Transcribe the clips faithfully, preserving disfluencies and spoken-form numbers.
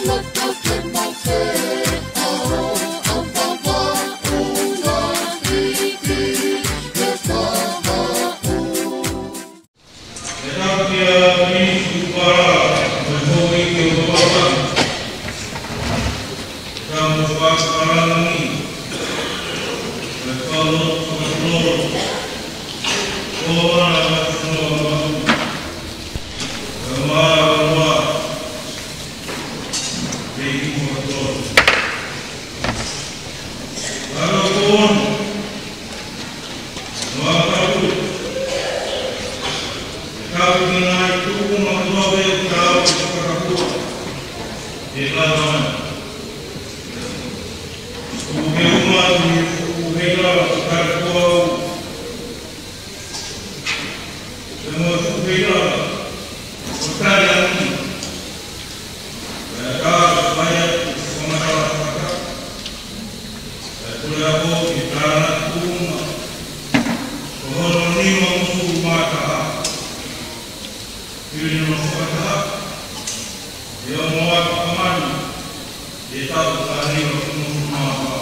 ʻE tau kia Minisi Kupala, mo e houʻeiki ʻo Papaka. ʻE tau mo Papaka Palangi, mo e kau lotu fakatotolo, ko ana ma tino ma, ko ma ma, ʻEiki fakatotolo. Kalo kono, Mākau, kau ki ngai tuku ma tuave kau ki fakakua. E kala mai. Tuku ke uma ni tuku hela kare kuau. Te mo tuku hela kare angi. Pea ka mai atu ki Famatala Faka. Pea tule ako ki tāna tuku uma. Ko hono nima usu mata. Pili no fakataha. Ia mo atu kamani. Ia tau ka nima usu mata.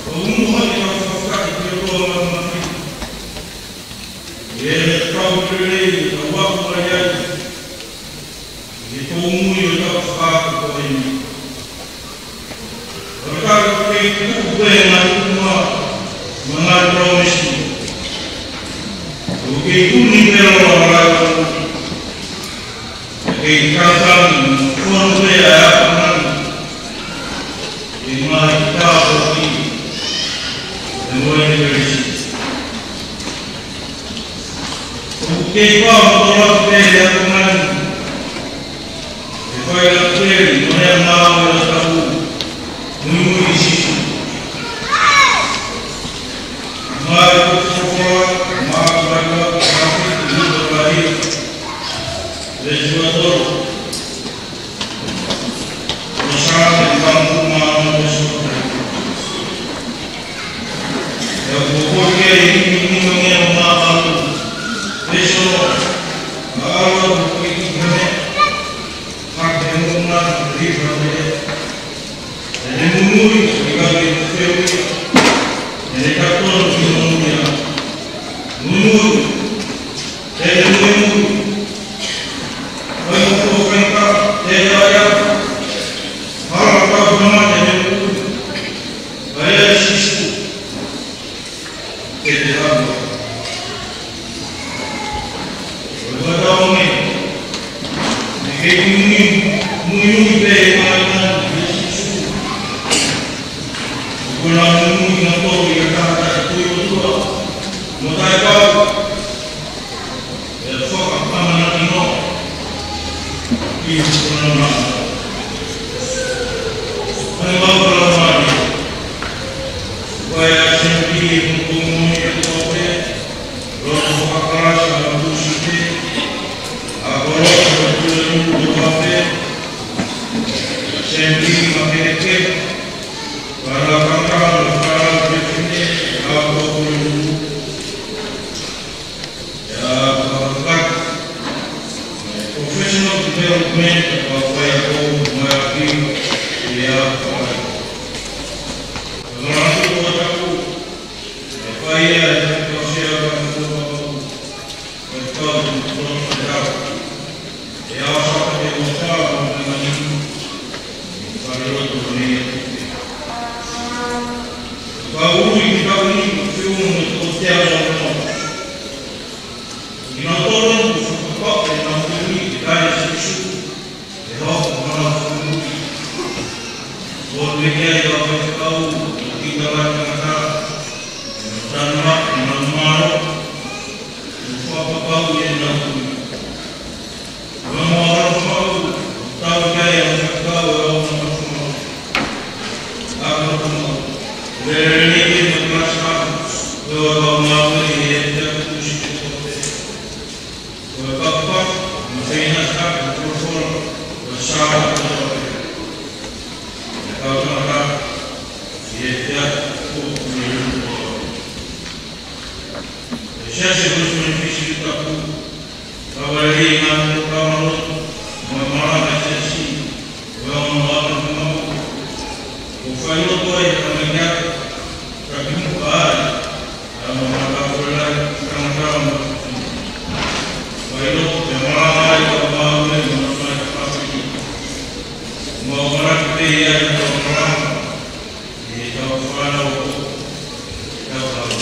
Ko umu hake ka fakaki ki o toa mata mati. Ia ne tau pili ka waku mai ai. Ke tōmui ʻo tau fakaaku ko eni. ʻO tau kei tuku pē ngaahi uma, mo e ngaahi palōmesi. ʻO kei tuni pē ʻo lau. ʻO kei kautau mo fono pē ʻa e ʻapanani. ʻI he ngaahi tāpuaki ʻo e moʻui ʻa Kalaisi. ʻOku kei pau mo tolatu pē ʻa e ʻapanani. ʻE fai atu pē mo e ngāue ʻa e tapu. Muimui ʻi Sīsū. Mai ko Kofola, mai ko Maika, mai ko Luka, mai ko Lesiua tolu. Muimui. Te te muimui. Oi mo ko faika, te te aya. Hala ka hama te te muimui. Aya Sīsū. Te te hama. Oi mo tau me. Ke muimui, muimui pē mai mai Sīsū. Ko na muimui na tau ia ka ta tui o tua. Mo tai pau. ʻE fakaʻamanaki noa ki he fononga. Hai mau kala mai. Vai a sempi e kukumu e kope. Loto fakakalasi a kusi te. A kolo e kule mu kope. Sempi ma keke. Para kakala para keke. A kolo. Ia, fakakaka. Professional development, ʻa e faiako, mai a ki, ia, fai. Maratu ko taku, ʻe fai ia, ʻe fai ia, ʻe fai ia, ʻe fai ia, ʻe fai ia. ʻE ʻaho Sāpate ʻe uofā ʻo e māhina ni, ʻi he falelotu ko eni. Ka ui ki taku ni, fiu mo e toko teau ʻo e moa. ʻI he tō ʻo e fakapapau ʻe nau tui ki he tali ʻa Sīsū, ʻe hoko ko honau fakamoʻui. Ko e meʻa ia ʻa e fekau, ʻo kita mai tangata, ʻe nau tānaki, ʻe nau mālō, ʻe fakapapau ʻe nau tui. Ko e moʻoni ʻoku tau ʻi ai ʻa e fekau ʻo e ʻOtua. ʻA e ʻOtua. Lelei ke maʻu ʻa e kalasi, ko e ʻOtua ngāue ʻi he ʻEiki Sīsū Kalaisi. Ko e papa, mo e feinga ʻa e folofola, ko e sāla ʻo e ʻOtua. ʻE kau tangata, ʻi he ʻEiki Sīsū Kalaisi. ʻE siasi ko e Sione Fisi Tapu, ka wale ʻi ngā tō ka malotu, mo e Kae ʻilo, te malanga ai ka mau me mana mai ka pāpili. Mau mana ki pē ia ʻi tau malanga. ʻI heʻetau fānau, ʻetau fānau.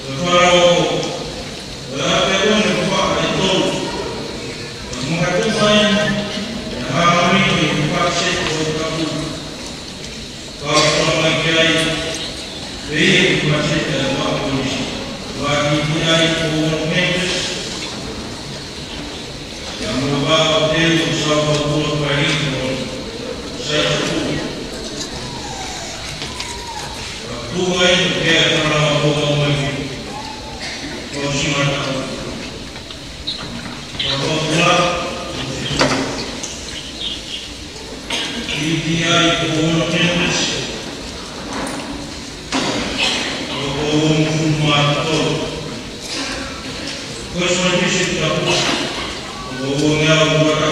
Ko e fānau, ko e ʻapiako ni ko e faʻahi ʻe tolu. Ko e makatuʻunga eni, ʻe hanga mai ki he patiseti ʻo e tapu. Ka ʻoku tala mai ki ai, pea ʻe ʻi ai e patiseti ʻa e vaʻa polisi. Vaʻa TTI ʻe ono members, ʻa ia mo e vaʻa ʻo e teu ʻo South Papua Paʻingi ʻo Saitapulu. Ka tuʻu ai ke ʻa e fānau ʻo Tonga mai ki he fakaʻosinga ʻo e taʻu. Ka ko e vaʻa TTI ʻe ono members, ʻe hongofulu mā tolu. Ko e First District Tapu, ʻe uangeau uata.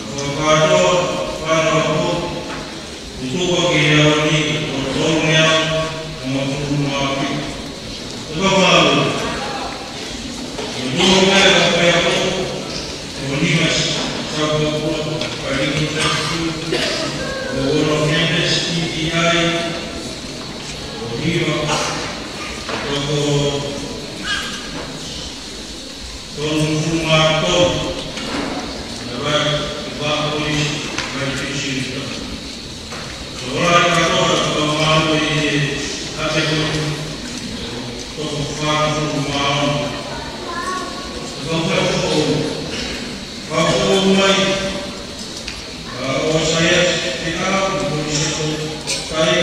Fakakātoa, fānau ako, tutuka ki he ʻaho ni, ʻe tolungeau hongofulu mā fitu. Fakamaau. Ko e tuʻu pē ʻa e ʻapiako, ko Nimas South Papua Paʻingi Tapu, ʻe ono members TTI, ʻe hiva, toko tolungofulu mā tolu, naʻe vaʻa, vaʻa polisi, vaʻa polisi. Ko e vaʻa kātoa ʻoku mau maʻu ʻi he ʻapiako ni, toko fāngofulu mā ono. Ko e vaʻa foʻou, vaʻa foʻou mai, ʻa ʻOsaiasi Fekau, ko e polisi ko Kai,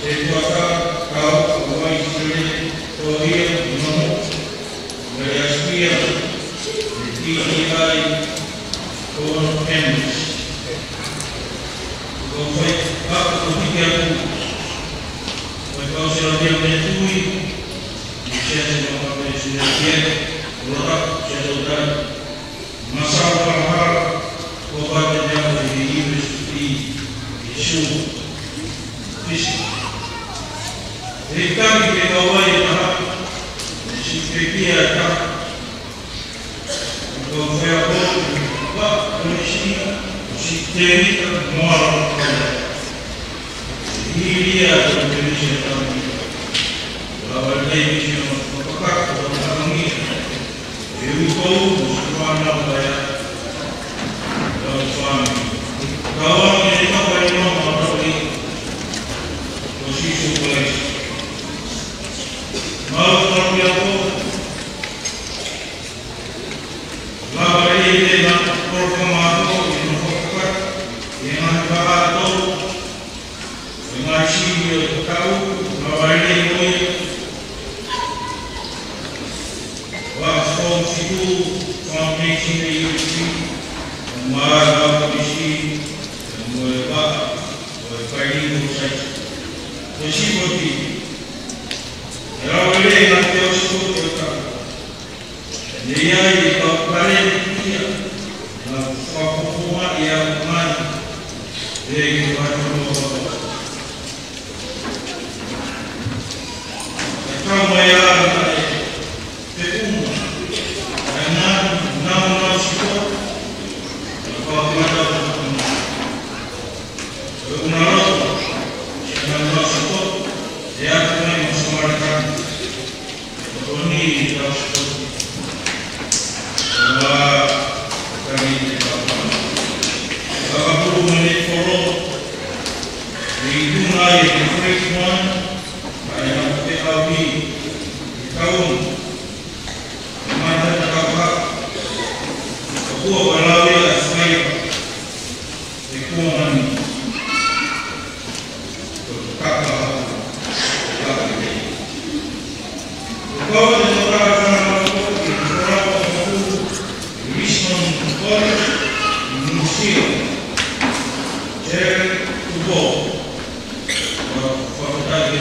Setuata, Kau, Hawaii, Sirele, Tohia, Nono, Mele Aspia, ʻe TTI, ʻe ono members. Ko e fai, ʻa, ko e hiki atu, ko e kau Siasi ʻo e Tui, ʻi he Siasi ʻo e Siasi ʻo e Tui, ʻo Lota, Siasi ʻo Tui. Masao Halahala, ko e pātene ʻi he U S P, ʻi Sulu, Fisi. He taki ke kau ai e taha, ʻe sipeki ai e taha. Ko e faiako, vaʻa polisi, ʻo Sitevita Moala. Hili ia ko e polisi ʻa e taʻu ni. Lava lelei ke sio mo fakakakato ʻa e taʻu ni. ʻE ui ʻo fānau ʻa e lau fānau. Kau ange ʻi he kapa ʻi he mama ʻo e ʻOtua ko Sīsū Kalaisi. Mau kau ʻapiako, lava lelei ke na polokalama ako ʻi he nofo kaka, ʻi he ngaahi vaʻa ʻe tolu, ʻi he ngaahi sini ʻo e taʻu, lava lelei mo ia. Vaʻa foʻou fitu, foundation ʻa e U S P, mo e vaʻa polisi, mo e vaʻa, mo e paini mo sai. Ko e sipoti, ʻe lava lelei ke ʻi ai e sipoti ʻo e taʻu. ʻE ʻi ai e kau palēmia, naʻa ku fakafofonga ʻi he ʻaho ni, ʻe ʻi ai e kau palēmia. ʻE kau mai ʻa e, ʻe uma, ʻe nau, nau, nau siko, ʻe kau mai ʻa e, ʻe una loto, ʻe nau, nau siko, ʻe atu mai mo Samaritani. Ko ni tau sikoki. Ua, kani te tau. Fakapulu mene kolo. Ni tuna e te first one. Ai na te au ni. Ni tau. Mata ta kapa. Kua walawi a saipa. E kua mani. Ko e kapa hau, ko e kapa hau. Ko e kau te tokara fānau ko e kau te tokara fānau ko e Richmond College, New Zealand. Jerry Kubo. Ko e fakataha ke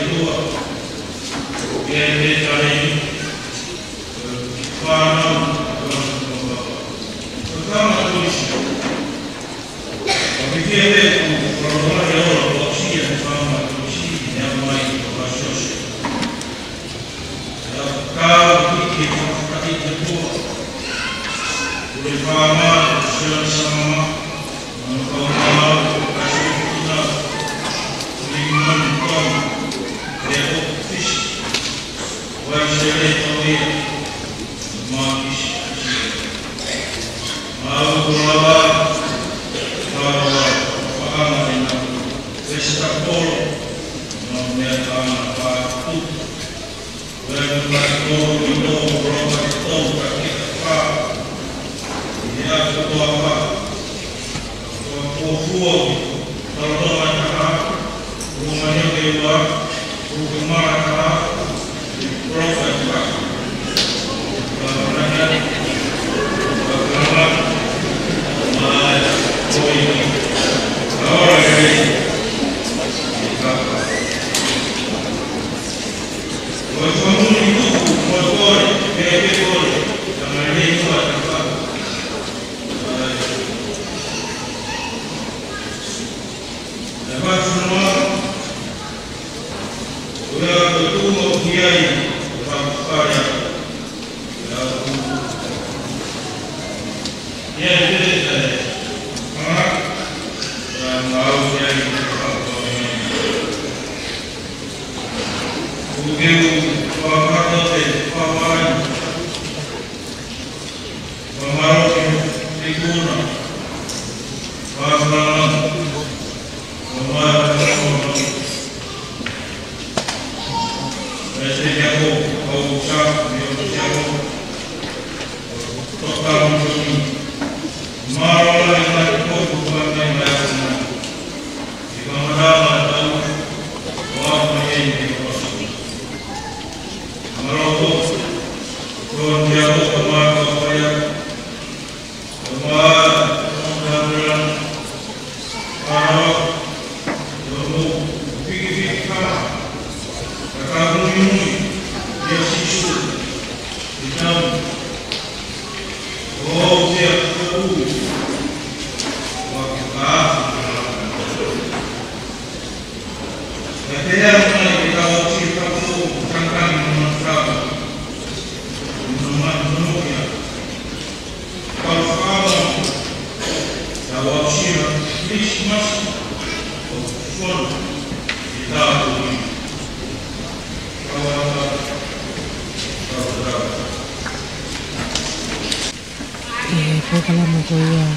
ʻI he polokalama ko ia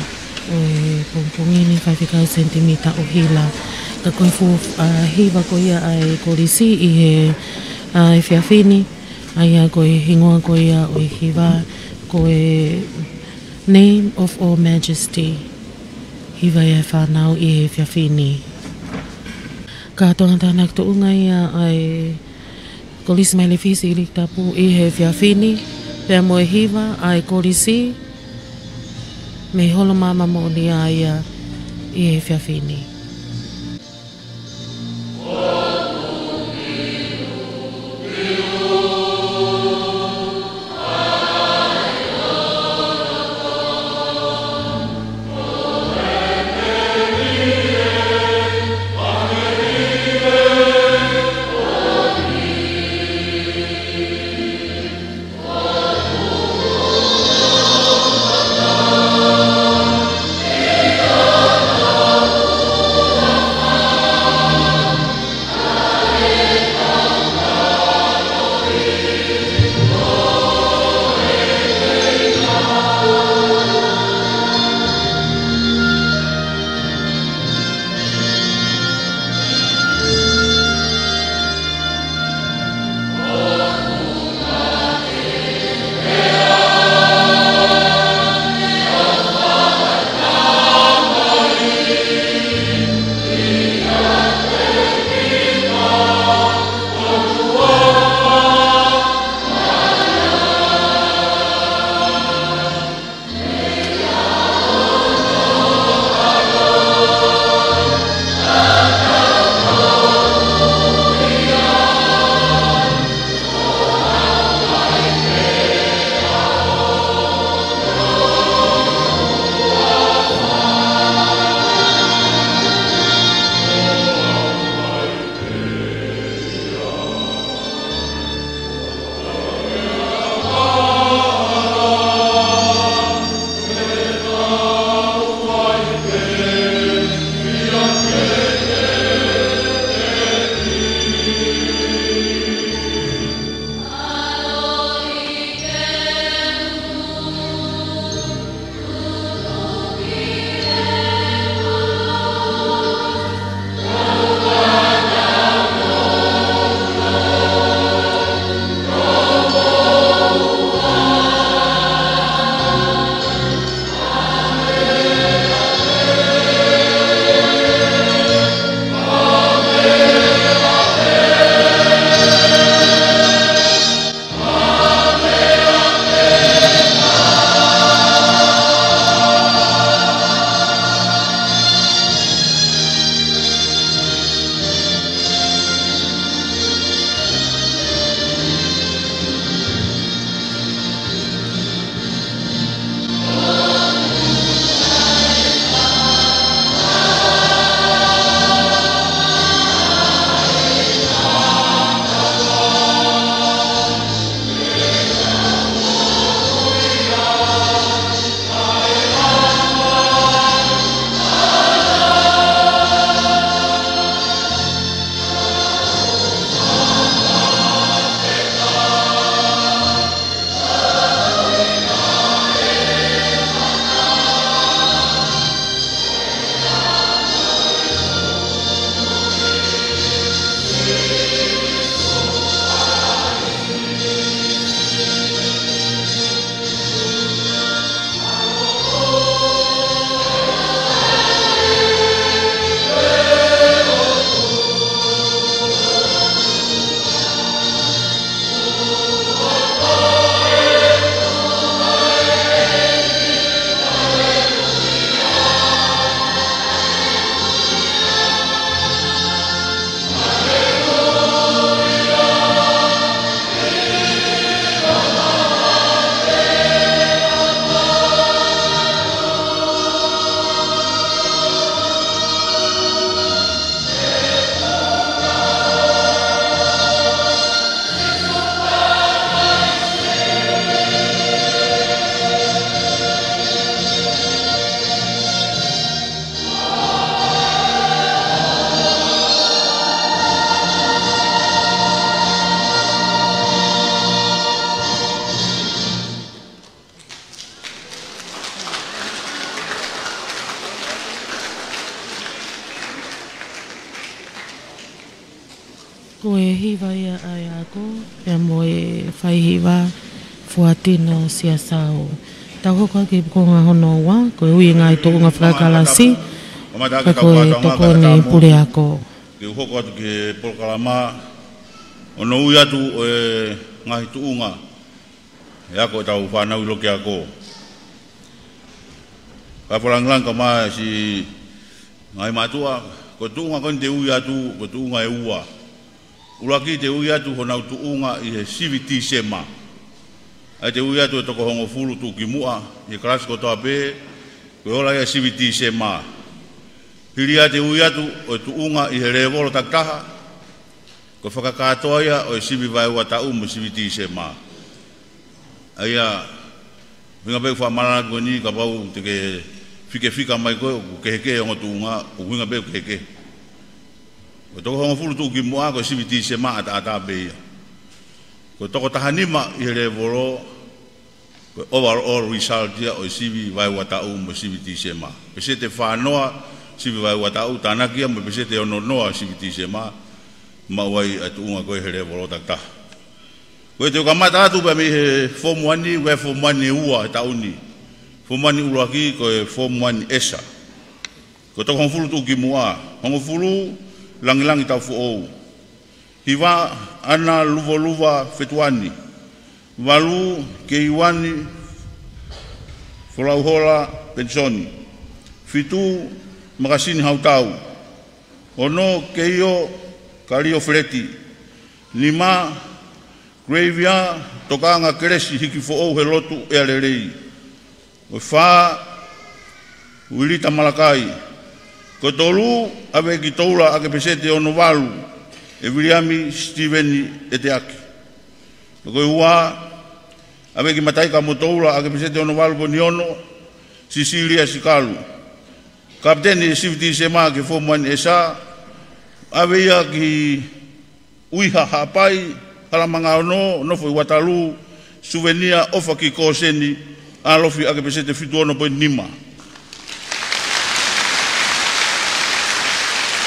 ʻo e pongipongi ni, faifekau Senitimita ʻUhila, ka ko e fuʻu, ʻa, hiva ko ia ʻa e kolisi ʻi he, ʻa, efiafi ni, ʻa ia ko e hingoa ko ia ʻo e hiva ko e Name of All Majesty. Hiva ia ʻe he fānau ʻi he efiafi ni. Ka toʻo ha tānaki tuʻunga ia ʻa e Kolisi Mailefisi ʻIlikitapu ʻi he efiafi ni, pea mo e hiva ʻa e kolisi mei Holo Maama Moʻonia ia ʻi he efiafi ni. Ko e hiva ia ʻa e ako, pea mo e faihiva Fuatino Siasau. Tau hoko atu ki he konga hono ua, ko e ui e ngaahi tuʻunga fakakalasi, ka ko e tokoni puleako. Ke u hoko atu ki he polokalama, hono ui atu ʻo e ngaahi tuʻunga e ako ʻetau fānau ʻi loki ako. Ka fakalāngilangi ka mai si ngaahi mātuʻa, ko e tuʻunga ko eni te u ui atu, ko e tuʻunga ʻe ua. ʻUluaki te u ui atu honau tuʻunga ʻi he sivi Tīsema. ʻA ia te u ui atu e toko hongofulu tuʻukimuʻa, ʻi he kalasi kotoa pē, ko e ola ia sivi Tīsema. Hili ia te u ui atu ʻo e tuʻunga ʻi he lēvolo takitaha, ko e fakakātoa ia ʻo e sivi vaeua taʻu mo e sivi Tīsema. ʻA ia, ʻuhinga pē ʻeku fakamālō atu ko eni kapau te ke fikefika mai koe ʻoku kehekehe ongo tuʻunga, ʻuhinga pē ʻoku kehekehe. Ko e toko hongofulu tuʻukimuʻa ko e sivi Tīsema ʻataʻatā pē ia. Ko e toko tahanima ʻi he lēvolo, ko e overall result ia ʻo e sivi vaeua taʻu mo e sivi Tīsema. Peseti ʻe fānoa sivi vaeua taʻu, tānaki ia mo e peseti ʻe ononoa sivi Tīsema, maʻu ai ʻa e tuʻunga ko ē he lēvolo takitaha. Ko e te u kamata atu pē mei he Form One, ko e Form One ʻe ua he taʻu ni. Form One ʻuluaki, ko e Form One ʻEsa. Ko e toko hongofulu tuʻukimuʻa, hongofulu Langilangi Taufoʻou. Hiva ʻAna Luvoluva Fetuani. Valu Keiuani Folauhola Penisoni. Fitu Makasini Hautau. Ono Keio Kalio Feleti. Nima Gravia Tokaʻanga Kelesi Hikifoʻou he lotu ʻea lelei. Ko e fā Uilita Malakai. Ko e tolu ʻave ki Toula ʻaki e peseti ʻe ono valu ʻe Viliami Sitīveni ʻEteaki. Ko e ua ʻave ki Mataika mo Toula ʻaki e peseti ʻe ono valu poini ono, Sisilia Sikalu. Kapiteni ʻe sivi Tīsema ki he Form One ʻEsa, ʻave ia ki Uiha Haʻapai, Halamanga Ono, nofo ʻi Watalū, Suvenia ʻOfaki Kōseni ʻAlofi ʻaki e peseti ʻe fitu ono poini nima.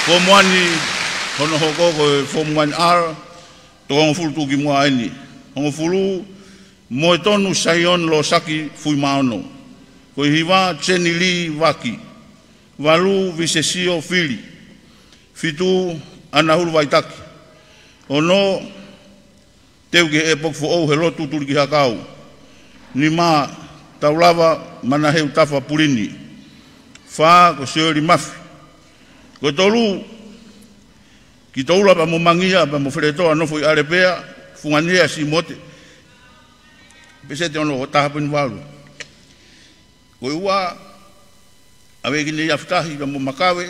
Form One hono hoko ko e Form One R, toko hongofulu tuʻukimuʻa eni. Hongofulu Moetonu Saione Losaki Fuimaono. Ko e hiva Jenny Lee Vaki. Valu Visesio Fili. Fitu ʻAna Hulu Vaitaki. Ono Teuki Heʻepoki Foʻou he lotu Tulikihakau. Nima Taulava Manaheu Tafa Pulini. Fā ko Sioeli Mafi. Ko e tolu ki Toula pea mo Mangia pea mo Feletoa nofo ʻi ʻAlepea, Funganea Simote, peseti ʻe ono taha poini valu. Ko e ua ʻave ki Neiafitahi pea mo Makave,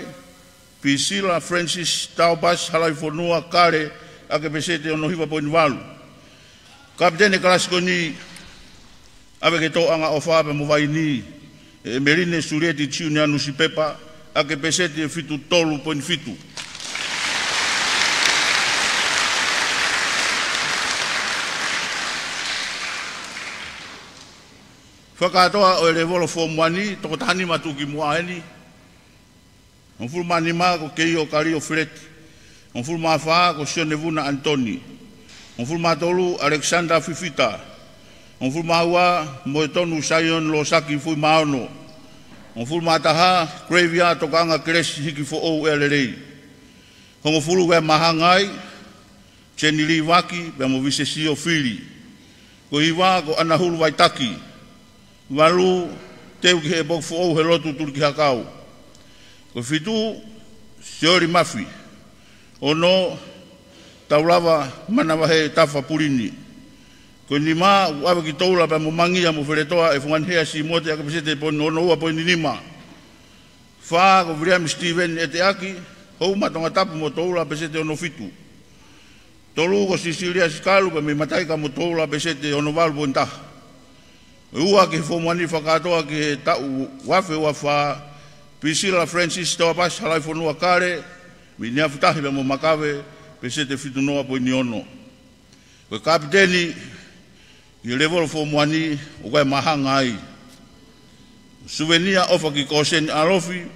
Pisila Francis Taupasi Halaifonua Kale ʻaki e peseti ʻe ono hiva poini valu. Kapiteni e kalasi ko eni ʻave ki he Toʻanga ʻOfa pea mo Vaini, ʻe ʻEmeline Sulieti Tiunianusi Pepa, ʻaki e peseti ʻe fitu tolu poini fitu. Fakakātoa ʻo e lēvolo Form One, toko tahanima tuʻukimuʻa eni. Hongofulu mā nima ko Keio Kalio Feleti. Hongofulu mā fā ko Sione Vuna ʻAnitoni. Hongofulu mā tolu Alexander Fifita. Hongofulu mā ua Moetonu Saione Losaki Fuimaono. Hongofulu mā taha Gravia Tokaʻanga Kelesi Hikifoʻou ʻea lelei. Hongofulu ko e māhanga ai, Jenny Lee Vaki pea mo Visesio Fili. Ko e hiva ko ʻAna Hulu Vaitaki. Valu Teuki Heʻepoki Foʻou he lotu Tulikihakau. Ko e fitu Sioeli Mafi. Ono Taulava Manavahē Tafa Pulini. Ko e nima ʻave ki Toula pea mo Mangia mo Feletoa ʻe Funganea Simote ʻaki e peseti ʻe ono ua poini nima. Fā ko Viliami Sitīveni ʻEteaki, Houma Tongatapu mo Toula, peseti ʻe ono fitu. Tolu ko Sisilia Sikalu pea mei Mataika mo Toula, peseti ʻe ono valu poini taha. Ua ki he Form One fakakātoa ki he taʻu ua afe ua fā, Pisila Francis Taupasi Halaifonua Kale mei Neiafitahi pea mo Makave, peseti ʻe fitu noa poini ono. Ko e kapiteni ki he lēvolo Form One, ʻoku ʻi ai e māhanga ai. Suvenia ʻOfaki Kōseni ʻAlofi,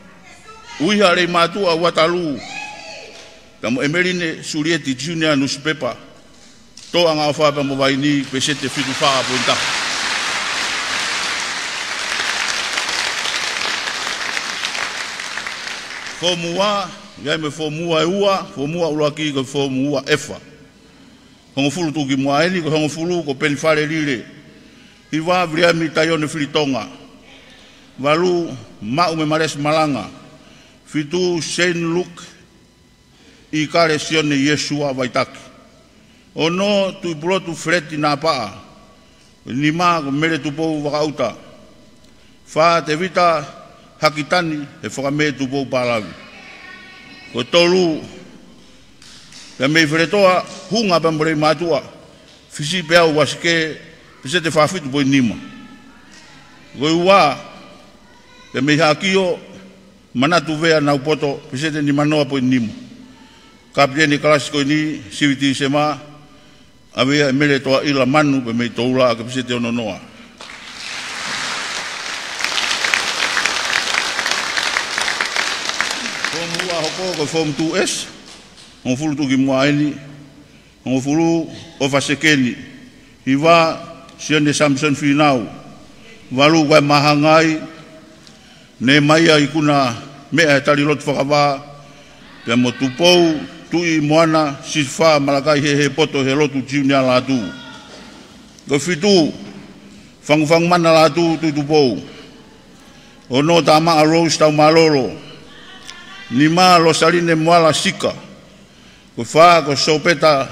Uiha Leimātuʻa Watalū, Pea mo ʻEmeline Sulieti Junior Nusipepa Toʻa Angaʻofa pea mo Vaini, peseti fitu fā poini taha. Foomu ua, ʻi ai mo e foomu ua ʻe ua, foomu ua ʻuluaki ko e foomu ua F. Hongofulu tuʻukimuʻa eni, ko e hongofulu ko Penifale Lile. Hiva, Viliami Taione Filitonga. Valu, Maʻu mo Malesi Malanga. Fitu, Shane Luke ʻIkale Sione Iesua Vaitaki. Ono, Tuʻipulotu Feleti Napaʻa. Nima, ko Mele Tupou Vakaʻuta. Fā, Tevita Hakitani Hefakamē Tupou Palavi. Ko e tolu, pea mei Feletoa, Hunga pea mo Leimātuʻa, Fisipeau Uasike, peseti fā fitu poini nima. Ko e ua, pea mei Haʻakio, Manatu Vea Naupoto, peseti nima noa poini nima. Kapiteni kalasi ko eni, sivi Tīsema, ʻave ia ʻe Mele Toaʻila Manu pea mei Toula ʻaki e peseti ono noa. Foomu ua hoko ko e foomu two S, hongofulu tuʻukimuʻa eni, hongofulu ʻOfa Sekeni. Hiva, Sione Samson Finau. Valu, Vae Mahangai, Nemaia Ikuna Meʻa Talilotu Fakavā, pea mo Tupou Tuʻi Moana Sisifa Malakai Hehepoto Helotu Junior Lātū. Ko e fitu, Fangufangumana Lātū Tuʻitupou. Ono, Tamaʻa Rose Taumālolo. Nima, Losaline Moala Sika. Ko e fā, ko Sopeta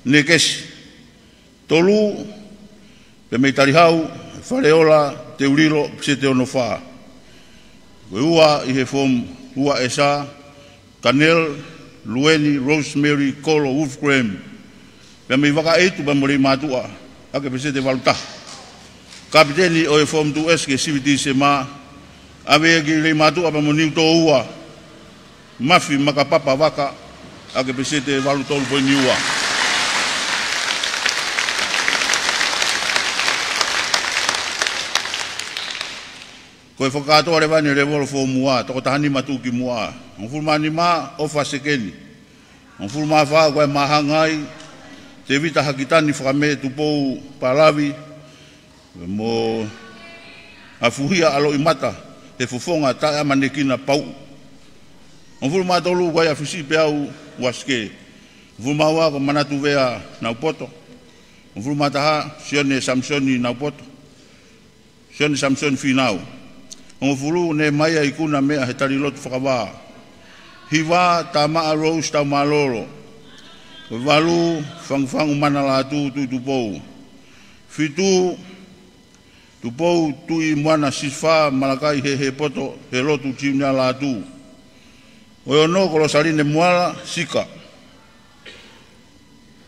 Nekesi. Tolu, pea mei Talihau, Faleola Teulilo, peseti ono fā. Ko e ua ʻi he foomu ua S, Kanel Lueni Rosemary Kolo Wolfgram, pea mei Vakaʻeitu pea mo Leimātuʻa, ʻaki e peseti valu taha. Kapiteni ʻo e foomu two S ki he sivi Tīsema, ʻave ia ki Leimātuʻa pea mo Niutōua, Mafi Makapapa Vaka, ʻaki e peseti valu tolu poini ua. Ko e fakakātoa leva eni e levolo foomu ua, toko taha nima tuʻukimuʻa. Hongofulu mā nima, ʻOfa Sekeni. Hongofulu mā fā, Vae Mahangai, Tevita Hakitani Fakamē Tupou Palavi, mo Afuhia ʻAloʻimata Hefofonga Taʻeʻamanekina Pauʻu. Hongofulu mā tolu, Vae Fisipeau Uasike. Hongofulu mā ua, ko Manatu Vea Naupoto. Hongofulu mā taha, Sione Samisoni Naupoto. Sione Samisoni Finau. Hongofulu, Nemaia Ikuna Meʻa Talilotu Fakavā. Hiva, Tamaʻa Rose Taumālolo. Valu, Fangufangumana Lātū Tuʻitupou. Fitu, Tupou Tuʻi Moana Sisifa Malakai Hehepoto Helotu Junior Lātū. Ko e ono, ko Losaline Moala Sika.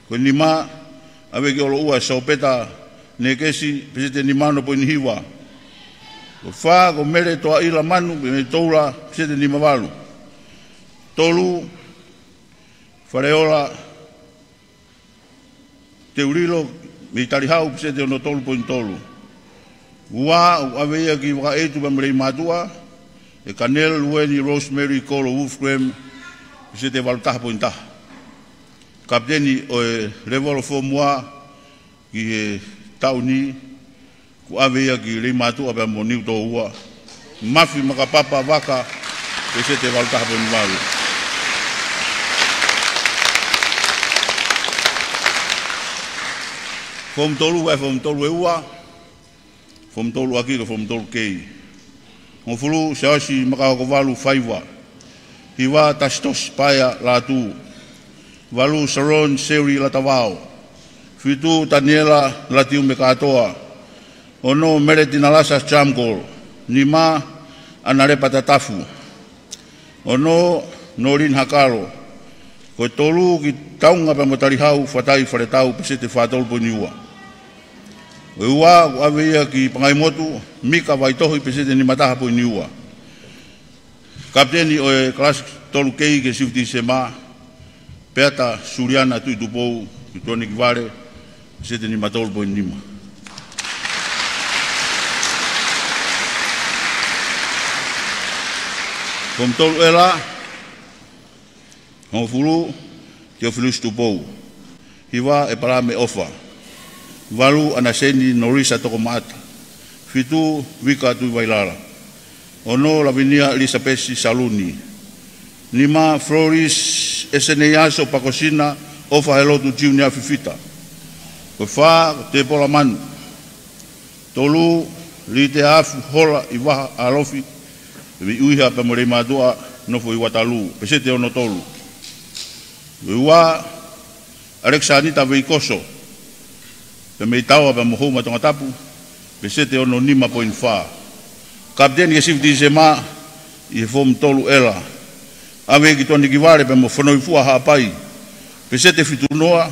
Ko e nima, ʻave ki ʻOloʻua ʻe Sopeta Nekesi, peseti nima ono poini hiva. Ko e fā, ko Mele Toaʻila Manu mei Toula, peseti nima valu. Tolu, Faleola Teulilo mei Talihau, peseti ono tolu poini tolu. Ua, ʻoku ʻave ia ki Vakaʻeitu pea mo Leimātuʻa, ʻe Kanel Lueni Rosemary Kolo Wolfgram, peseti valu taha poini taha. Kapiteni ʻo e levolo foomu ua ki he taʻu ni, kuo ʻave ia ki Leimātuʻa pea mo Niutōua, Mafi Makapapa Vaka, peseti valu taha poini valu. Foomu tolu, ʻa e foomu tolu ʻe ua, foomu tolu ʻaki ko e foomu tolu K. Hongofulu, Siaosi Makaokovalu Faiva. Hiva, Tasitosi Paea Lātū. Valu, Saron Seri Latavao. Fitu, Taniela Latiumekatoa. Ono, Mele Tinalasa Jamgol. Nima, ʻAnalepa Tatafu. Ono, Nolin Hakalo. Ko e tolu, ki Taunga pea mo Talihau Fatai Faletau, peseti fā tolu poini ua. Ko e ua, ʻoku ʻave ia ki Pangaimotu, Mika Vaitohi, peseti nima taha poini ua. Kapiteni ʻo e kalasi tolu K ki he sivi Tīsema, Peata Suliana Tuʻitupou, ki Tuʻanekivale, peseti nima tolu poini nima. Foomu tolu L, Hongofulu, Teofilusi Tupou. Hiva, ʻEpalame ʻOfa. Valu, ʻAnaseni Nolisa Tokomaata. Fitu, Vika Tuivailala. Ono, Lavinia ʻIlisapesi Saluni. Nima, Floris ʻEseneiaso Pakosina ʻOfahelotu Junior Fifita. Ko e fā, ko Tepola Manu. Tolu, Litea Afu Hola ʻIvaha ʻAlofi, mei ʻUiha pea mo Leimātuʻa, nofo ʻi Watalū, peseti ono tolu. Ko e ua, ʻAlekisanita Veikoso, pea mei Taoa pea mo Houma Tongatapu, peseti ono nima poini fā. Kapiteni ki he Sivi Tisema ʻi he foomu tolu ʻEla. ʻAve ki Tuʻanikivale pea mo Fonoifua Haʻapai, peseti fitu noa,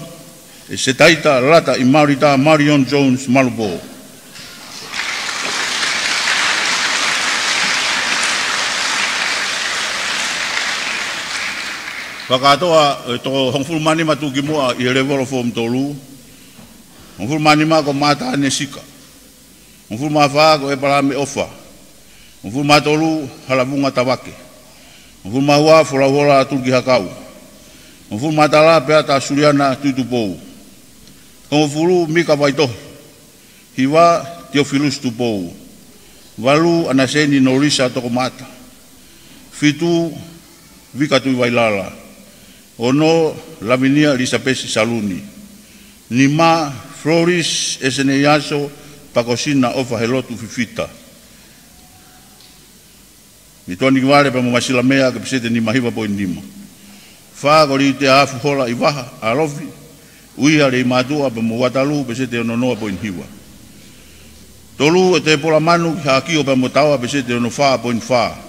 ʻe Setaita Lata ʻi Maurita Marion Jones Malupō. Fakakātoa, ʻe, toko hongofulu mā nima tuʻukimuʻa ʻi he lēvolo foomu tolu. Hongofulu mā nima ko Maʻata Nesika. Hongofulu mā fā ko ʻEpalame ʻOfa. Hongofulu mā tolu, Halavunga Tavake. Hongofulu mā ua, Folauhola Tulukihakau. Hongofulu mā tala, Peata Suliana Tuitupou. Hongofulu, Mika Vaitohi. Hiva, Teofilusi Tupou. Valu, ʻAnaseni Nolisa Tokomaata. Fitu, Vika Tuivailala. Ono, Lavinia ʻIlisapesi Saluni. Nima, Floris ʻEseneiaso Pakosina ʻOfahelotu Fifita. Mei Tuʻanikivale pea mo Masilamea, ʻa e peseti nima hiva poini nima. Fā, ko Litea Afu Hola ʻIvaha ʻAlofi, ʻUiha Leimātuʻa pea mo Watalū, peseti ono noa poini hiva. Tolu, ʻe Tepola Manu ki Haʻakio pea mo Taoa, peseti ono fā poini fā.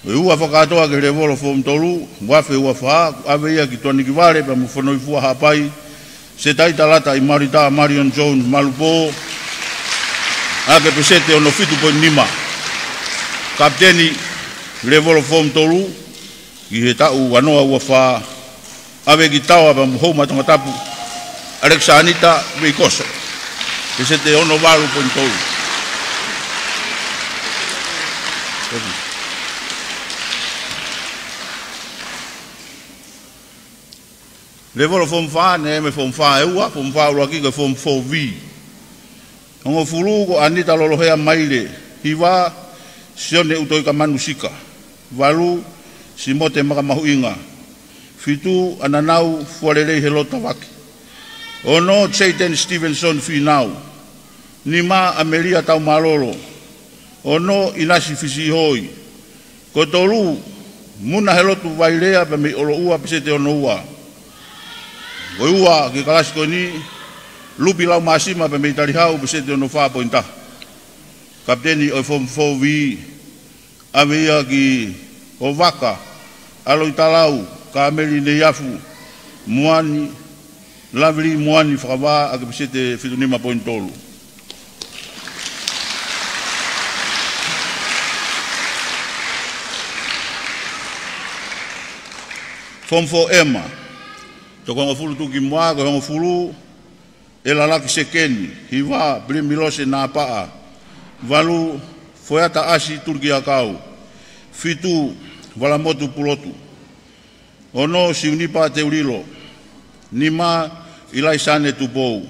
Ko e ua fakakātoa ki he lēvolo foomu tolu, ua afe ua fā, ʻoku ʻave ia ki Tuʻanikivale pea mo Fonoifua Haʻapai, Setaita Lata ʻi Maurita Marion Jones Malupō, ʻa e peseti ono fitu poini nima. Kapiteni lēvolo foomu tolu, ki he taʻu ua noa ua fā, ʻave ki Taoa pea mo Houma Tongatapu, ʻAlekisanita Veikoso, peseti ono valu poini tolu. Lēvolo foomu fā, ne me foomu fā ʻe ua, foomu fā ʻuluaki ko e foomu fō V. Hongofulu, ko ʻAnita Lolohea Maile. Hiva, Sione ʻUtoikamanu Sika. Valu, Simote Makamahuʻinga. Fitu, ʻAnanau Fualelei Helotu Tavake. Ono, Jayden Stevenson Fīnau. Nima, ʻAmelia Taumālolo. Ono, ʻInasi Fisihoi. Ko e tolu, Muna Helotu Vailea pea mei ʻOloʻua, peseti ono ua. Ko e ua ki he kalasi ko eni, Lupi Laumasima pea mei Talihau, peseti ono fā poini taha. Kapiteni ʻo e foomu fō V, ʻave ia ki Ovaka ʻAloitalau Kāmeli Neiafu Muani, Lavili Muani Fakavā, ʻa e peseti fitu nima poini tolu. Foomu fō M, toko hongofulu tuʻukimuʻa, ko e hongofulu, ʻElalaki Sekeni. Hiva, Pilimilose Napaʻa. Valu, Foeata ʻAsi Tulukihakau. Fitu, Valamotu Pulotu. Ono, Siunipa Teulilo. Nima, ʻIlaisane Tupou.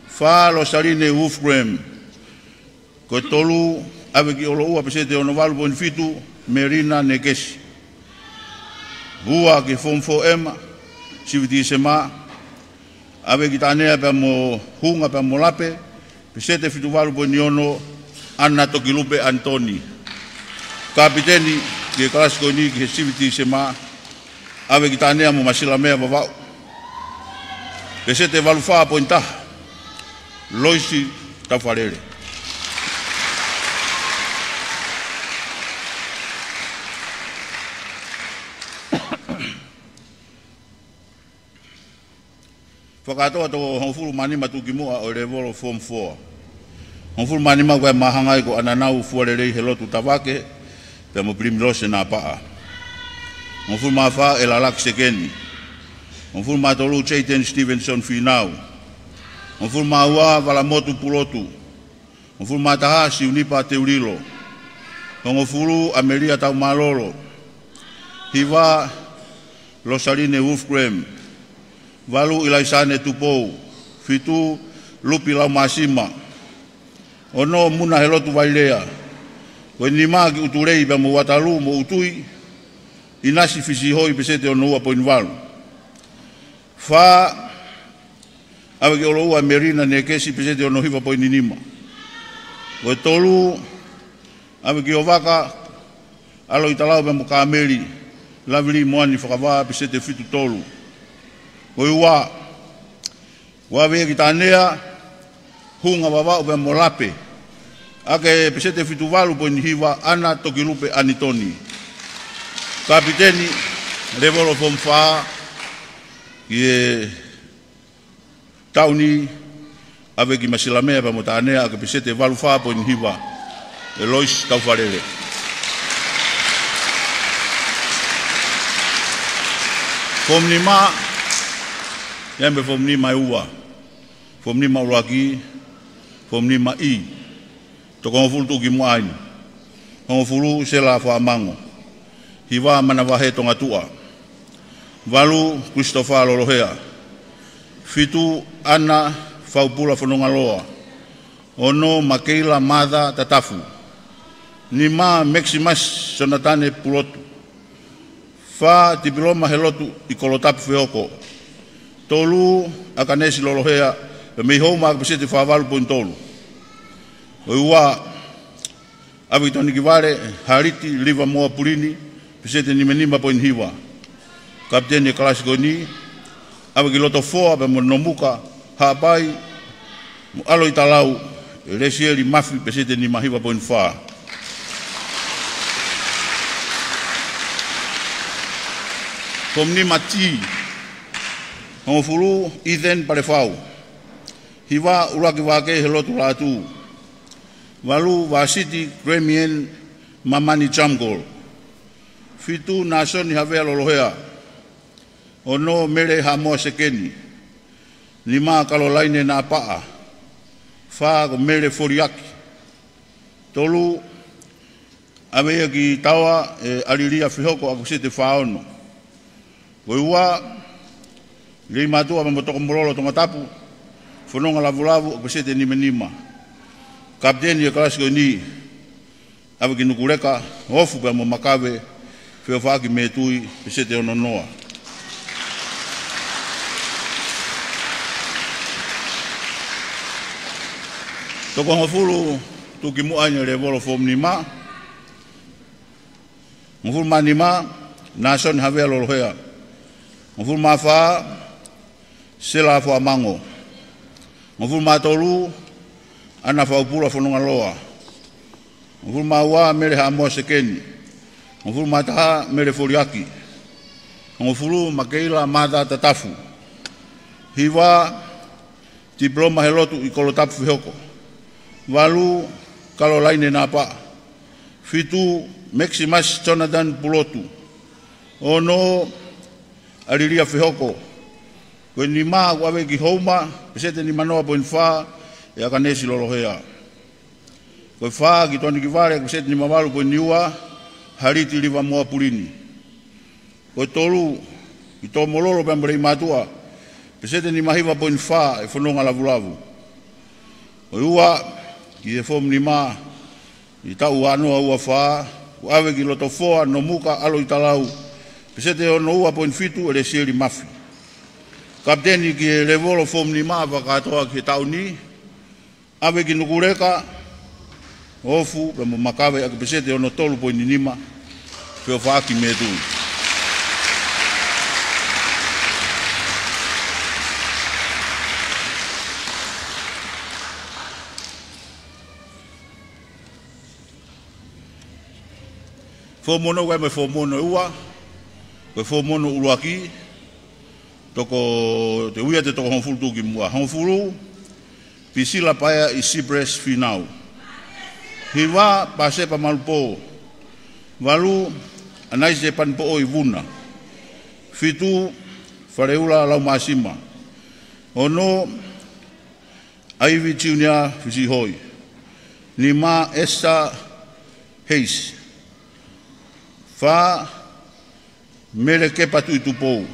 Fā, Losaline Wolfgram. Ko e tolu, ʻave ki ʻOloʻua, peseti ono valu poini fitu, Melina Nekesi. Ua ki he foomu fō M, Sivi Tisema, ʻave ki Tanea pea mo Hunga pea mo Lape, peseti fitu valu poini ono, ʻAna Tokilupe Anitoni. Kapiteni ki he kalasi ko eni ki he Sivi Tisema, ʻave ki Tanea mo Masilamea Vavaʻu, peseti valu fā poini taha, Loisi Taufalele. Fakakātoa, toko hongofulu mā nima tuʻukimuʻa ʻo e lēvolo foomu fō. Hongofulu mā nima ko e māhanga ia ko ʻAnanau Fualelei Helotu Tavake pea mo Pilimilose Napaʻa. Hongofulu mā fā, ʻElalaki Sekeni. Hongofulu mā tolu, Jayden Stevenson Fīnau. Hongofulu mā ua, Valamotu Pulotu. Hongofulu mā taha, Siunipa Teulilo. Hongofulu, ʻAmelia Taumālolo. Hiva, Losaline Wolfgram. Valu, ʻIlaisane Tupou. Fitu, Lupi Laumāsima. Ono, Muna Helotu Vailea. Ko e nima ki ʻUtulei pea mo Uatalu mo ʻUtui, ʻInasi Fisihoi, peseti ono ua poini valu. Fā, ʻave ki ʻOloua Melina Nekesi, peseti ono hiva poini nima. Ko e tolu, ʻave ki ʻOvaka ʻAloʻitalau pea mo Kāmeli Lavili Moani Fakavā, peseti fitu tolu. Ko e ua, ʻave ki Tanea Hunga Vavaʻu pea mo Lape, ʻa e peseti fitu valu poini hiva, ʻAna Tokilupe ʻAnitoni. Kapiteni, lēvolo fomu fā, ki he taʻu ni, ʻave ki Masilamea pea mo Tanea ʻa e peseti valu fā poini hiva, ʻEloisi Taufalele. Fomu nima, ʻi ai mo e fomu nima ʻe ua. Fomu nima ʻuluaki, fomu nima E. Toko hongofulu tuʻukimuʻa eni. Hongofulu, Sela Foamango. Hiva, Manavahē Tongatuʻa. Valu, Christopher Lolohea. Fitu, ʻAna Faupula Fonongaloa. Ono, Makeila Mata Tatafu. Nima, Maximus Jonathan Pulotu. Fā, Tipiloma Helotu ʻi Kolotapu Fehoko. Tolu, ʻAkanesi Lolohea, pea mei Houma ʻa e peseti fā valu poini tolu. Ko e ua, ʻave ki Tonikivale Haliti Livamoa Pulini, peseti nima nima poini hiva. Kapiteni e kalasi ko eni, ʻave ki Lotofoa pea mo Nomuka Haʻapai mo ʻAloʻitalau, ʻElesieli Mafi, peseti nima hiva poini fā. Fomu nima T, hongofulu, Ethan Palefau. Hiva, ʻUluaki Vākei Helotu Lātū. Valu, Vāsiti Gremien Mamani Jamgol. Fitu, Nāsoni Havea Lolohea. Ono, Mele Haʻamoa Sekeni. Nima, Kalolaine Napaʻa. Fā, ko Mele Foliaki. Tolu, ʻave ia ki Taoa ʻe ʻAlilia Fehoko ʻa e peseti fā ono. Ko e ua, Leimātuʻa pea mo Tokomololo Tongatapu Fononga Lavulavu ʻa e peseti nima nima. Kapiteni e kalasi ko eni, ʻave ki Nukuleka, Ofu pea mo Makave Feofaʻaki Metui, peseti ono noa. Toko hongofulu tuʻukimuʻa eni e lēvolo fomu nima. Hongofulu mā nima, Nāsoni Havea Lolohea. Hongofulu mā fā, Sela Foamango. Hongofulu mā tolu, ʻAna Faupula Fonongaloa. Hongofulu mā ua, Mele Haʻamoa Sekeni. Hongofulu mā taha, Mele Foliaki. Hongofulu, Makeila Mata Tatafu. Hiva, Tipiloma Helotu ʻi Kolotapu Fehoko. Valu, Kalolaine Napaʻa. Fitu, Maximus Jonathan Pulotu. Ono, ʻAlilia Fehoko. Ko e nima ʻoku ʻave ki Houma, peseti nima noa poini fā, ʻe ʻAkanesi Lolohea. Ko e fā, ki Tonikivale, peseti nima valu poini ua, Haliti Livamoa Pulini. Ko e tolu, ki Tokomololo pea mo Leimātuʻa, peseti nima hiva poini fā, ʻe Fononga Lavulavu. Ko e ua, ki he fomu nima, ʻi he taʻu ua noa ua fā, ʻoku ʻave ki Lotofoa Nomuka ʻAloʻitalau, peseti ono ua poini fitu, ʻElesieli Mafi. Kapiteni ki he lēvolo fomu nima fakakātoa ki he taʻu ni, ʻave ki Nukuleka, Ofu pea mo Makave ʻa e peseti ono tolu poini nima, Feofaʻaki Metui. Fomu ono, ʻoku ʻi ai mo e fomu ono ʻe ua, ko e fomu ono ʻuluaki, toko, te u ui ia ʻa e toko hongofulu tuʻukimuʻa. Hongofulu, Pisila Paea ʻi Cypress Fīnau. Hiva, Pasepa Malupō. Valu, ʻAnaise Panipoʻo ʻi Vuna. Fitu, Faleula Laumāsima. Ono, ʻAivi Junior Fisihoi. Nima, Esther Hayes. Fā, Mele Kepa Tuʻitupou.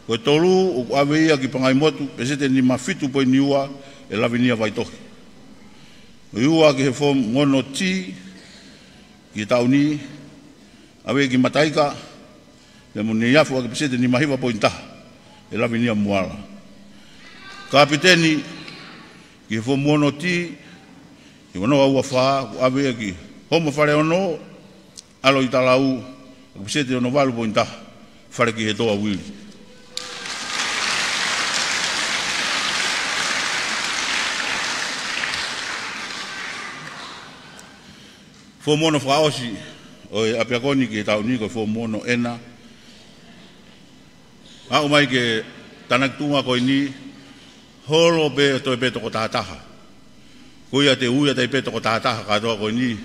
Ko e tolu ʻoku ʻave ia ki Pangaimotu, peseti ʻe nima fitu poini ua, ʻe Lavinia Vaitohi. Ko e ua ki he Foomu Ono T, ki he taʻu ni, ʻave ki Mataika, pea mo Neiafu ʻaki peseti ʻe nima hiva poini taha, ʻe Lavinia Muala. Kapiteni ki he Foomu Ono T, ki he Ono Ua Fā, ʻoku ʻave ia ki Homa Faleono, ʻAlo ʻi Talau, ʻaki peseti ʻe ono valu poini taha, Falekihetoa Uili. Foomu Ono fakaʻosi ʻo e ʻapiako ni ki he taʻu ni ko e Foomu Ono N. Aʻu mai ki he tānaki tuʻunga ko eni, holo pē, toe pē toko taha taha. Ko ia te u ui atu ai pē toko taha taha kātoa ko eni,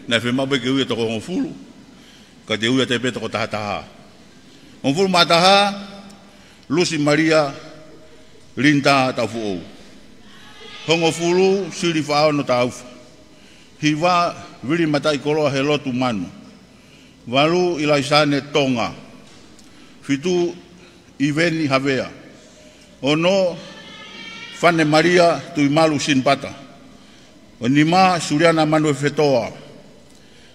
naʻe fiemaʻu pē ke u ui atu toko hongofulu, ka te u ui atu ai pē toko taha taha. Hongofulu mā taha, Lusi Malia Linitā Taufoʻou. Hongofulu, Sili Faʻaono Taufa. Hiva, Vili Mataʻikoloa Helotu Manu. Valu, ʻIlaisane Tonga. Fitu, ʻIveni Havea. Ono, Fane Malia Tuimalu Sinipata. Ko e nima, Suliana Manuefetoa.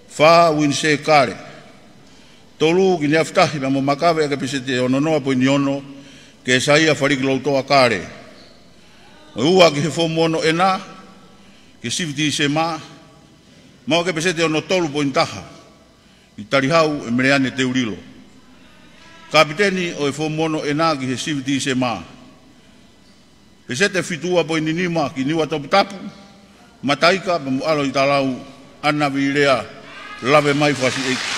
Fā, Uinise Kale. Tolu, Kineafutahi pea mo Makave ʻaki peseti ʻe ono noa poini ono, Kesaia Falikiloutoa Kale. Ko e ua ki he Foomu Ono N, ki he Sivi Tīsema, maʻu ʻaki peseti ʻe ono tolu poini taha, ʻi Talihau ʻe Meleane Teulilo. Kapiteni ʻo e Foomu Ono N ki he Sivi Tīsema, peseti ʻe fitu ua poini nima ki Niuatoputapu, Mataika pea mo ʻAlo ʻi Talau, ʻAna Vilea Lavemai Fasiʻeiki.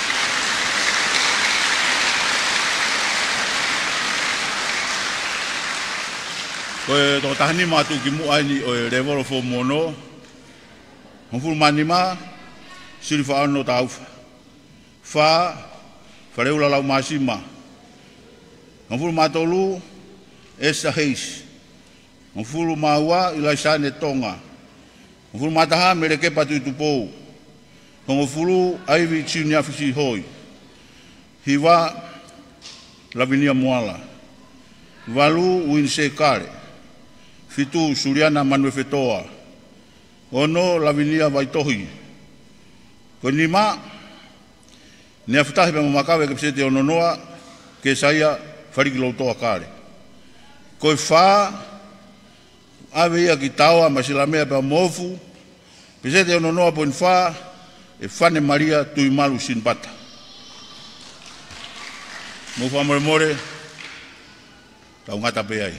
Ko e toko taha nima atu ki muʻa eni ʻo e lēvolo Foomu Ono, hongofulu mā nima, Sili Faʻaono Taufa. Fā, Faleula Laumāsima. Hongofulu mā tolu, Esa Heisi. Hongofulu mā ua, ʻIlaisane Tonga. Hongofulu mā taha, Mele Kepa Tuʻitupou. Hongofulu, ʻAivi Junior Fisihoi. Hiva, Lavinia Muala. Valu, Uinise Kale. Fitu, Suliana Manuefetoa. Ono, Lavinia Vaitohi. Ko e nima, Neafutahi pea mo Makave ʻaki peseti ʻe ono noa, Kesaia Falikiloutoa Kale. Ko e fā, ʻave ia ki Taoa, Masilamea pea mo Ofu, peseti ʻe ono noa poini fā, ʻe Fane Malia Tuimalu Sinipata. Mou fakamolemole, tau ngata pē ai.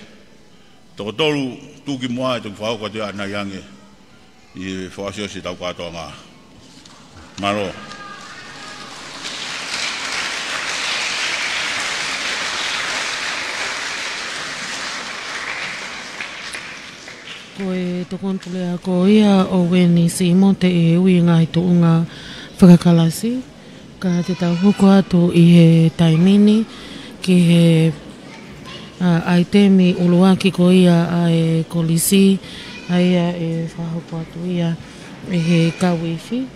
Toko tolu tuki muʻa ʻe toki fakahoko atu ia ʻanai ange ʻi he fakaʻosiʻosi ʻetau kātoanga. Mālō. Ko e Tokoni Puleako ia ʻo Ueni Simote ʻi he ui ngaahi tuʻunga fakakalasi. Ka te tau hoko atu ʻi he taimi ni ki he, ʻa, ʻaitemi ʻuluaki ko ia ʻa e kolisi, ʻa ia ʻe fakahoko atu ia ʻe he kau ifi.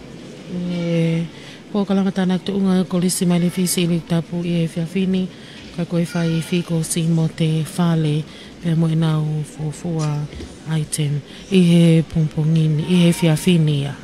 ʻI he polokalama tānaki tuʻunga kolisi mai Fisi ʻi Likitapu ʻi he efiafi ni, ka ko e fai ifi ko Simote Fale, pea mo ʻenau fuofua ʻaitemi ʻi he pongipongi ni, ʻi he efiafi ni ia.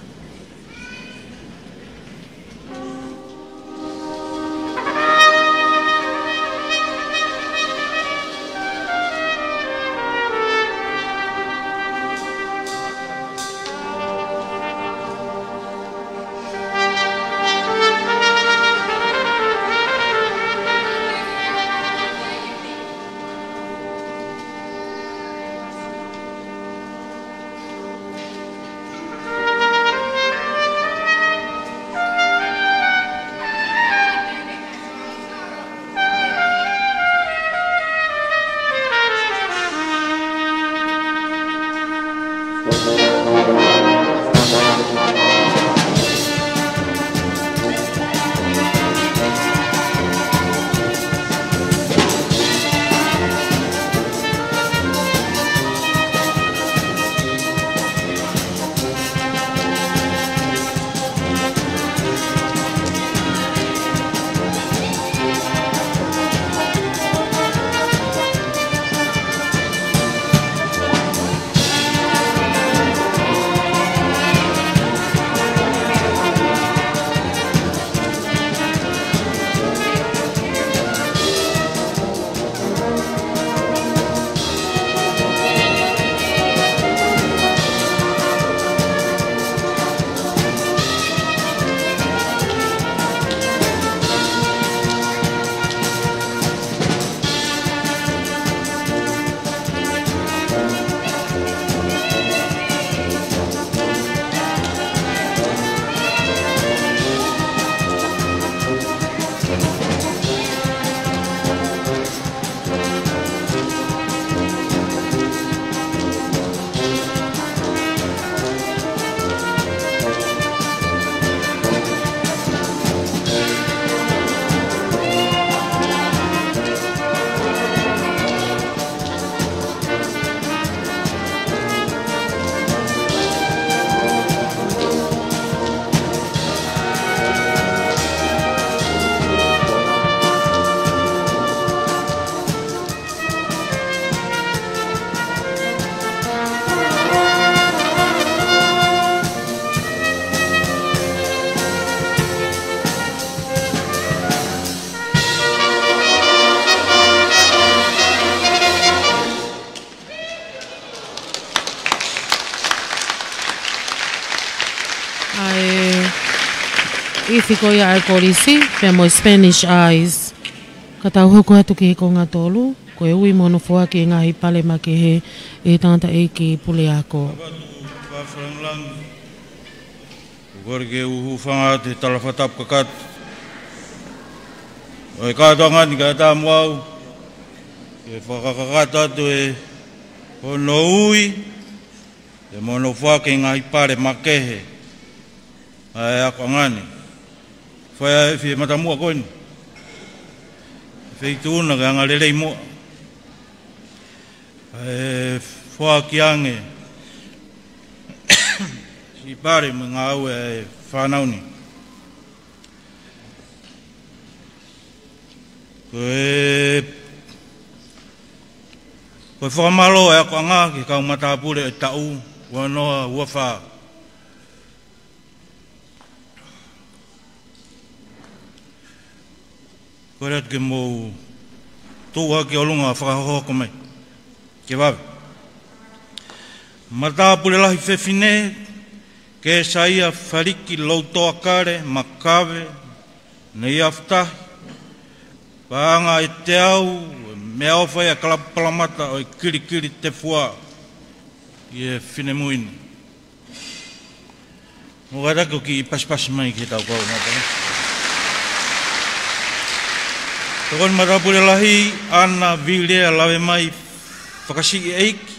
ʻA e ifi ko ia ʻa e kolisi, pea mo e Spanish Eyes. Ka tau hoko atu ki he konga tolu, ko e ui mo hono foaki e ngaahi pale makehe ʻe he tangataʻeiki puleako. Kavatu, Fafalanglangi. ʻOku ou kole ke u hūfanga atu he tala fakatapu kakato ʻo e kātoanga ni kae ʻatā mo au ke fakakakato atu e hono ui, pea mo hono foaki e ngaahi pale makehe ʻa e akoʻanga ni. Fai ʻa e ifi he matamuʻa ko eni. Feituʻu na ke anga lelei muʻa. ʻE foaki ange siʻi pale mo e ngāue ʻa e fānau ni. Ko e, ko e fakamālō ʻa e akoʻanga ki he kau matāpule ʻo e taʻu ua noa ua fā. Kole atu ke mou tuʻu hake ʻi ʻolunga ʻo fakahohoko mai ke vave. Matāpule Lahi Fefine, Kēsaia Faliki Loutoʻakale Makave Neiafutahi, paʻanga ʻe teau, meʻaʻofa ʻa e kalapu Palamata ʻo e Kilikilitefua ʻi he finemui ni. Mou kātaki ʻo kiʻi pasipasi mai ki he tau kau matāpule. Tokoni Matāpule Lahi, ʻAna Vilea Lavemai Fakasiʻi ʻEiki,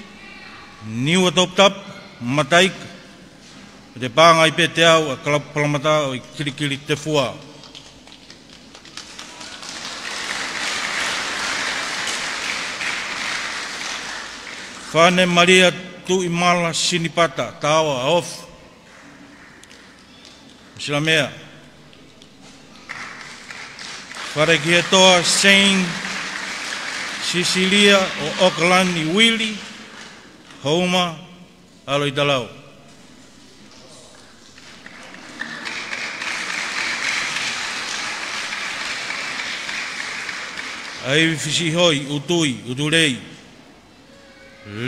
Niuatoputapu, Mataika, ʻi he paʻanga ʻe teau ʻa e kalapu Palamata ʻo e Kilikilitefua. Fane Malia Tuʻimala Sinipata Taoa, ʻofa. Silamea. Fale ki he toa, Saint Cecilia ʻo ʻOkalani Uili, Houma, ʻAlo ʻi Talau. ʻAivi Fisiʻihoi, ʻUtui, ʻUtulei,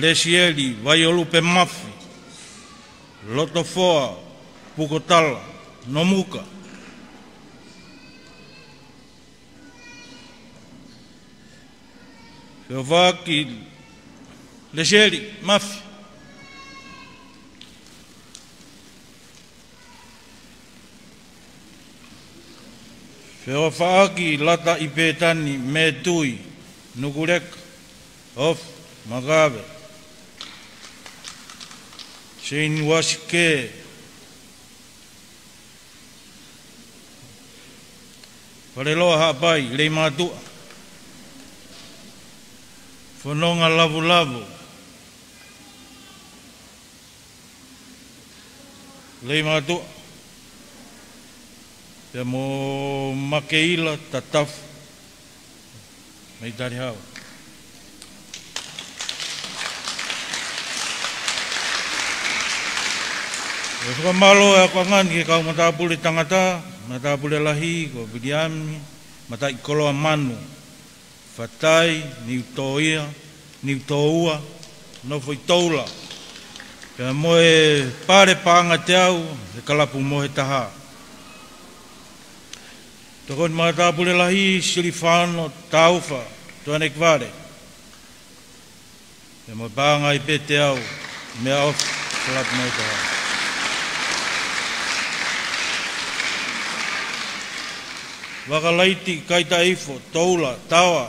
Lesieli Vaiolupe Mafi, Lotofoa Pukotala, Nomuka. Feʻofaʻaki Lesieli Mafi. Feʻofaʻaki Lata ʻi Pētani Metui, Nukuleka, ʻofa, Makave. Seini Uasike, Faleloa Haʻapai, Leimātuʻa. Fononga Lavulavu, Leimātuʻa. Pea mo Makeila Tatafu mei Talihau. ʻE fakamālō ʻa e akoʻanga ni ki he kau matāpule tangata, Matāpule Lahi ko Viliami Mataʻikoloa Manu, Fatai, Niutōia, Niutōua, Nofoʻitoula, pea mo e pale paʻanga teau ʻe kalapu mo e taha. Tokoni Matāpule Lahi, Silifano Taufa Tuanekivale, pea mo e paʻanga ʻe teau, meʻaʻofa, kalapu mo e taha. Vakalaiti Kaitaʻifo Toula Taoa,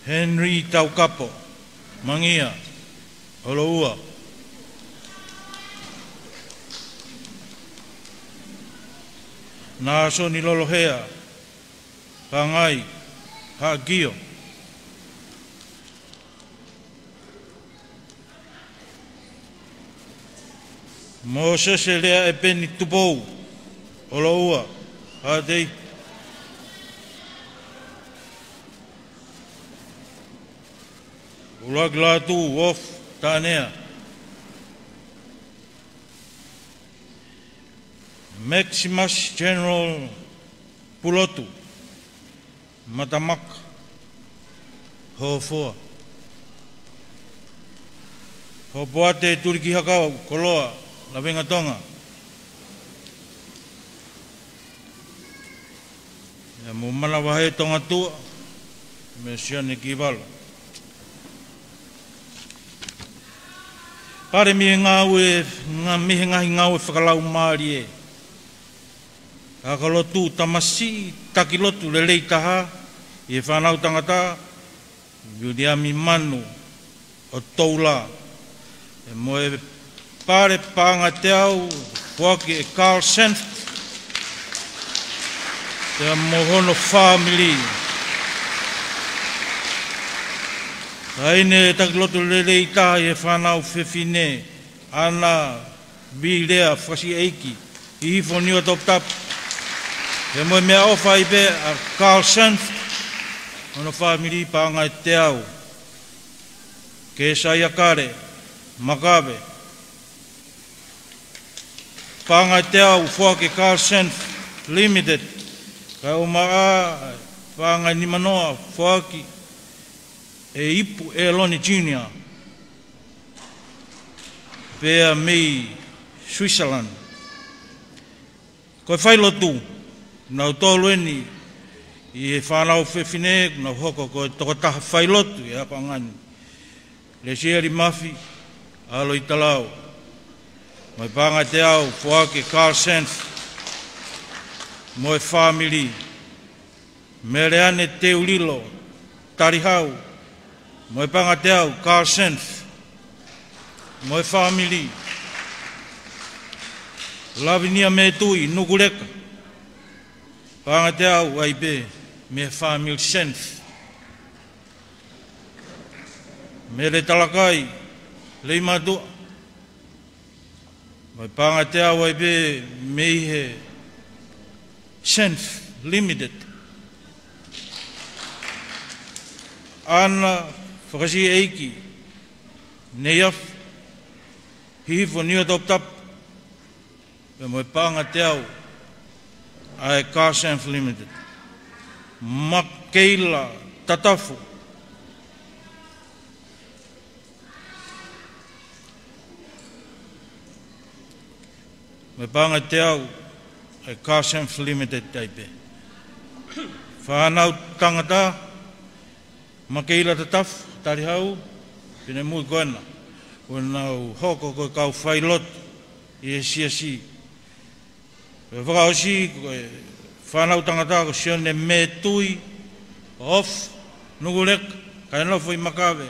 Henry Taukapo Mangia, ʻOloua. Nāsoni Lolohea Kangai, Haʻakio. Mōsese Leaʻepeni Tupou, ʻOloua, Haʻatei. ʻUluaki Lātū, ʻofa, Taʻanea. Maximus General Pulotu, Matamaka, Hofoa. Hopoate Tulikihakau Koloa, Lavengatonga. ʻIa mo Manavahē Tongatuʻa, mo Sione Kivalo. Pale mei he ngāue, ngā, mei he ngaahi ngāue fakalaumālie. Ka ko e lotu tamasiʻi taki lotu lelei taha ʻi he fānau tangata, Viliami Manu ʻo Toula. ʻIa mo e pale paʻanga teau, foaki ʻe Carl Senf, ʻia mo hono fāmili. Taʻahine taki lotu lelei taha ʻi he fānau fefine, ʻAna Vilea Fakasiʻeiki, Hihifo Niuatoputapu. ʻIa mo e meʻaʻofa ai pē ʻa Carl Senf, hono fāmili, paʻanga ʻe teau. Kesaia Kale Makave, paʻanga ʻe teau, foaki ʻe Carl Senf Limited. Kae ʻumaʻā paʻanga ʻe nimanoa, foaki ʻe Ipu ʻEloni Junior, pea mei Switzerland. Ko e failotu, nautolu eni ʻi he fānau fefine, naʻa nau hoko ko e tokotaha failotu ʻi he akoʻanga ni. Lesieli Mafi, ʻAlo ʻItalau. Mo e paʻanga ʻe teau, foaki ʻe Carl Senf mo e fāmili. Meleane Teulilo Talihau, mo e paʻanga ʻe teau, Carl Senf mo e fāmili. Lavinia Metui Nukuleka, paʻanga ʻe teau ai pē mei he fāmili Senf. Mele Talakai Leimātuʻa, mo e paʻanga ʻe teau ai pē mei he Senf Limited. ʻAna Fakasiʻeiki Neiafu, Hihifo Niuatoputapu, pea mo e paʻanga ʻe teau ʻa e Carl Senf Limited. Makeila Tatafu, mo e paʻanga ʻe teau ʻa e Carl Senf Limited ai pē. Fānau tangata, Makeila Tatafu Talihau, finemui ko ena, ʻoku nau hoko ko e kau failotu ʻi he siasi. Ko e fakaʻosi, ko e fānau tangata ko Sione Metui, ʻOfa Nukuleka, kae nofo ʻi Makave.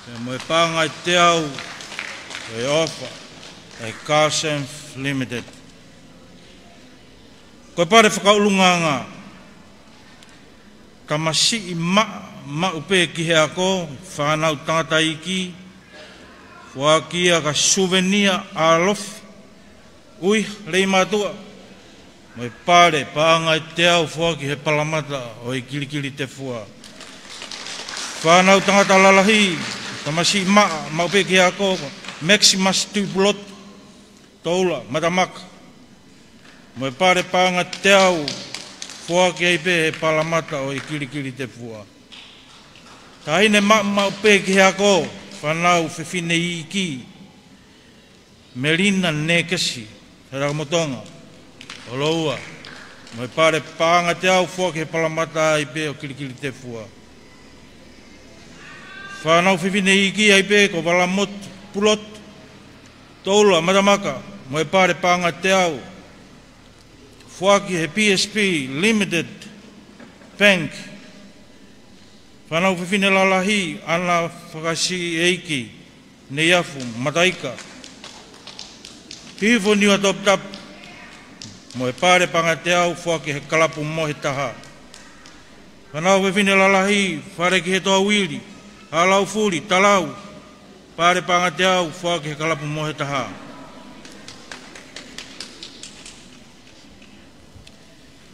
ʻIa mo e paʻanga ʻe teau, ko e ʻofa ʻa e Carl Senf Limited. Ko e pale fakaʻulungaanga, tamasiʻi maʻa, maʻu pē ki he ako, fānau tangata iiki, foaki ia kia Suvenia ʻAlofi ʻUiha Leimātuʻa, mo e pale paʻanga ʻe teau, foaki ʻe he Palamata ʻo e Kilikilitefua. Fānau tangata lalahi, tamasiʻi maʻa, maʻu pē ki he ako, Maximus Tuipulotu, Toula, Matamaka, mo e pale paʻanga ʻe teau, foaki ai pē ʻe he Palamata ʻo e Kilikilitefua. Taʻahine maʻa, maʻu pē ki he ako, fānau fefine iiki, Melina Nekesi Halamotonga ʻo Loua, mo e pale paʻanga ʻe teau, foaki ʻe he Palamata ai pē ʻo e Kilikilitefua. Fānau fefine iiki ai pē ko Valamotu Pulotu, Toula, Matamaka, mo e pale paʻanga ʻe teau, foaki ʻe he P S P Limited Bank. Fānau fefine lalahi, ʻAna Fakasiʻeiki Neiafu Mataika, Hihifo Niuatoputapu, mo e pale paʻanga ʻe teau, foaki ʻe he Kalapu Mohe Taha. Fānau fefine lalahi, Falekihetoa Uili Halaufuli Talau, pale paʻanga ʻe teau, foaki ʻe he Kalapu Mohe Taha.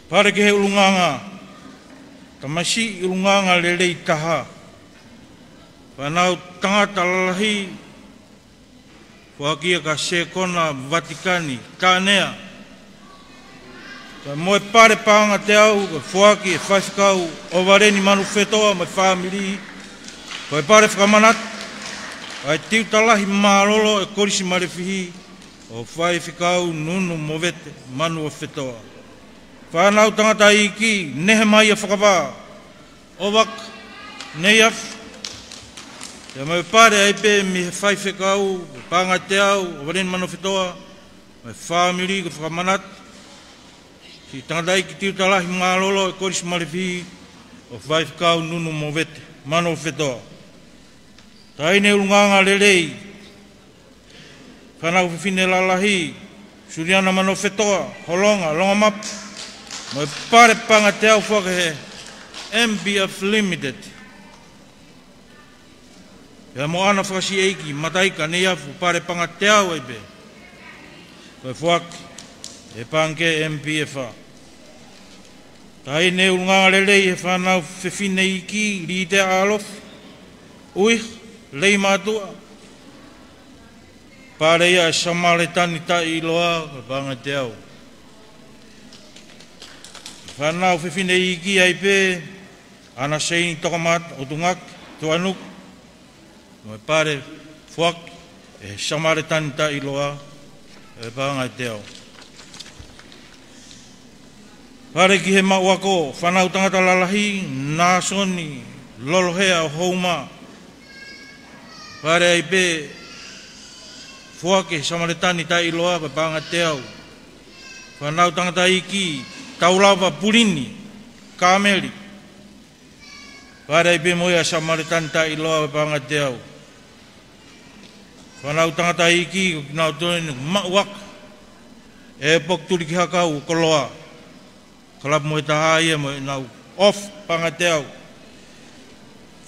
Pale ki he ʻulungaanga, tamasiʻi ʻulungaanga lelei taha, fānau tangata lalahi, foaki ia kia Sekona Vatikani Tanea. Kae mo e pale paʻanga ʻe teau, ko e foaki ʻe he Faifekau ʻOvaleni Manufetoa mo e fāmili, ko e pale fakamanatu. ʻa e Tiuta Lahi Mālōlō ʻo e Kolisi Malefihi ʻo Faifekau Nunu Movete Manuofetoa. Fānau tangataʻeiki, Nehemaia Fakavā, ʻOvaka Neiafu. Pea mo e pale ai pē mei he Faifekau, Paʻanga ʻo Teau, ʻOvaleni Manuofetoa, mo e fāmili, ko e fakamanatu ki he tangataʻeiki Tiuta Lahi Mālōlō ʻo e Kolisi Malefihi ʻo Faifekau Nunu Movete Manuofetoa. Taʻahine ʻulungaanga lelei, fānau fefine lalahi, Suliana Manuofetoa Holonga Longamapu, mo e pale Paʻanga ʻo Teau, foaki ʻe he M P F Limited. Pea mo ʻAna Fakasiʻeiki Mataika Neiafu, pale Paʻanga ʻo Teau ai pē, ko e foaki ʻe he Pangikē M P F. Taʻahine ʻulungaanga lelei, ʻe he fānau fefine iiki, Litea ʻAlofi ʻUiha Leimātuʻa, pale ia ʻa e Samaletani Taʻeʻiloa, ko e Paʻanga ʻo Teau. Fānau fefine iiki ai pē, ʻAna Seini Tokamata ʻUtungake Tuʻanuku, mo e pale foaki ʻe he Samaletani Taʻeʻiloa, ko e Paʻanga ʻo Teau. Pale ki he maʻu ako, fānau tangata lalahi, Nāsoni Lolohea ʻo Houma, pale ai pē foaki ʻe he Samaletani Taʻeʻiloa, ko e Paʻanga ʻo Teau. Fānau tangataʻeiki, Taulava Pulini Kāmeli, pale ai pē mo ia ʻa e Samaletani Taʻeʻiloa, ko e Paʻanga ʻo Teau. Fānau tangataʻeiki, ko kinautolu eni maʻu ako ʻe he poki tuliki hakau ʻo Koloa, kalapu mo e taha ia mo ʻenau ʻofa, Paʻanga ʻo Teau.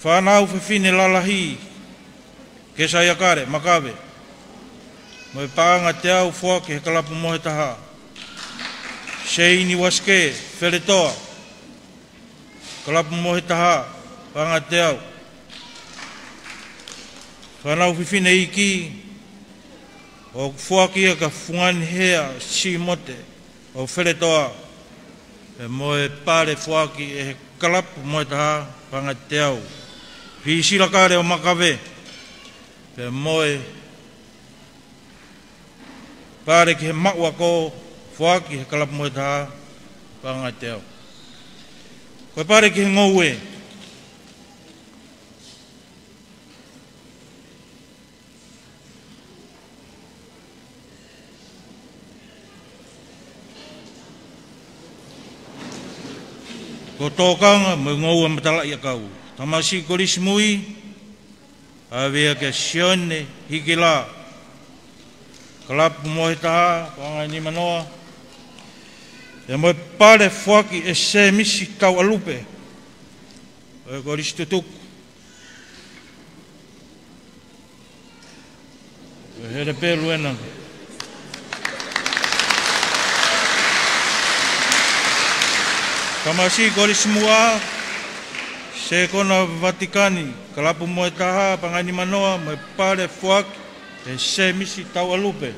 Fānau fefine lalahi, Kesaia Kale Makave, mo e Paʻanga ʻo Teau, foaki ʻe he kalapu mo e taha. Seini Uasike Feletoa, kalapu mo e taha, Paʻanga ʻo Teau. Fānau fefine iiki, ʻoku foaki ia kia Fungani Hea Simote ʻo Feletoa, pea mo e pale foaki ʻe he kalapu mo e taha, Paʻanga ʻo Teau. Pisila Kale ʻo Makave, pea mo e pale ki he maʻu ako, foaki ʻe he kalapu mo e taha, Paʻanga ʻo Teau. Ko e pale ki he ngoue, ko e tokanga mo e ngoue matalaʻiʻakau. Tamasiʻi Kolisi Mui, ʻave ia kia Sione Hikila, kalapu mo e taha, Paʻanga ʻe nimanoa. Pea mo e pale foaki ʻe Semisi Tauʻalupe ʻo e Kolisi Tutuku. Ko e hele pelu ena. Tamasiʻi Kolisi Muʻa, Sekona Vatikani, kalapu mo e taha, Paʻanga ʻe nimanoa, mo e pale foaki ʻe Semisi Tauʻalupe.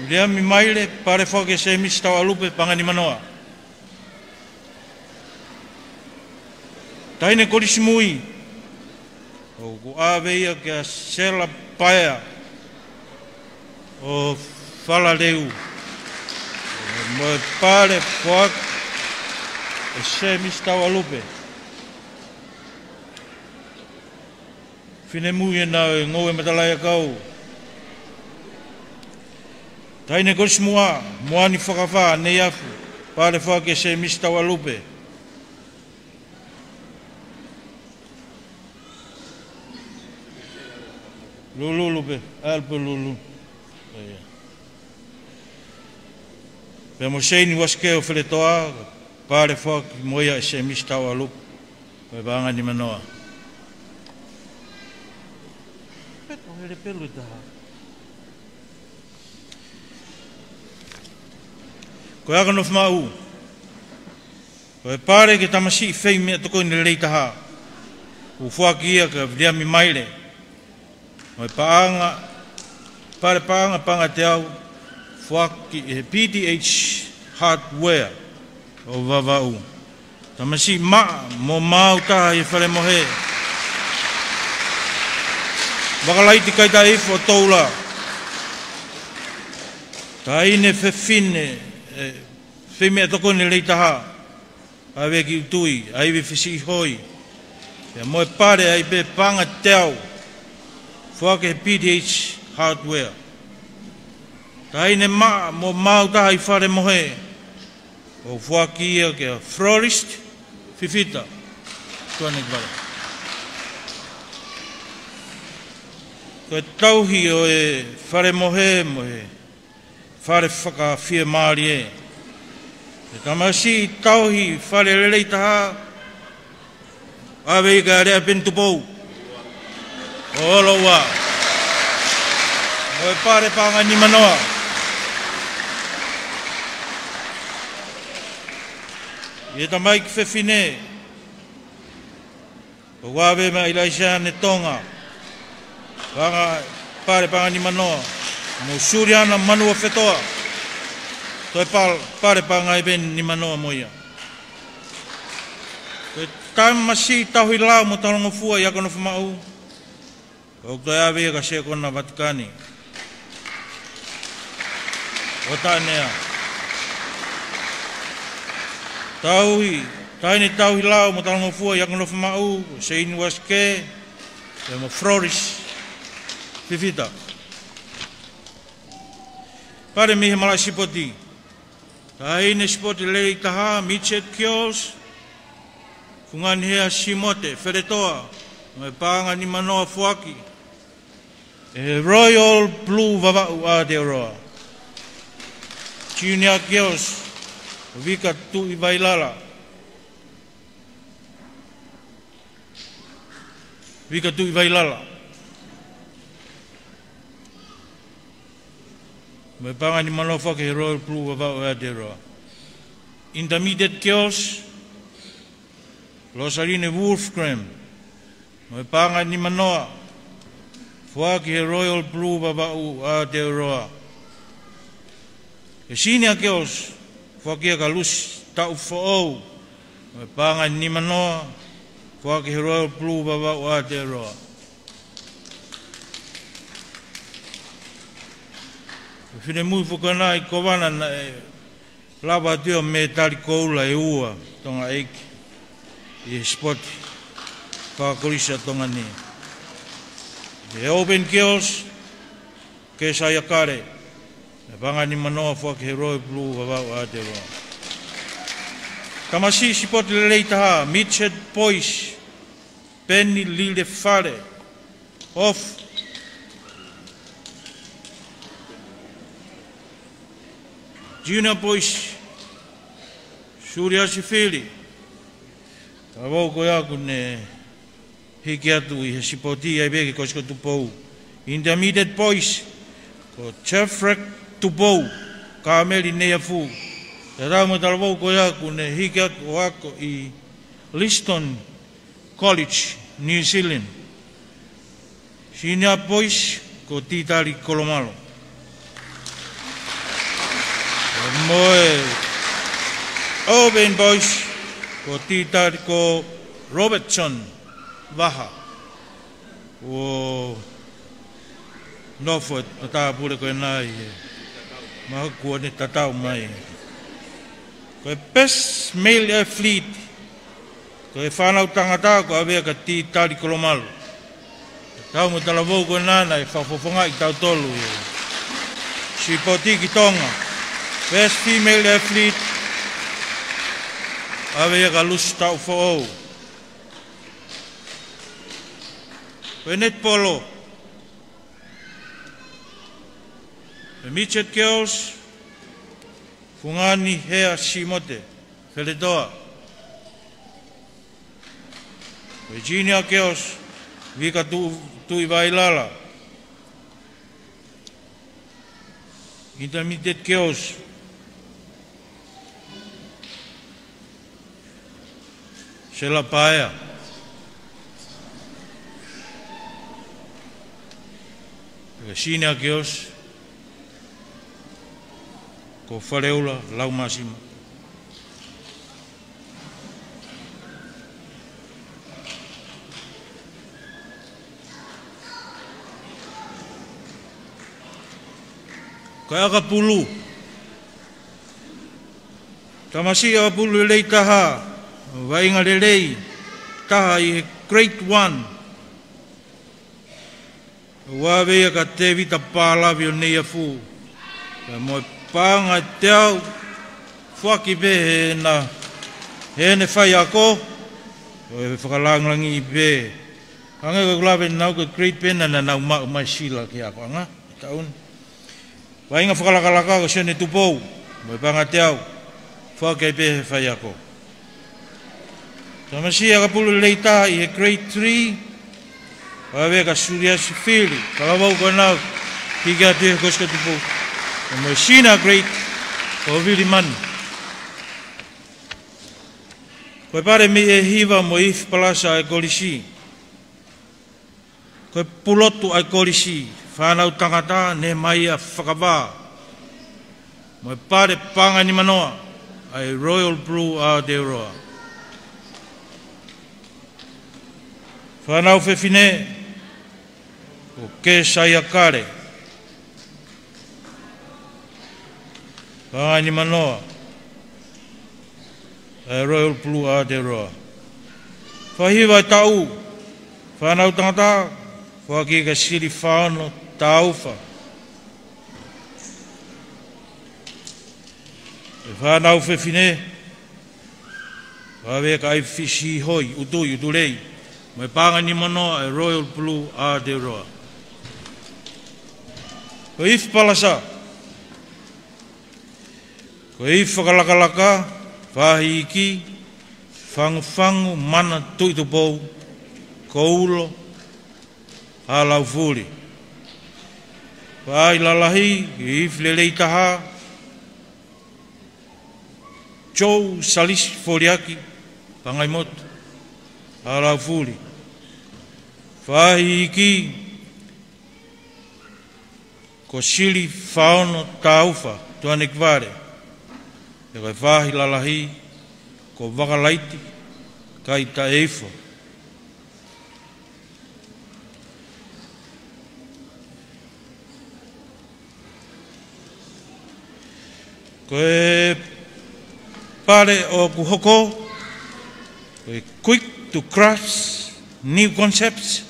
Viliami Maile, pale foaki ʻe Semisi Tauʻalupe, Paʻanga ʻe nimanoa. Taʻahine Kolisi Mui, ʻoku ʻave ia kia Sela Paea ʻo Falaleu, mo e pale foaki ʻe Semisi Tauʻalupe. Finemui ena ʻo e ngoue matalaʻiʻakau. Taʻahine Kolisi Muʻa, Moani Fakafā Neiafu, pale foaki ʻe Semisi Tauʻalupe. Lulu Lupe, Alpe Lulu. Pea mo Seini Uasike ʻo Feletoa, pale foaki mo ia ʻe Semisi Tauʻalupe, ko e Paʻanga ʻe nimanoa. Pea ko e hele pelu ʻe taha. Ko e ako nofo maʻu. Ko e pale ki he tamasiʻi fei meʻatokoni lelei taha, ʻOku foaki ia kia Viliami Maile, mo e paʻanga, pale paʻanga, paʻanga teau, foaki ʻe he P T H Hardware ʻo Vavaʻu. Tamasiʻi maʻa mo maau taha ʻi he fale mohe, Vakalaiti Kaitaʻi Foʻotoula. Taʻahine fefine, ʻe, fefine tokoni lelei taha, ʻAveki Utui, ʻAivi Fisiʻihoi. Pea mo e pale ʻa ia pē, paʻanga teau, foaki ʻe he P T H Hardware. Taʻahine maʻa mo maau taha ʻi fale mohe, ʻoku foaki ia kia Florist Fifita. Tuʻa ʻanenai ki vale. Ko e tauhi ʻo e fale mohe mo e fale fakafiemālie, ʻe tamasiʻi tauhi fale lelei taha, ʻave ia kia Leapeni Tupou ʻo Oloua, mo e pale paʻanga nimanoa. ʻI he tamaiki fefine, ʻoku ʻave maʻa ʻIlaisiane Tonga, paʻanga, pale paʻanga nimanoa, mo Suliana Manuofetoa, toe pal-, pale paʻanga ʻe pē nimanoa mo ia. Ko e tamasiʻi tauhi lao mo talangofua ʻi Akonofomaʻu, ʻoku toe ʻave ia kia Sekona Vatikani ʻo Taʻanea. Tauhi, taʻahine tauhi lao mo talangofua ʻi Akonofomaʻu, ko Seini Uasike, pea mo Florist Fifita. Pale mei he malaʻe sipoti. Taʻahine sipoti lelei taha, Midget Girls, Fungani Hea Simote, Feletoa, mo e paʻanga nimanoa, foaki ʻe he Royal Blue Vavaʻu Aotearoa. Junior Girls, Vika Tuʻivailala. Vika Tuʻivailala. Mo e paʻanga nimanoa, foaki ʻe he Royal Blue Vavaʻu Aotearoa. Intermediate Girls, Rosaline Wolfgram. Mo e paʻanga nimanoa, foaki ʻe he Royal Blue Vavaʻu Aotearoa. Ko e Senior Girls, foaki ia kia Lucy Taʻufoʻou, mo e paʻanga nimanoa, foaki ʻe he Royal Blue Vavaʻu Aotearoa. Ko e finemui foki ʻena ʻi Kovana naʻe lava atu ia ʻo mētali koula ʻe ua Tonga ʻeiki ʻi he sipoti fakakolisi ʻa Tonga ni. Ko e Open Girls, Kesaia Kale, mo e paʻanga nimanoa, foaki ʻe he Royal Blue Vavaʻu Aotearoa. Tamasiʻi sipoti lelei taha, Midget Boys, Peni Lilefale, Off. Junior Boys, Suliasi Fili, talavou ko ia ʻoku ne hiki atu ʻi he sipoti ʻa ia pē ki he Kolisi ko Tupou. Intermediate Boys, ko Jeffrey Tupou, Kameli Neiafu. Tatau mo e talavou ko ia ʻoku ne hiki atu ʻo ako ʻi Liston College, New Zealand. Senior Boys, ko Titali Kolomalo. Mo e Open Boys, ko Titali, ko Robertson Vaha. ʻO nofo e matāpule ko ena ʻi he mahaki kuo ne tatau mai. Ko e Best Male Athlete, ko e fānau tangata, ʻoku ʻave ia kia Titali Kolomalo. Tatau mo e talavou ko ena naʻe fakafofongaʻi kitautolu ʻi he sipoti ki Tonga. Best Female Athlete, ʻave ia kia Lucy Taʻufoʻou. Ko e netipolo, ko e Midget Girls, Fungani Hea Simote, Feletoa. Ko e Junior Girls, Vika Tu-, Tuʻivailala. Intermediate Girls, Sela Paea. Ko e senior girls, ko Faleula Laumasima. Ko e ʻakapulu. Tamasiʻi ʻakapulu lelei taha, vaʻinga lelei taha ʻi he grade one. ʻOku ʻave ia kia Tevita Palavi ʻo Neiafu. Pea mo e paʻanga ʻe teau, foaki pē heʻena, heʻene faiako, ʻo e fakalāngilangiʻi pē. Hangē ko ʻeku lave ʻanenai, ko e grade pē ena naʻa nau maʻu mai sila ki he akoʻanga he taʻu ni. Vaʻinga fakalakalaka ko Sione Tupou, mo e paʻanga ʻe teau, foaki ai pē he faiako. Tamasiʻi ʻakapulu lelei taha ʻi he grade three, ʻoku ʻave kia Suliasi Fili, talavou ko ena, hiki atu he Kosika Tupou. Mo e senior grade, ko Vili Manu. Ko e pale mei he hiva mo e ifi palasa ʻa e kolisi. Ko e pulotu ʻa e kolisi, fānau tangata, Nehemaia Fakavā. Mo e pale paʻanga ʻe nimanoa, ʻa e Royal Blue Aotearoa. Fānau fefine, ko Kesaia Kale. Paʻanga ʻe nimanoa, ʻa e Royal Blue Aotearoa. Fakahiva ʻo e taʻu, fānau tangata, foaki kia Sili Faono Taufa. Ko e fānau fefine, ʻoku ʻave kia ʻAifi Sihoi, ʻUtui, ʻUtulei, mo e paʻanga ʻe nimanoa, ʻa e Royal Blue Aotearoa. Ko e ifi palasa, ko e ifi fakalakalaka, faahi iiki, Fangufangu Mana Tuʻitupou, Koulo Halaufuli. Faahi lalahi, ifi lelei taha, Joe Salisi Foliaki, Pangaimotu, Halaufuli. Faahi iiki, ko Sili Faono Taufa, Tuʻanekivale. Pea ko e faahi lalahi, ko Vakalaiti Kaitaʻeifo. Ko e pale ʻoku hoko, ko e Quick to Grasp New Concepts.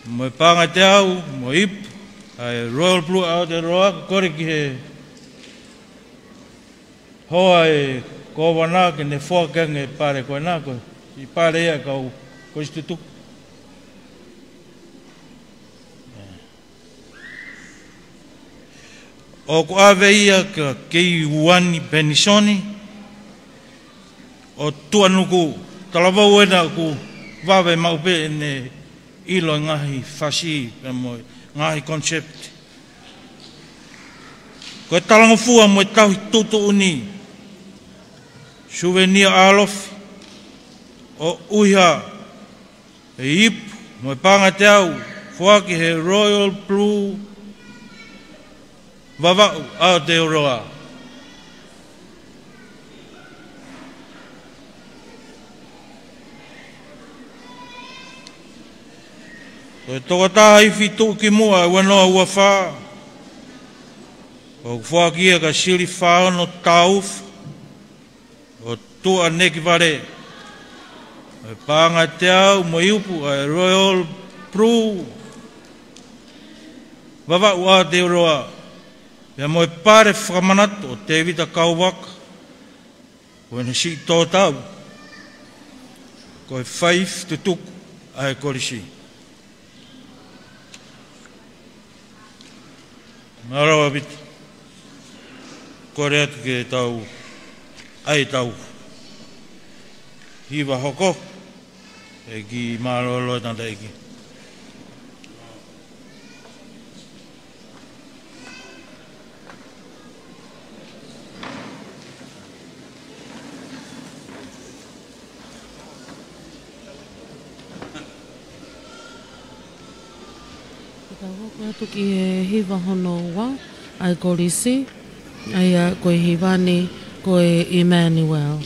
Mo e paʻanga ʻe teau, mo e ipu, ʻa e Royal Blue Aotearoa, kole ki he hoa ʻo e kōvana ke ne foaki ange e pale ko ena, ko e pale ia ʻa e kau kolisi tutuku. ʻOku ʻave ia kia Keiuani Penisoni ʻo Tuʻanuku, talavou ena ʻoku vave maʻu pē ʻene ʻilo e ngaahi fasi pea mo e ngaahi concept. Ko e talangofua mo e tauhi tuʻutuʻuni, Suvenia ʻAlofi ʻo ʻUiha, e ipu mo e paʻanga ʻe teau, foaki he Royal Blue Vavaʻu Aotearoa. Ko e tokotaha ifi tuʻukimuʻa ua noa ua fā, ʻoku foaki ia kia Sili Faono Taufa ʻo Tuʻanekivale. Mo e paʻanga ʻe teau mo e ipu, ʻa e Royal Blue Vavaʻu Aotearoa. Pea mo e pale fakamanatu ʻo Tevita Kauvaka, ko ʻene siʻi tōtau, ko e faifi tutuku ʻa e kolisi. Mālō ʻaupito. Kole atu ke tau, ʻai tau hiva hoko, ʻEiki mālōlō e tangataʻeiki. Tau hoko atu ki he hiva hono ua, ʻa e kolisi, ʻa ia ko e hiva ni, ko e Emmanuel.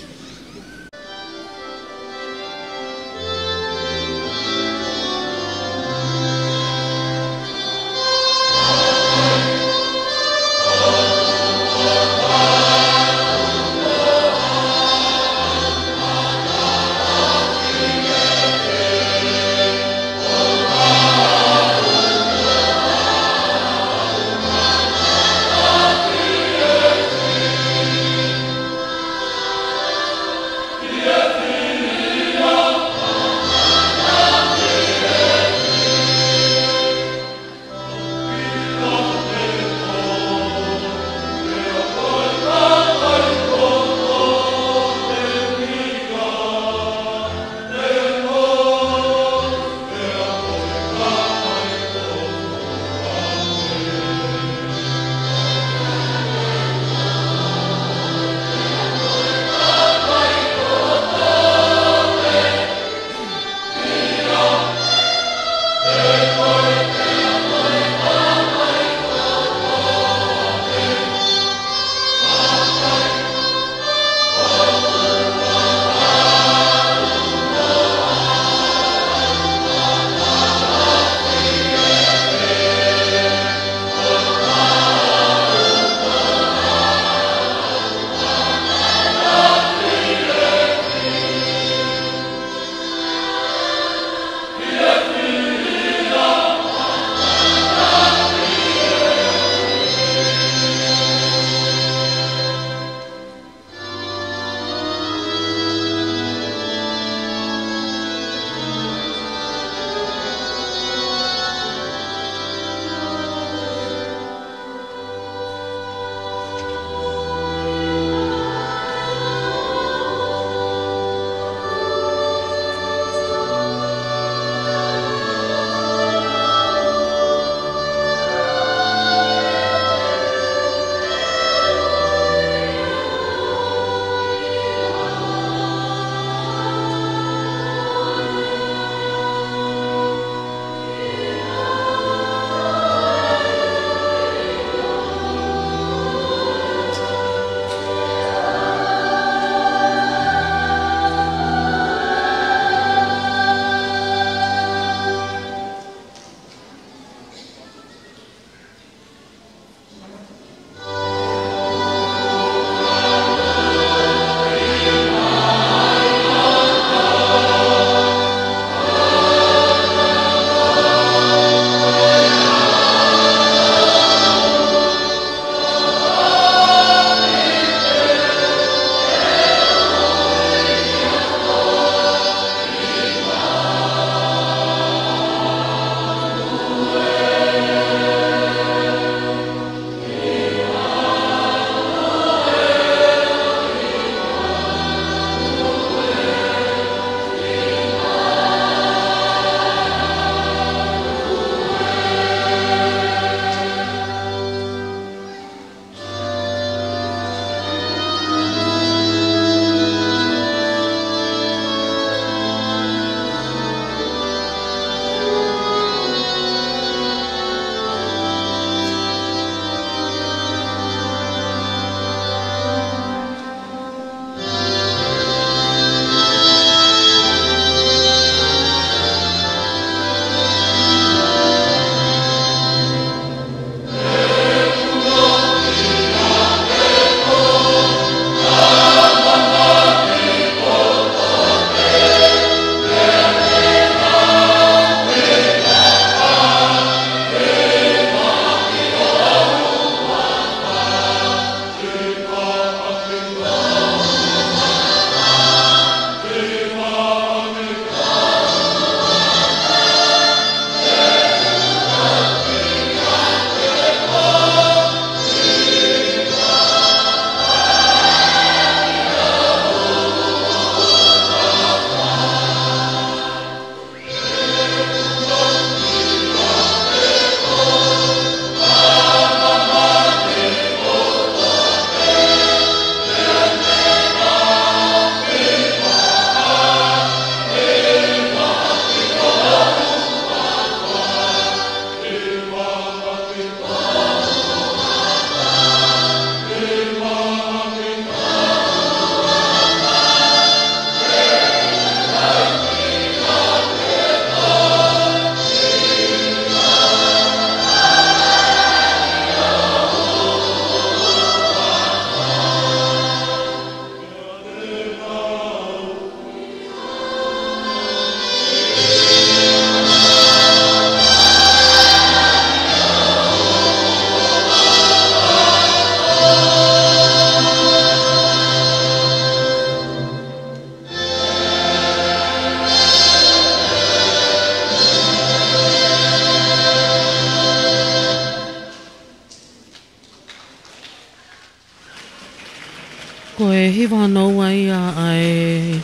ʻE hiva hono ua ia ʻa e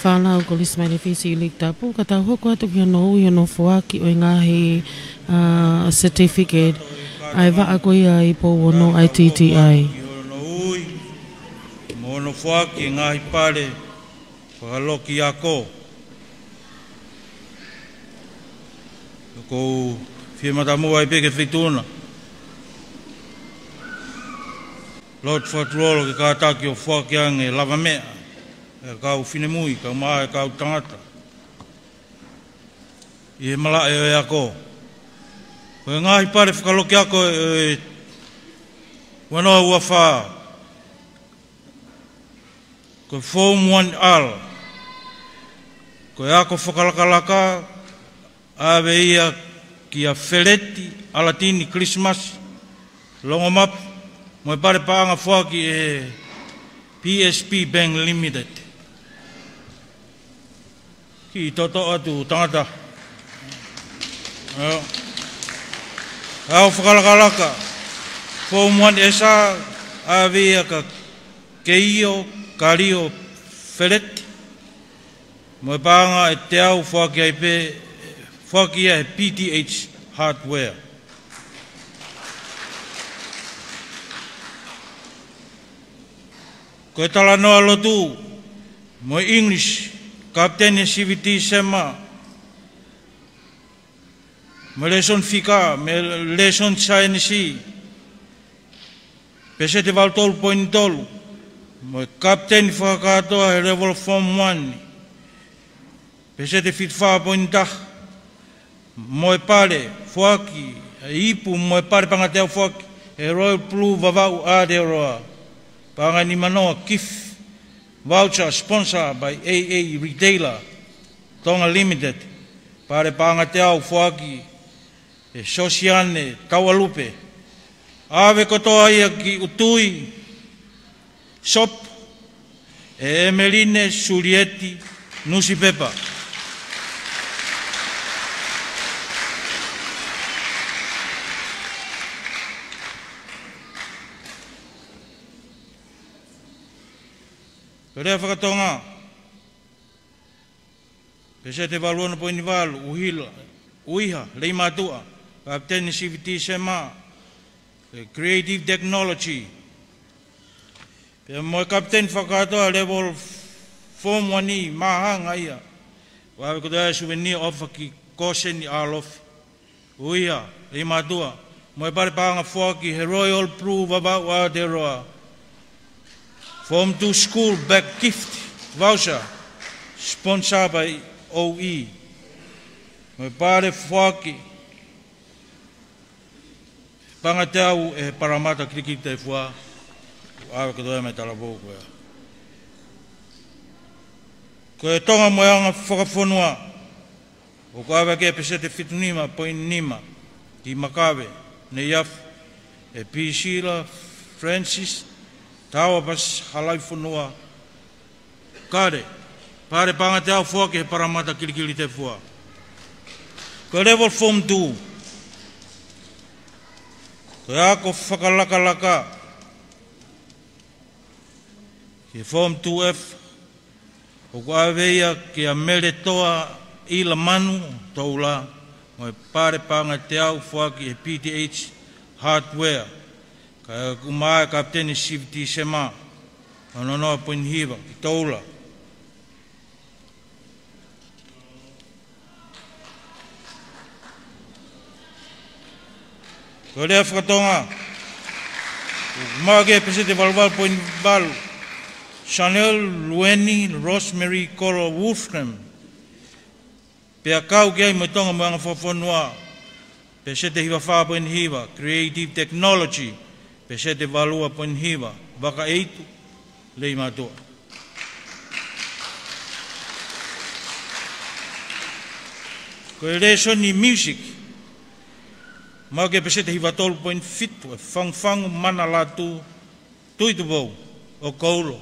fānau Kolisi Maʻilifisi ʻi Likitapu, ka tau hoko atu ki hono ui hono foaki ʻo e ngaahi, ā, certificate ʻa e vaʻa ko ia ʻi Pouono ʻa e T T I. Ki hono ui mo hono foaki e ngaahi pale fakalokiako. ʻOku ou fie matamua ai pē ki he feituʻu na, Lord Fatuolo, ke kātaki ʻo foaki ange lavameʻa ʻa e kau finemui, kae ʻumaʻā e kau tangata ʻi he malaʻe ʻo e ako. Ko e ngaahi pale fakalokiako ʻo e ua noa ua fā, ko e Form One R, ko e ako fakalakalaka, ʻave ia kia Feleti ʻAlatini Kilisimasi Longomapu, mo e pale paʻanga foaki ʻe he P S B Bank Limited. Kiʻi toto atu tangata. ʻIo. Ako fakalakalaka, Form One S R, ʻave ia kia Keio Kalio Feleti, mo e paʻanga ʻe teau, foaki ai pē, foaki ia ʻe he P T H Hardware. Ko e talanoa lotu mo e English, Kapiteni Siviti Sema, mo e lēsoni fika, mo e lēsoni saienisi, peseti valu tolu poini tolu, mo e kapiteni fakakātoa he level Form One, peseti fitu fā poini taha, mo e pale foaki, ʻa e ipu mo e pale paʻanga teau foaki ʻe he Royal Blue Vavaʻu Aotearoa, paʻanga ʻe nima noa, gift voucher sponsor by A A Retailer Tonga Limited, pale paʻanga teau foaki ʻe Sosiane Taualupe, ʻave kotoa ia ki ʻUtui Shop ʻe Emeline Sulieti Nusipepa. Ko e lea fakatonga, peseti valu ono poini valu, ʻUhila, ʻUiha Leimātuʻa, Kapiteni Siviti Sema, Creative Technology. Pea mo e kapiteni fakakātoa level Form One, māhanga ia, ʻo ʻave kotoa e souvenir ʻofa ki Koseni ʻAlofi, ʻUiha Leimātuʻa, mo e pale paʻanga foaki he Royal Blue Vavaʻu Aotearoa, Form Two School Bag Gift Voucher, sponsor by O E, mo e pale foaki paʻanga teau ʻe he Paramata Kilikilitefua, ʻo ʻave kotoa mai talavou ko ia. Ko e Tonga mo e anga fakafonua, ʻoku ʻave ki ai e peseti fitu nima poini nima ki Makave, Neiafu, ʻe Pisila Francis Tauapasi Halaifonua Kale, pale paʻanga teau foaki he Paramata Kilikilitefua. Ko e level Form Two, ko e ako fakalakalaka, ki he Form Two F, ʻoku ʻave ia kia Meletoa ʻIlamanu Toula, mo e pale paʻanga teau foaki ʻe he P T H Hardware, kae ʻumaʻā e kapiteni Siviti Sema, ono noa poini hiva ki Toula. Ko e lea fakatonga, ʻoku maʻu ki ai e peseti valu valu poini valu, Chanel Lueni Rosemary Kolo Wolfram. Pea kau ki ai mo e Tonga mo e anga fakafonua, peseti hiva fā poini hiva, Creative Technology, peseti valu ua poini hiva, Vakaʻeitu Leimātuʻa. Ko e lēsoni music, maʻu ki ai e peseti hiva tolu poini fitu, ʻe Fangufangu Manalatu Tuitupou ʻo Koulo,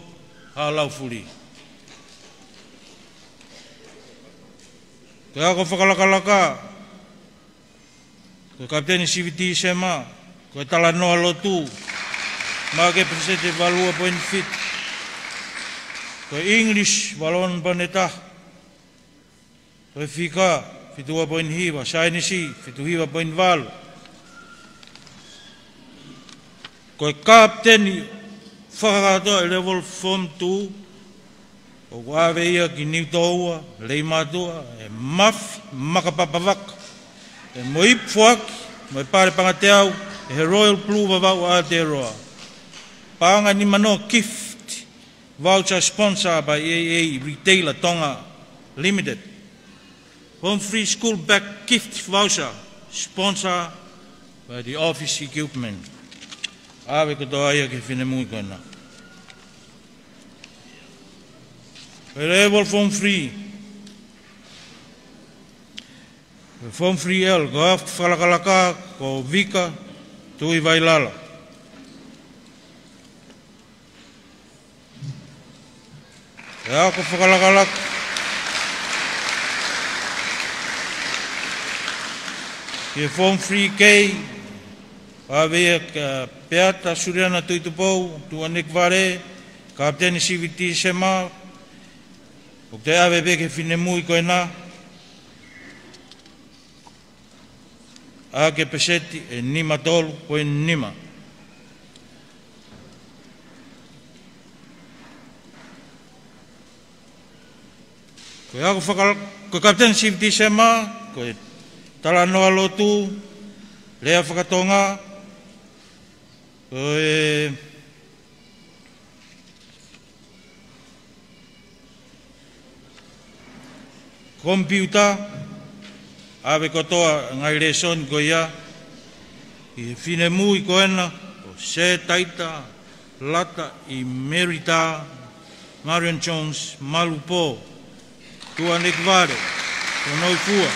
Haʻalaufuli. Ko e ako fakalakalaka, ko e kapiteni Siviti Sema, ko e talanoa lotu, maʻu ki ai e peseti valu ua poini fitu, Ko e English, valon poini taha. Ko e Fika, fitu ua poini hiva. Saienisi, fitu hiva poini valu. Ko e kapiteni fakakātoa ʻi he level Form Two, ʻoku ʻave ia ki Niutōua, Leimātuʻa, ʻe Mafi Makapapavaka, ʻe mo ipu foaki mo e pale paʻanga teau ʻe he Royal Blue Vavaʻu ʻo Aotearoa. Paʻanga ʻe nimanoa gift voucher sponsor by A A Retailer Tonga Limited. Form Three school bag gift voucher sponsor by the office equipment. ʻAve kotoa ia ki he finemui ko ena. Level Form Three. Form Three L, ko e fakalakalaka ko Vika Tuʻivailala. Ko e ako fakalakalaka ki he Form Three K, ʻave ia kia Peata Suliana Tuʻitupou, Tuʻanekivale, Kapiteni Siviti Sema, ʻoku toe ʻave pē ki he finemui ko ena, ʻa e peseti ʻe nima tolu poini nima. Ko e ako fakal-, ko e Kapiteni Siviti Sema, ko e talanoa lotu, lea fakatonga, ko e komipiuta, ʻave kotoa e ngaahi lēsoni ko ia ki he finemui ko ena, ko Sētaita Lata ʻImerita Marion Jones Malupō, Tuʻanekivale, Fonoifua.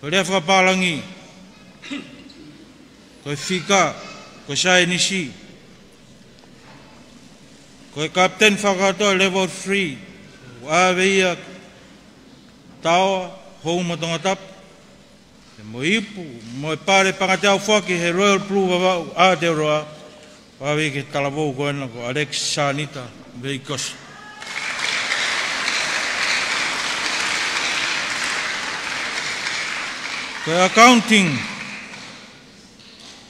Ko e lea fakapālangi, ko e Fika, ko e Saienisi, ko e kapiteni fakakātoa level three, ʻoku ʻave ia kia Taoa Houma Tongatapu, ʻe mo ipu mo e pale paʻanga teau foaki he Royal Blue Vavaʻu ʻo Aotearoa, ʻave ki he talavou ko ena ko Alex Sanita Veikosi. Ko e accounting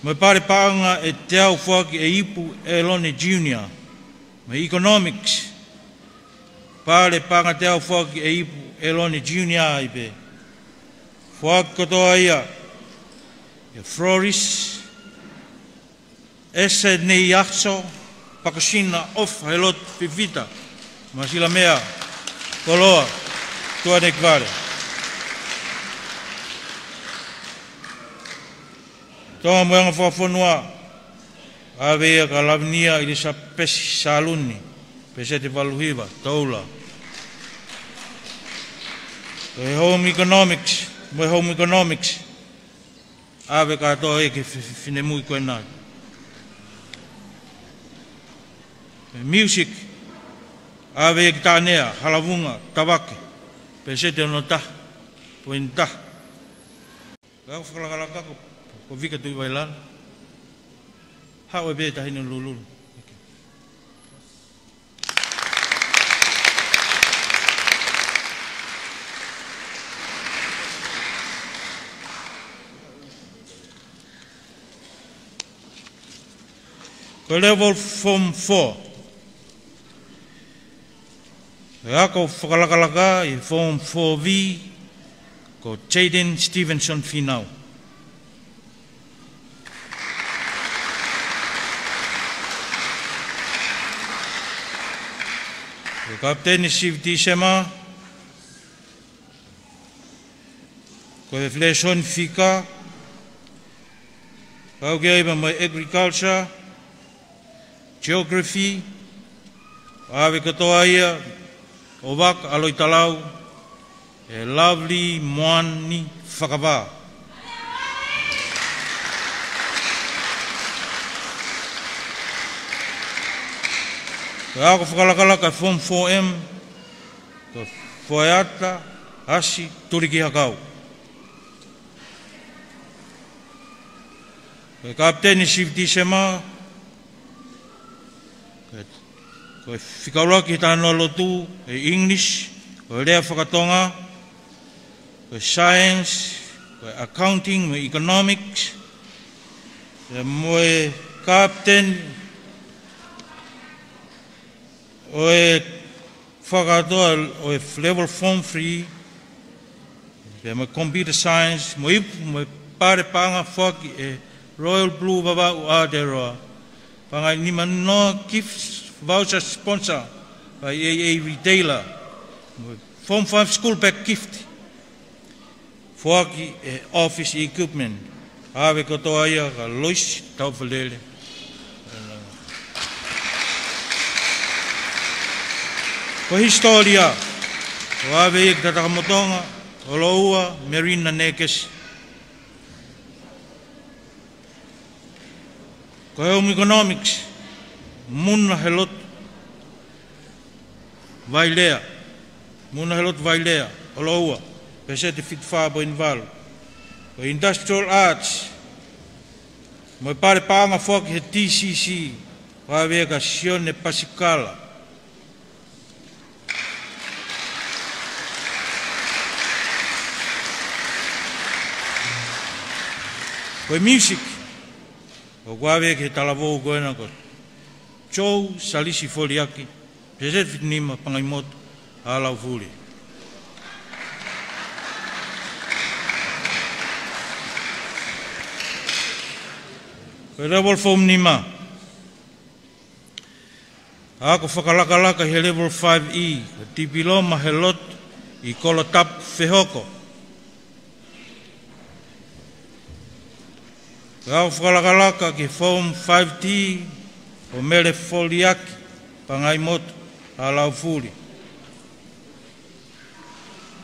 mo e pale paʻanga ʻe teau foaki ʻe Ipu ʻElone Junior, mo e economics, pale paʻanga teau foaki ʻe Ipu ʻElone Junior ai pē. Foaki kotoa ia ʻe Floris ʻEseneiaso Pakasina ʻOfa Helotu Fifita Masilamea Koloa Tuʻanekivale. Tonga mo e Anga Fakafonua, ʻave ia kia Lavinia ʻIlisapesi Saluni, peseti valu hiva, Toula. Ko e home economics, mo e home economics, ʻave kātoa ia ki he fi-, fi-, finemui ko ena. Ko e music, ʻave ia kia Tanea Halavunga Tavake, peseti ono taha poini taha. Ko e ako fakalakalaka ko, ko Vika Tuʻivailala. Haʻu ʻo pehē Taʻahine Lululu. Ko e level Form Four. Ko e ako fakalakalaka ʻi he Form Four V, ko Jaden Stevenson Finau. Ko e kapiteni Sivi Tīsema, ko e lēsoni fika, kau ki ai pea mo e agriculture, geography, ʻave kotoa ia ʻo Vaka ʻAloitalau, ʻe Lovely Moani Fakavā. Ko e ako fakalakalaka Form Four M, ko Foeata Asi Tulikihakau. Ko e Kapiteni Sivitisema, ko e, ko e fika ʻuluaki he talanoa lotu, ʻe English, ko e lea fakatonga, ko e science, ko e accounting, mo e economics, pea mo e kapiteni ʻo e fakakātoa ʻo e level form three, pea mo e computer science, mo e ipu, mo e pale paʻanga foaki ʻe Royal Blue Vavaʻu Aotearoa, paʻanga ʻe nima noa gift voucher sponsor by A A Retailer, mo e form five school bag gift foaki ʻe Office Equipment, ʻave kotoa ia kia Loisi Taufaʻilele. Ko e hisitōlia, ʻo ʻave ia kia Takamotonga, ʻOloʻua, Merina Nekesi. Ko e Home Economics, Muna Helotu Vailea, Muna Helotu Vailea, ʻOloʻua, peseti fitu fā poini valu. Ko e Industrial Arts, mo e pale paʻanga foaki he T C C, ʻave kia Sione Pasikala. Ko e music, ʻoku ʻave ki he talavou ko ena ko Joe Salisi Foliaki, peseti fitu nima, Pangaimotu, Laufuli. Ko e level form nima, ako fakalakalaka he level five E, ko e tipiloma he lotu ʻi Kolotapu Fehoko. Ko e ako fakalakalaka ki he form five T, ko Mele Foliaki, Pangaimotu, Laufuli.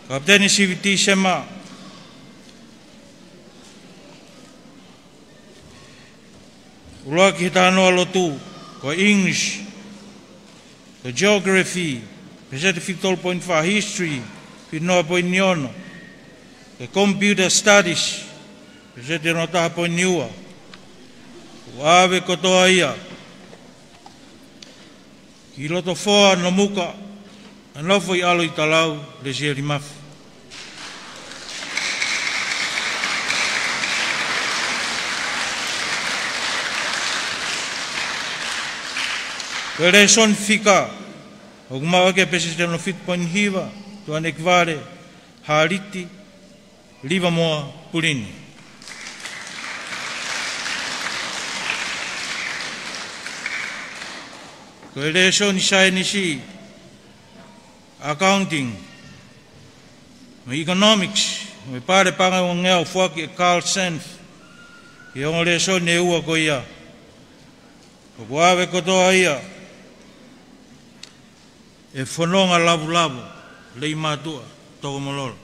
Kapiteni Sivitisema, ʻuluaki he talanoa lotu, ko e English, ko e Geography, peseti fitu tolu poini fā, History, fitu noa poini ono, ko e Computer Studies, peseti ono taha poini ua, ʻoku ʻave kotoa ia ki Lotofoa Nomuka, ʻa e nofo ʻi ʻAlo ʻi Talau, Lesieli Mafi. Ko e lēsoni fika, ʻoku maʻu ʻaki ʻe he peseti ono fitu poini hiva, Tuʻanekivale Haliti Livamoa Pulini. Ko e lēsoni saienisi, accounting, mo e economics, mo e pale paʻanga ʻe uangeau foaki ʻe Carl Senf, ʻi he ongo lēsoni ʻe ua ko ia, ʻoku ʻave kotoa ia ʻe Fononga Lavulavu Leimātuʻa Tokomololo.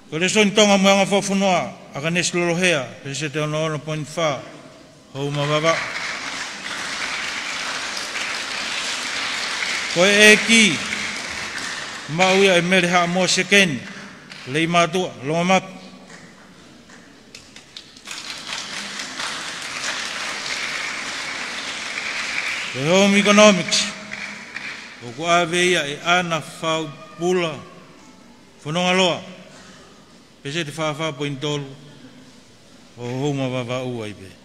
Ko e lēsoni Tonga mo e Anga Fakafonua, ʻAkanesi Lolohea, peseti ono ono poini fā, Houma Vavaʻu. Ko e ʻEiki, maʻu ia ʻe Mele Haʻamoa Sekeni, Leimātuʻa, Longomapu. Ko e Home Economics, ʻoku ʻave ia ʻe ʻAna Faupula Fonongaloa, peseti fā fā poini tolu, ʻo Houma Vavaʻu ai pē.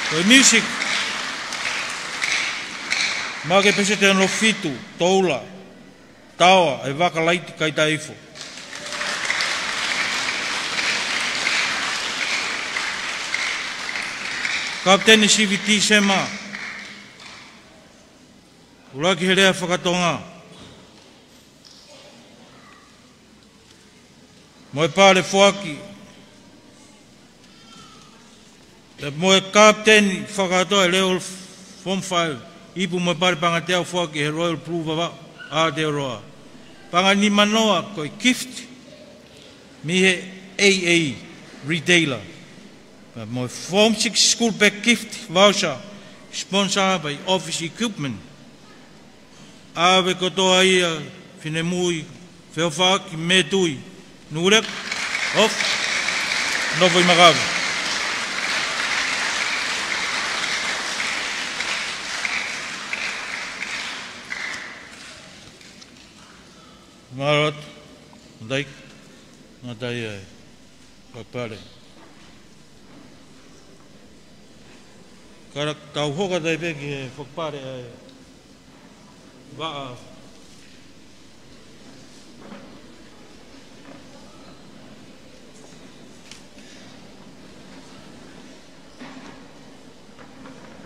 Ko e music, maʻu ʻaki ʻe he peseti ono fitu, Toula Taoa, ʻa e Vaka Laiti Kaitaifo. Kapiteni Sivitisema, ʻuluaki he lea fakatonga mo e pale foaki, pea mo e kapiteni fakakātoa ʻo e level form five, ipu mo e pale paʻanga teau foaki ʻe he Royal Blue Vavaʻu Aotearoa, paʻanga ʻe nima noa ko e gift mei he A A Retailer, pea mo e form six school bag gift voucher sponsor by Office Equipment, ʻave kotoa ia ʻe Finemui Feʻofaʻaki Metui, Nulek of Nofoʻi Makave. Mālō atu, ngātai, ngātai ai, fakapale. Ka tau hoko atu ai pē ki he fakapale ʻa e vaʻa.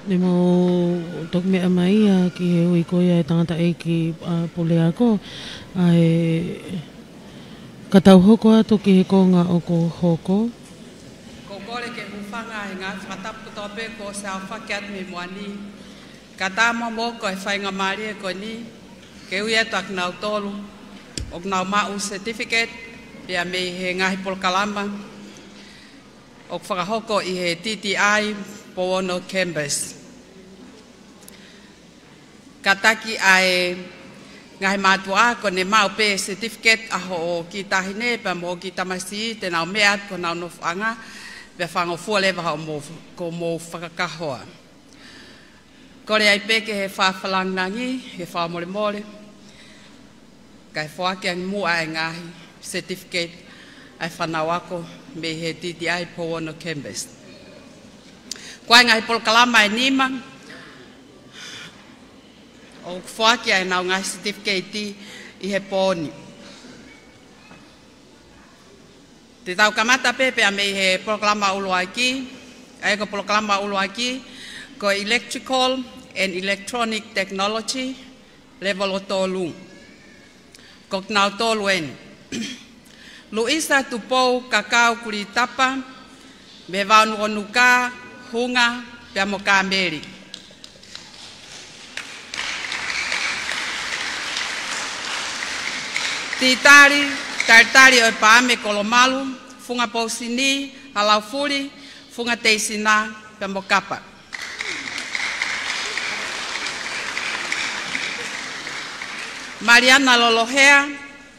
Ne mau toki meʻa mai ia ki he ui ko ia e tangataʻeiki ʻa e puleako, ʻa e ka tau hoko atu ki he konga ʻoku hoko. ʻOku ou kole ke hūfanga he ngaahi fakatapu kotoa pē kuo ʻosi aofaki atu mei muʻa ni. Kae ʻatā mo e faingamālie ko eni ke ui atu ʻa kinautolu ʻoku nau maʻu certificate pea mei he ngaahi polokalama ʻoku fakahoko ʻi he T T I Pouono Campus. Kātaki ʻa e ngaahi mātuʻa kuo ne maʻu pē certificate ʻa hoʻo kiʻi taʻahine pea mo hoʻo kiʻi tamasiʻi te nau meʻa atu ki honau nofoʻanga pea fakangofua leva hoʻomou, ko hoʻomou fakakahoa. Kole ai pē ke he fakafakalāngilangi, ke fakamolemole, kae foaki ange muʻa e ngaahi certificate ʻa e fānau ako mei he T T I Pouono Campus. Ko e ngaahi polokalama ʻe nima ʻoku foaki ai ʻenau ngaahi certificate ʻi he pō ni. Te tau kamata pē pea mei he polokalama ʻuluaki, ʻa ia ko e polokalama ʻuluaki, ko e Electrical and Electronic Technology, level ʻo tolu. Ko kinautolu eni. Luisa Tupou Kakau Kulitapa, mei Vao Nukonuka, Hunga, pea mo Kāmeli. Titali, Talitali ʻo e Paame Kolomalu, Funga Pousini, Halaufuli, Funga Teisina, pea mo Kapa. Maliana Lolohea,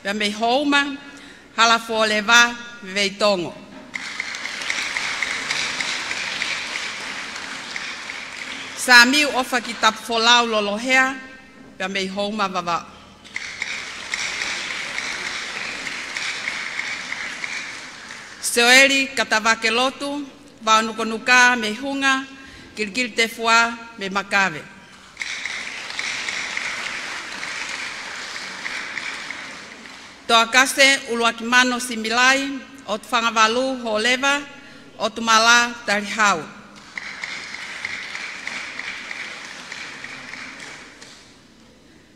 pea mei Houma, Halafoleva, Veitongo. Samiu ʻOfa ki Tapufolau Lolohea, pea mei Houma, Vavaʻu. Sioeli Katavakelotu, Vao Nukonuka mei Hunga, Kilikilitefua mei Makave. Toakase Uluakimano Similai, ʻOtu Fangavalu Holeva, ʻOtu Mala Talihau.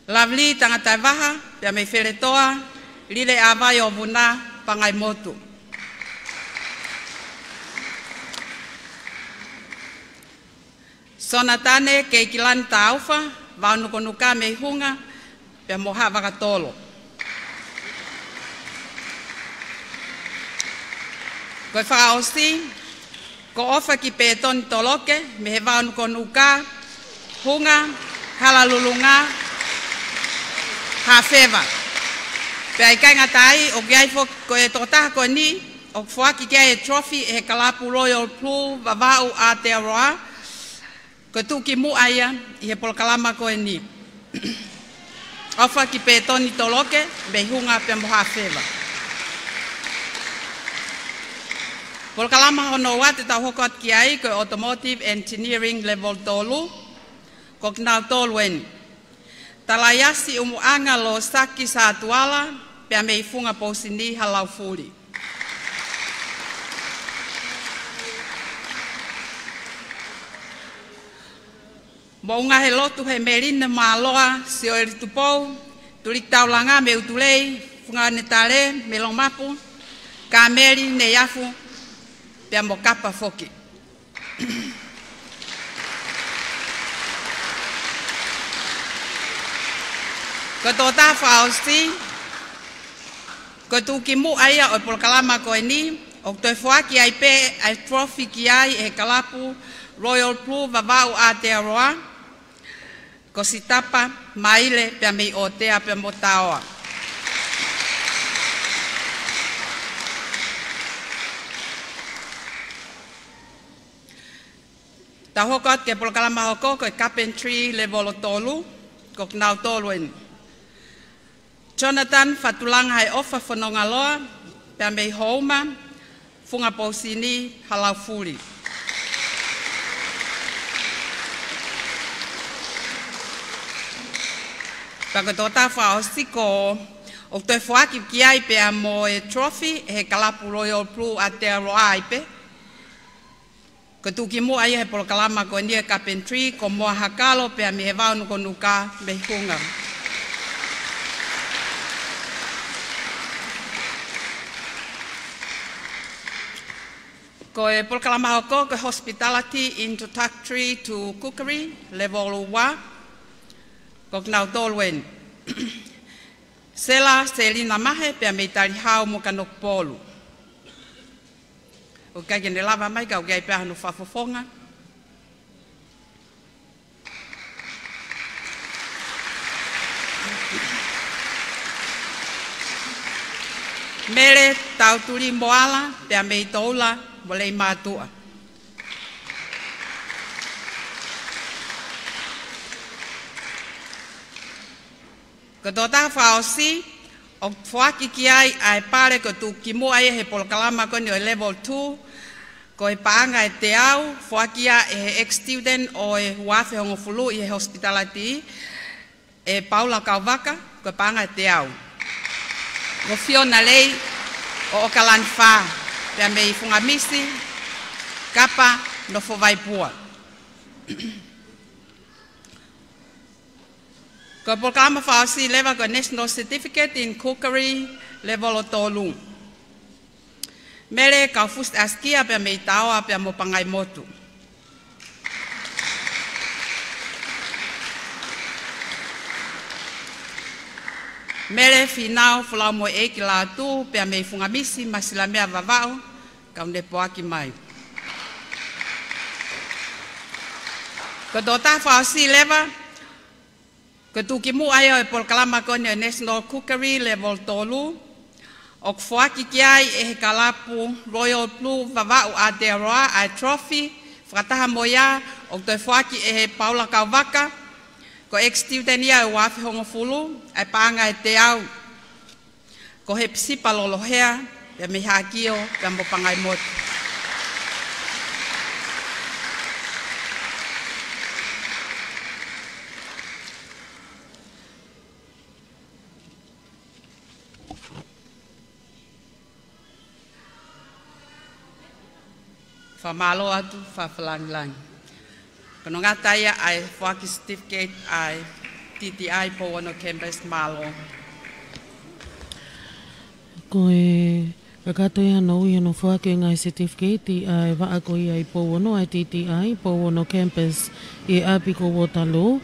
Lavili Tangataevaha, pea mei Feletoa, Lile ʻAvai ʻo Vuna, Pangaimotu. Sonatane Keikilani Taufa, Vao Nukonuka mei Hunga, pea mo Haʻa Vakatolo. Ko e fakaʻosi, ko ʻOfa ki Petoni Toloke, mei he Vao Nukonuka, Hunga, Halalulunga, Hafeva. Pea ʻikai ngata ai, ʻoku ʻi ai foki ko e tokotaha ko eni, ʻoku foaki ki ai e trophy ʻe he kalapu Royal Blue Vavaʻu Aotearoa, ko e tuʻukimuʻa ia ʻi he polokalama ko eni. ʻOfa ki Petoni Toloke, mei Hunga pea mo Hafeva. Polokalama hono ua te tau hoko atu ki ai, ko e Automotive Engineering Level tolu, ko kinautolu eni. Talaiasi ʻUmuʻanga Losaki Satuala, pea mei Funga Pousini Halaufuli. Moʻunga he lotu he Melina Māloa, Sioeli Tupou, Tuliki Taulanga mei ʻUtulei, Funga Netale mei Lomapu, Kāmeli Neiafu, pea mo Kapa foki. Ko e tokotaha fakaʻosi, ko e tuʻukimuʻa ia ʻo e polokalama ko eni, ʻoku toe foaki ai pē ʻa e trophy ki ai ʻe he kalapu Royal Blue Vavaʻu Aotearoa, ko Sitapa Maile pea mei ʻOtea pea mo Taoa. Tau hoko atu ki he polokalama hoko, ko e Carpentry Level tolu, ko kinautolu eni: Jonathan Fatulanga Haeʻofa Fonongaloa, pea mei Houma, Funga Pousini Halaufuli. Pea ko e tokotaha fakaʻosi, ʻoku toe foaki ki ai pea mo e trophy ʻe he kalapu Royal Blue ʻa Aotearoa ai pē. Ko e tuʻukimuʻa ia he polokalama ko eni ʻo e Carpentry, ko Moa Hakalo pea mei he Vao Nukanuka mei Hunga. Ko e polokalama hoko, ko e Hospitality Introductory to Cookery, Level ua, ko kinautolu eni: Sela Selina Mahe pea mei Talihau mo Kanokupolu. ʻOku ʻikai ke ne lava mai, ka ʻoku ʻi ai pē hono fakafofonga. Mele Tautuli Moala pea mei Toula mo Leimātuʻa. Ko e tokotaha fakaʻosi, ʻoku foaki ki ai ʻa e pale ko e tuʻukimuʻa ia he polokalama ko eni ʻo e Level two, ko e paʻanga ʻe teau, foaki ia ʻe he ex-student ʻo e ua afe hongofulu ʻi he Hospitality, ʻe Paula Kauvaka, ko e paʻanga ʻe teau. Ko Fiona Lei ʻo ʻOkalani Fā, pea mei Fungamisi, Kapa, Nofovaipua. Ko e polokalama fakaʻosi leva ko e National Certificate in Cookery Level tolu. Mele Kaufusi ʻAsikia pea mei Taoa pea mo Pangaimotu. Mele Fīnau Folaumoeʻeiki Lātū pea mei Fungamisi, Masilamea Vavaʻu, kau ne poaki mai. Ko e tokotaha fakaʻosi leva, ko e tuʻukimuʻa ia ʻo e polokalama ko eni ʻo e National Cookery Level tolu, ʻoku foaki ki ai ʻe he kalapu Royal Blue Vavaʻu ʻa Aotearoa ʻa e trophy, fakataha mo ia ʻoku toe foaki ʻe he Paula Kauvaka, ko e ex-student ia ʻo e ua afe hongofulu, ʻa e paʻanga ʻe teau. Ko Hepisipa Lolohea, pea mei Haʻakio, pea mo Pangaimotu. Fakamālō atu, fakalangilangi. Ko hono ngata ia ʻa e foaki certificate ʻa e T T I Pouono Campus, mālō. Ko e kakato ia hono ui hono foaki ʻo e ngaahi certificate ʻa e vaʻa ko ia ʻi Pouono, ʻa e T T I Pouono Campus ʻi he ʻapi ko Waterloo.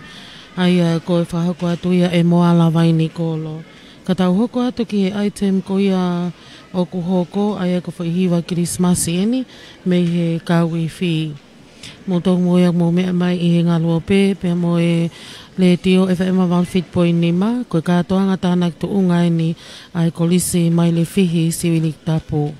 ʻA ia ko e fakahoko atu ia ʻe Moala Vainikolo. Ka tau hoko atu ki he item ko ia ʻoku hoko, ʻa ia ko e foʻi hiva Kilisimasi eni mei he kau ifi. Mou toki moʻui ā, mou meʻa mai ʻi he ngaluope pea mo e Letiō F M valu fitu poini nima, ko e kātoanga tānaki tuʻunga eni ʻa e Kolisi Mailefihi Siuʻilikutapu.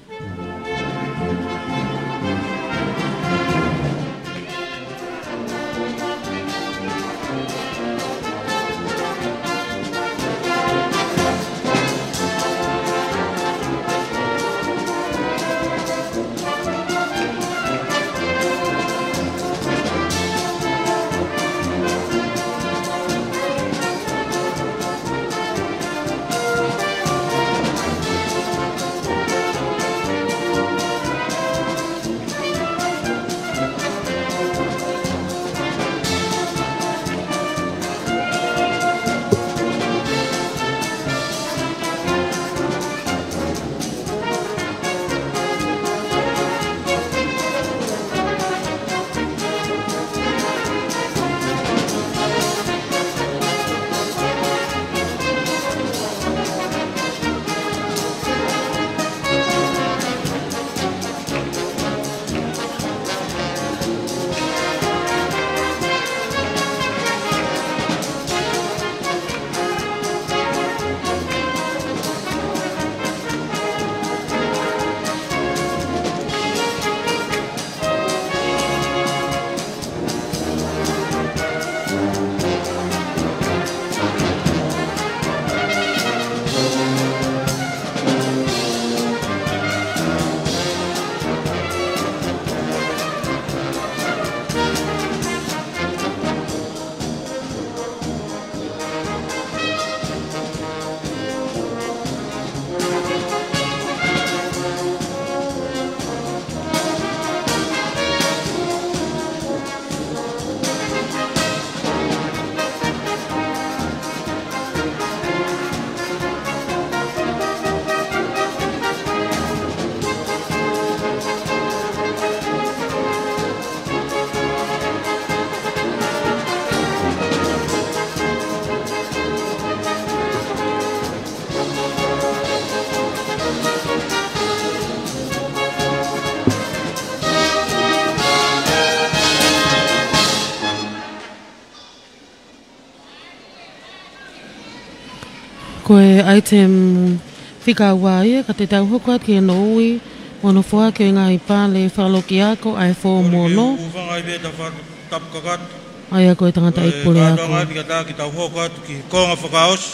Ko e item fika ua ia, ka te tau hoko atu ki hono ui, mo hono foaki ʻo e ngaahi pale fakalokiako ʻa e Foomu Ono. Ua fanga i veta fa-, tapu kakato. ʻA ia ko e tangataʻeiki puleako. Kātoanga atu ka ta ki tau hoko atu ki he konga fakaʻosi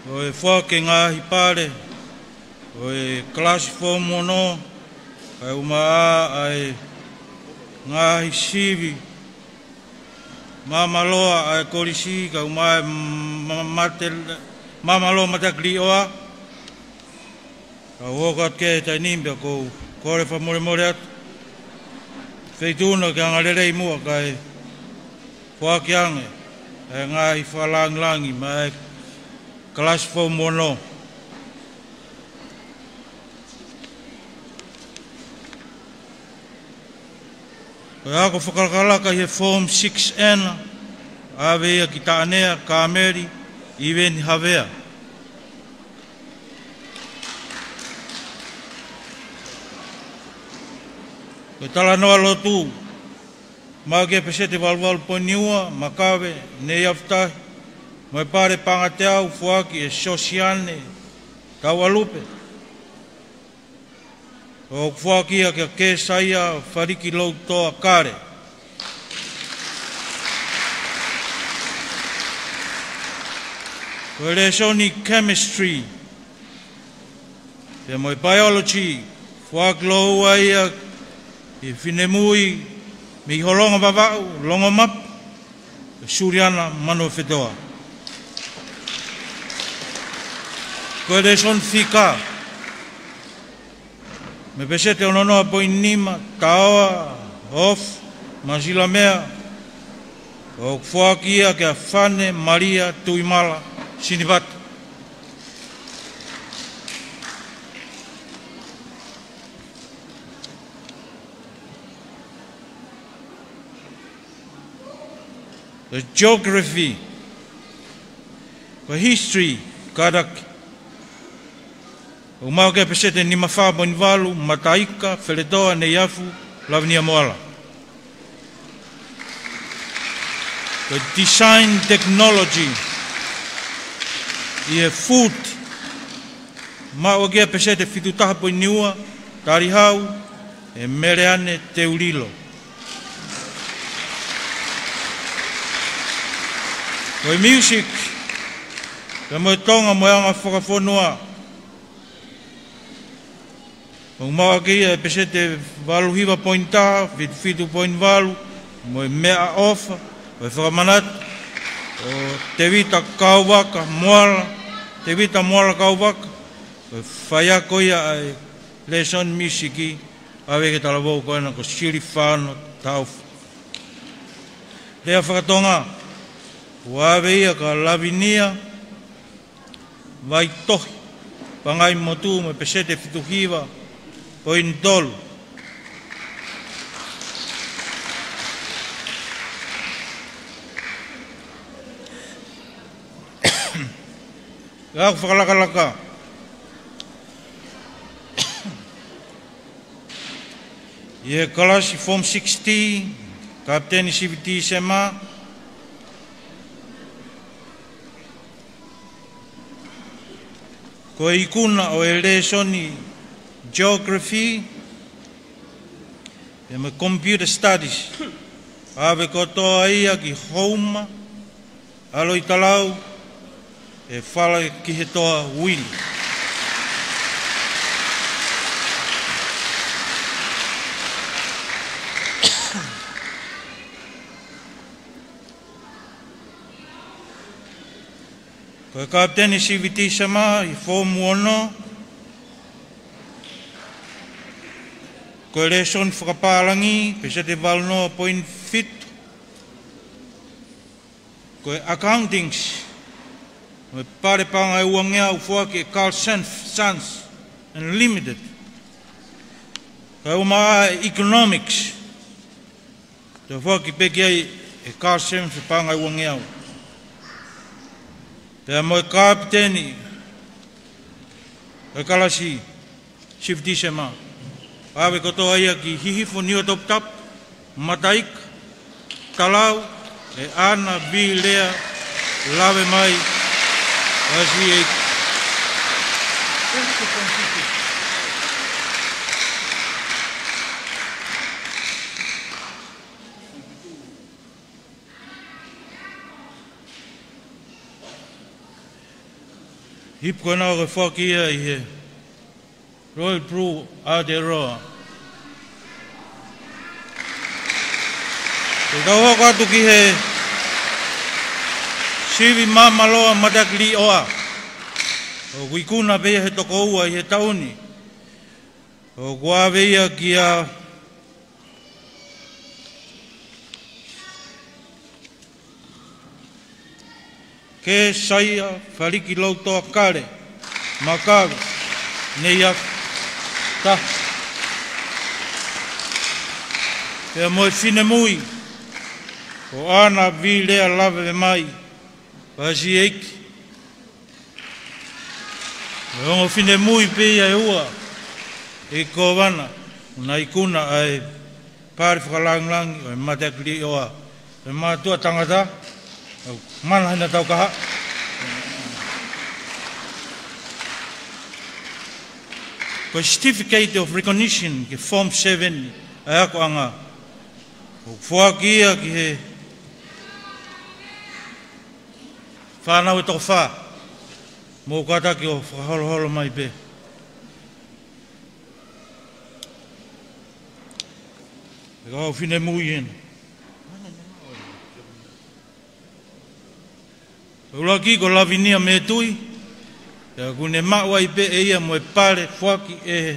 ʻo e foaki e ngaahi pale ʻo e kalasi Foomu Ono, kae ʻumaʻā ʻa e ngaahi sivi māmāloa ʻa e kolisi, kae ʻumaʻā e ma-, mate-, māmāloa mateaki līʻoa. Tau hoko atu ki he taimi ni pea ʻoku ou kole fakamolemole atu. Feituʻu na ke anga lelei muʻa kae foaki ange e ngaahi fakalāngilangi maʻa e kalasi Foomu Ono. Ko e ako fakalakalaka ʻi he Form six ʻena, ʻave ia ki Taʻanea Kāmeli ʻIveni Havea. Ko e talanoa lotu, maʻu ki he peseti valuvalu poini ua, Makave Neiafutahi, mo e pale paʻanga teau, foaki ʻe Sosiane Tauʻalupe. ʻOku foaki ia kia Kēsaia Falikiloutoa Kale. Ko e lēsoni Chemistry pea mo e Biology, foaki lōua ia ki he finemui mei Holonga Vavaʻu, Longomapu, ʻe Suliana Manuofetoa. Ko e lēsoni fika, mei he peseti ono noa poini nima, Taoa Ofu Masilamea, ʻoku foaki ia kia Fane Malia Tuimala Sinivatu. Ko e Geography, ko e History, kātaki, ʻoku maʻu ki he peseti nima fā poini valu, Mataika Feletoa Neiafu Lavinia Moala. Ko e Design Technology, ʻi he Food, maʻu ki he peseti fitu taha poini ua, Talihau ʻe Meleane Teulilo. Ko e Music, pea mo e Tonga mo e Anga Fakafonua, ʻoku maʻu ki he peseti valu hiva poini taha, fitu fitu poini valu, mo e meʻaʻofa, mo e fakamanatu ʻo Tevita Kauvaka Moala, Tevita Moala Kauvaka, ʻo e faiako ia ʻa e lēsoni music, ʻave ki he talavou ko ena ko Silifano Taufa. Lea fakatonga, ʻoku ʻave ia kia Lavinia Vaitohi Pangaimotu mo e peseti fitu hiva poini tolu. Ako fakalakalaka. ʻI he kalasi Form six T, Kapiteni Siviti Sema, ko e ikuna ʻo e lēsoni Geography, pea mo e Computer Studies, ʻave kotoa ia ki Houma ʻAloitalau, ʻe Falakihetoa Uili. Ko e Kapiteni Siviti Sema ʻi he Foomu Ono, ko e lēsoni fakapālangi, peseti valu noa poini fitu, ko e Accounting, mo e pale paʻanga ʻe uangeau, foaki ʻe Carl Senf Sons and Limited. Kae ʻumaʻā e Economics, toe foaki pē ki ai ʻe Carl Senf paʻanga ʻe uangeau. Pea mo e Kapiteni ʻo e kalasi Siviti Sema, ʻave kotoa ia ki Hihifo Niuatoputapu, Mataika, Talau, ʻe ʻAna Vilea Lavemai Pasi e Hipu ko ena ko e foaki ia ʻi he Royal Blue Aotearoa. Ke tau hoko atu ki he sivi māmāloa matakiliʻoa. ʻOku ikuna pē ia he toko ua ʻi he taʻu ni. ʻOku ʻave ia kia Kēsaia Faliki Lautoa Kale Makave, Neiafu Taha. Pea mo e finemui ko ʻAna Vilea Lavemai, Pasi e ʻEiki. Mo e ongo finemui pē ia ʻe ua ʻe Kōvana, ʻoku na ikuna ʻa e pale fakalāngilangi ʻo e matakiliʻoa ʻo e mātuʻa tangata, ʻo mana hina tau kaha. Ko e Certificate of Recognition ki he Form seven ʻa e akoʻanga. ʻOku foaki ia ki he fānau ʻe toko fā. Mou kātaki ʻo fakaholoholo mai pē. He ko e finemui ena. ʻUluaki ko Lavinia Metui. Pea ʻoku ne maʻu ai pē ʻe ia mo e pale foaki ʻe he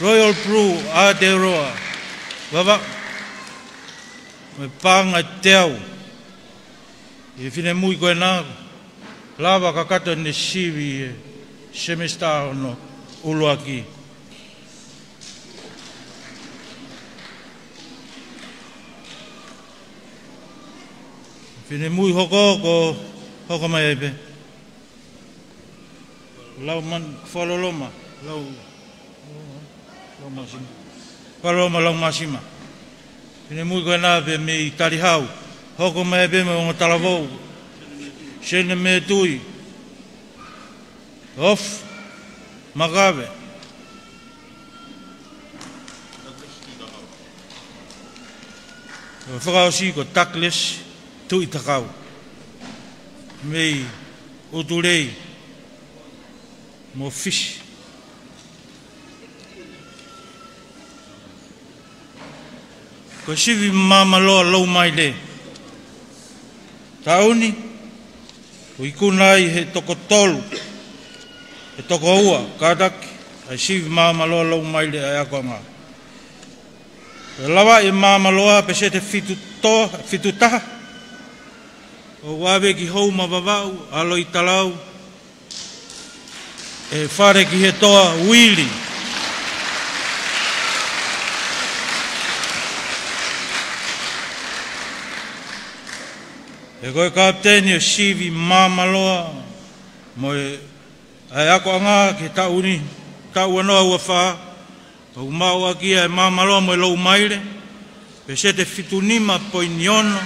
Royal Blue Aotearoa. Vavaʻu mo e paʻanga ʻe teau. ʻI he finemui ko ena, lava kakato ʻene sivi he semesitā hono ʻuluaki. Finemui hoko ko, hoko mai ai pē. Lau man, Fakaloloma, lau, lau masima. Fakaloloma, lau masima. Finemui ko ena pē mei Talihau. Hoko mai pē mei he ongo talavou. Sene Metui. Of Makave. Fakaʻosi ko Douglas Tuʻitakau. Mei ʻUtulei mo Fisi. Ko e sivi māmāloa loumaile taʻu ni, ʻoku ikuna ai he toko tolu, he toko ua, kātaki, ʻa e sivi māmāloa loumaile ʻa e akoʻanga. ʻE lava ʻe māmāloa peseti fitu to, fitu taha, ʻo ʻave ki Houma Vavaʻu, ʻAloitalau, ʻe Fale ki he Toa Uili. He ko e kapiteni ʻo e sivi māmāloa mo e, ʻa e akoʻanga ki he taʻu ni, taʻu ua noa ua fā, ʻoku maʻu ʻaki ia ʻa e māmāloa mo e loumaile, peseti fitu nima poini ono.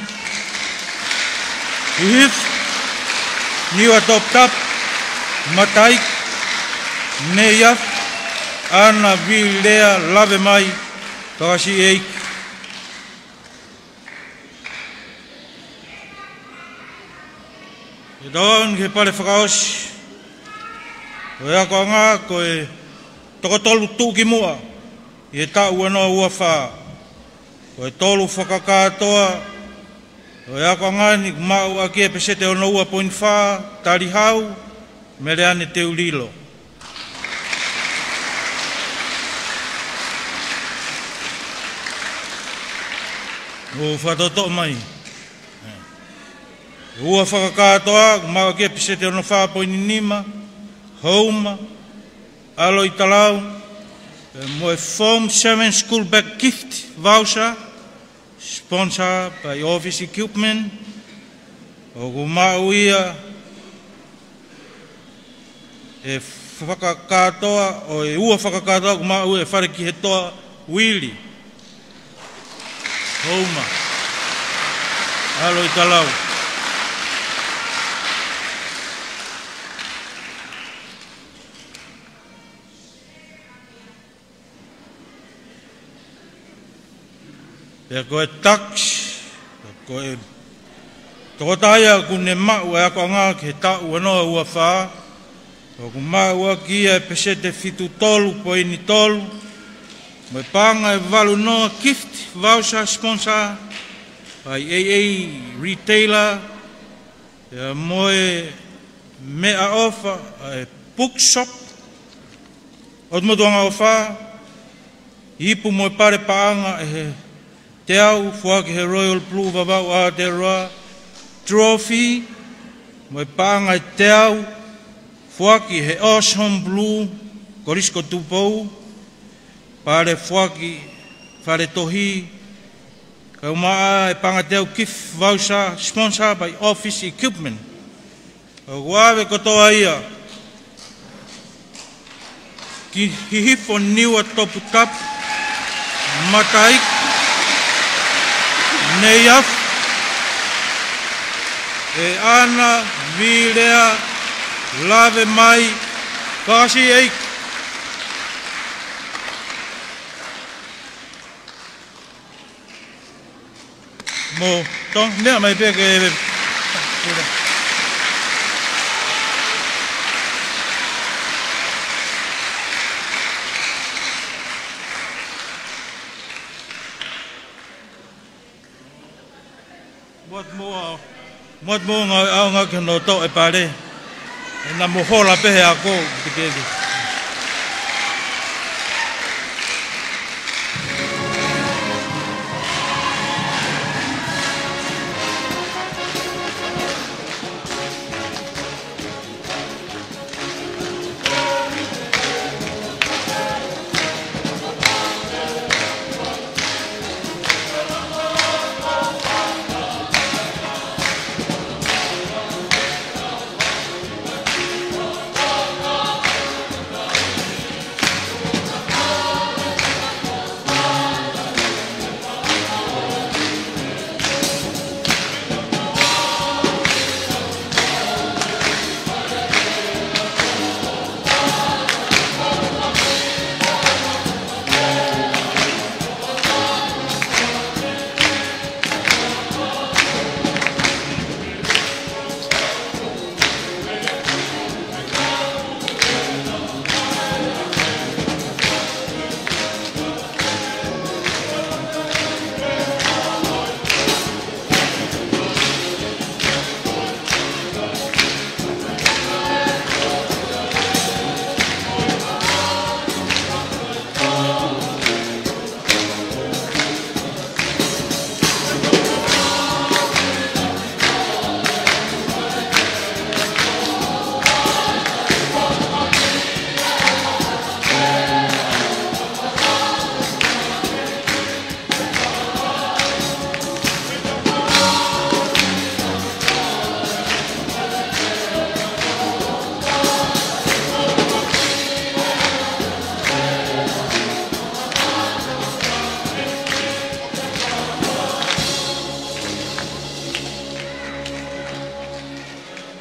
ʻI he Niua Toputapu, Mataiki, Neiafu, ʻAna Vilea Lavemai, Pasi e ʻEiki. ʻE tau aʻu ki he pale fakaʻosi ʻo e akoʻanga, ko e toko tolu tuʻukimuʻa ʻi he taʻu ua noa ua fā. Ko e tolu fakakātoa ʻo e akoʻanga ni ʻoku maʻu ʻaki e peseti ono ua poini fā, Talihau, Meleane Teulilo. ʻO fakatoto mai. Ua fakakātoa, ʻoku maʻu ʻaki e peseti ono fā poini nima, Houma, ʻAloitalau, pea mo e Form seven School Bag Gift Voucher, sponsor by Office Equipment, ʻoku maʻu ia ʻe fakakātoa, ʻo e ua fakakātoa ʻoku maʻu ʻe Fale ki he Toa Uili. Houma. ʻAloitalau. Pea ko e tax, ko e tokotaha ia ʻoku ne maʻu ʻa e akoʻanga ki he taʻu ua noa ua fā, ʻoku maʻu ʻaki ia ʻa e peseti fitu tolu poini tolu, mo e paʻanga ʻe valu noa gift voucher sponsor by A A Retailer, pea mo e meʻaʻofa ʻa e Bookshop, ʻOtu Motu Angaʻofa, ipu mo e pale paʻanga ʻe he teau foaki he Royal Blue Vavaʻu Aotearoa, trophy mo e paʻanga ʻe teau foaki he Oz Home Brew Kolisi ko Tupou, pale foaki fale tohi, kae ʻumaʻā e paʻanga ʻe teau gift voucher sponsor by office equipment. ʻOku ʻave kotoa ia ki Hihifo Niua Toputapu, Mataika, Neiafu, ʻe ʻAna Vilea Lavemai Fasiʻeiki. Mo tong, meʻa mai pē ke Muat moa. Muat moa ngāue ʻaonga ki hono toʻo e pale. ʻE na mo hola pē he ako ki te keli.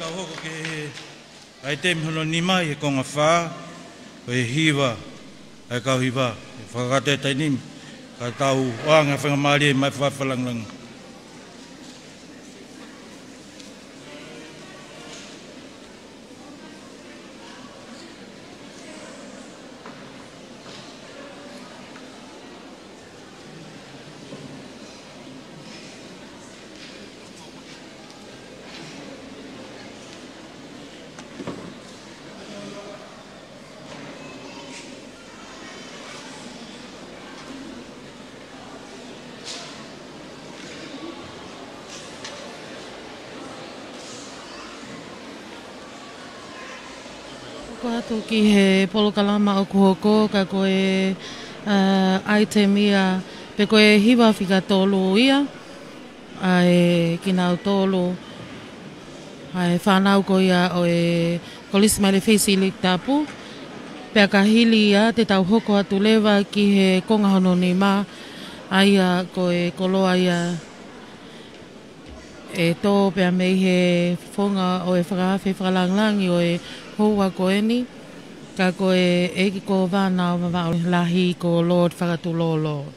Tau hoko ki he ʻaitemi hono nima ʻi he konga fā, ko e hiva, ʻa e kau hiva, ʻe fakakakato he taimi ni, ka tau ʻoange ha faingamālie mai fakafakalāngilangi. Hoko atu ki he polokalama ʻoku hoko, ka ko e, ā, ʻaitemi ia, pe ko e hiva fika tolu ia, ʻa e kinautolu, ʻa e fānau ko ia ʻo e Kolisi Maile Fesi League Tapu. Pea ka hili ia te tau hoko atu leva ki he konga hono nima, ʻa ia ko e koloa ia ʻe tō pea mei he founga ʻo e fakaafe fakalāngilangi ʻo e houa ko eni, ka ko e ʻEiki Kōvana ʻo Vavaʻu Lahi ko Lord Fakatulolo.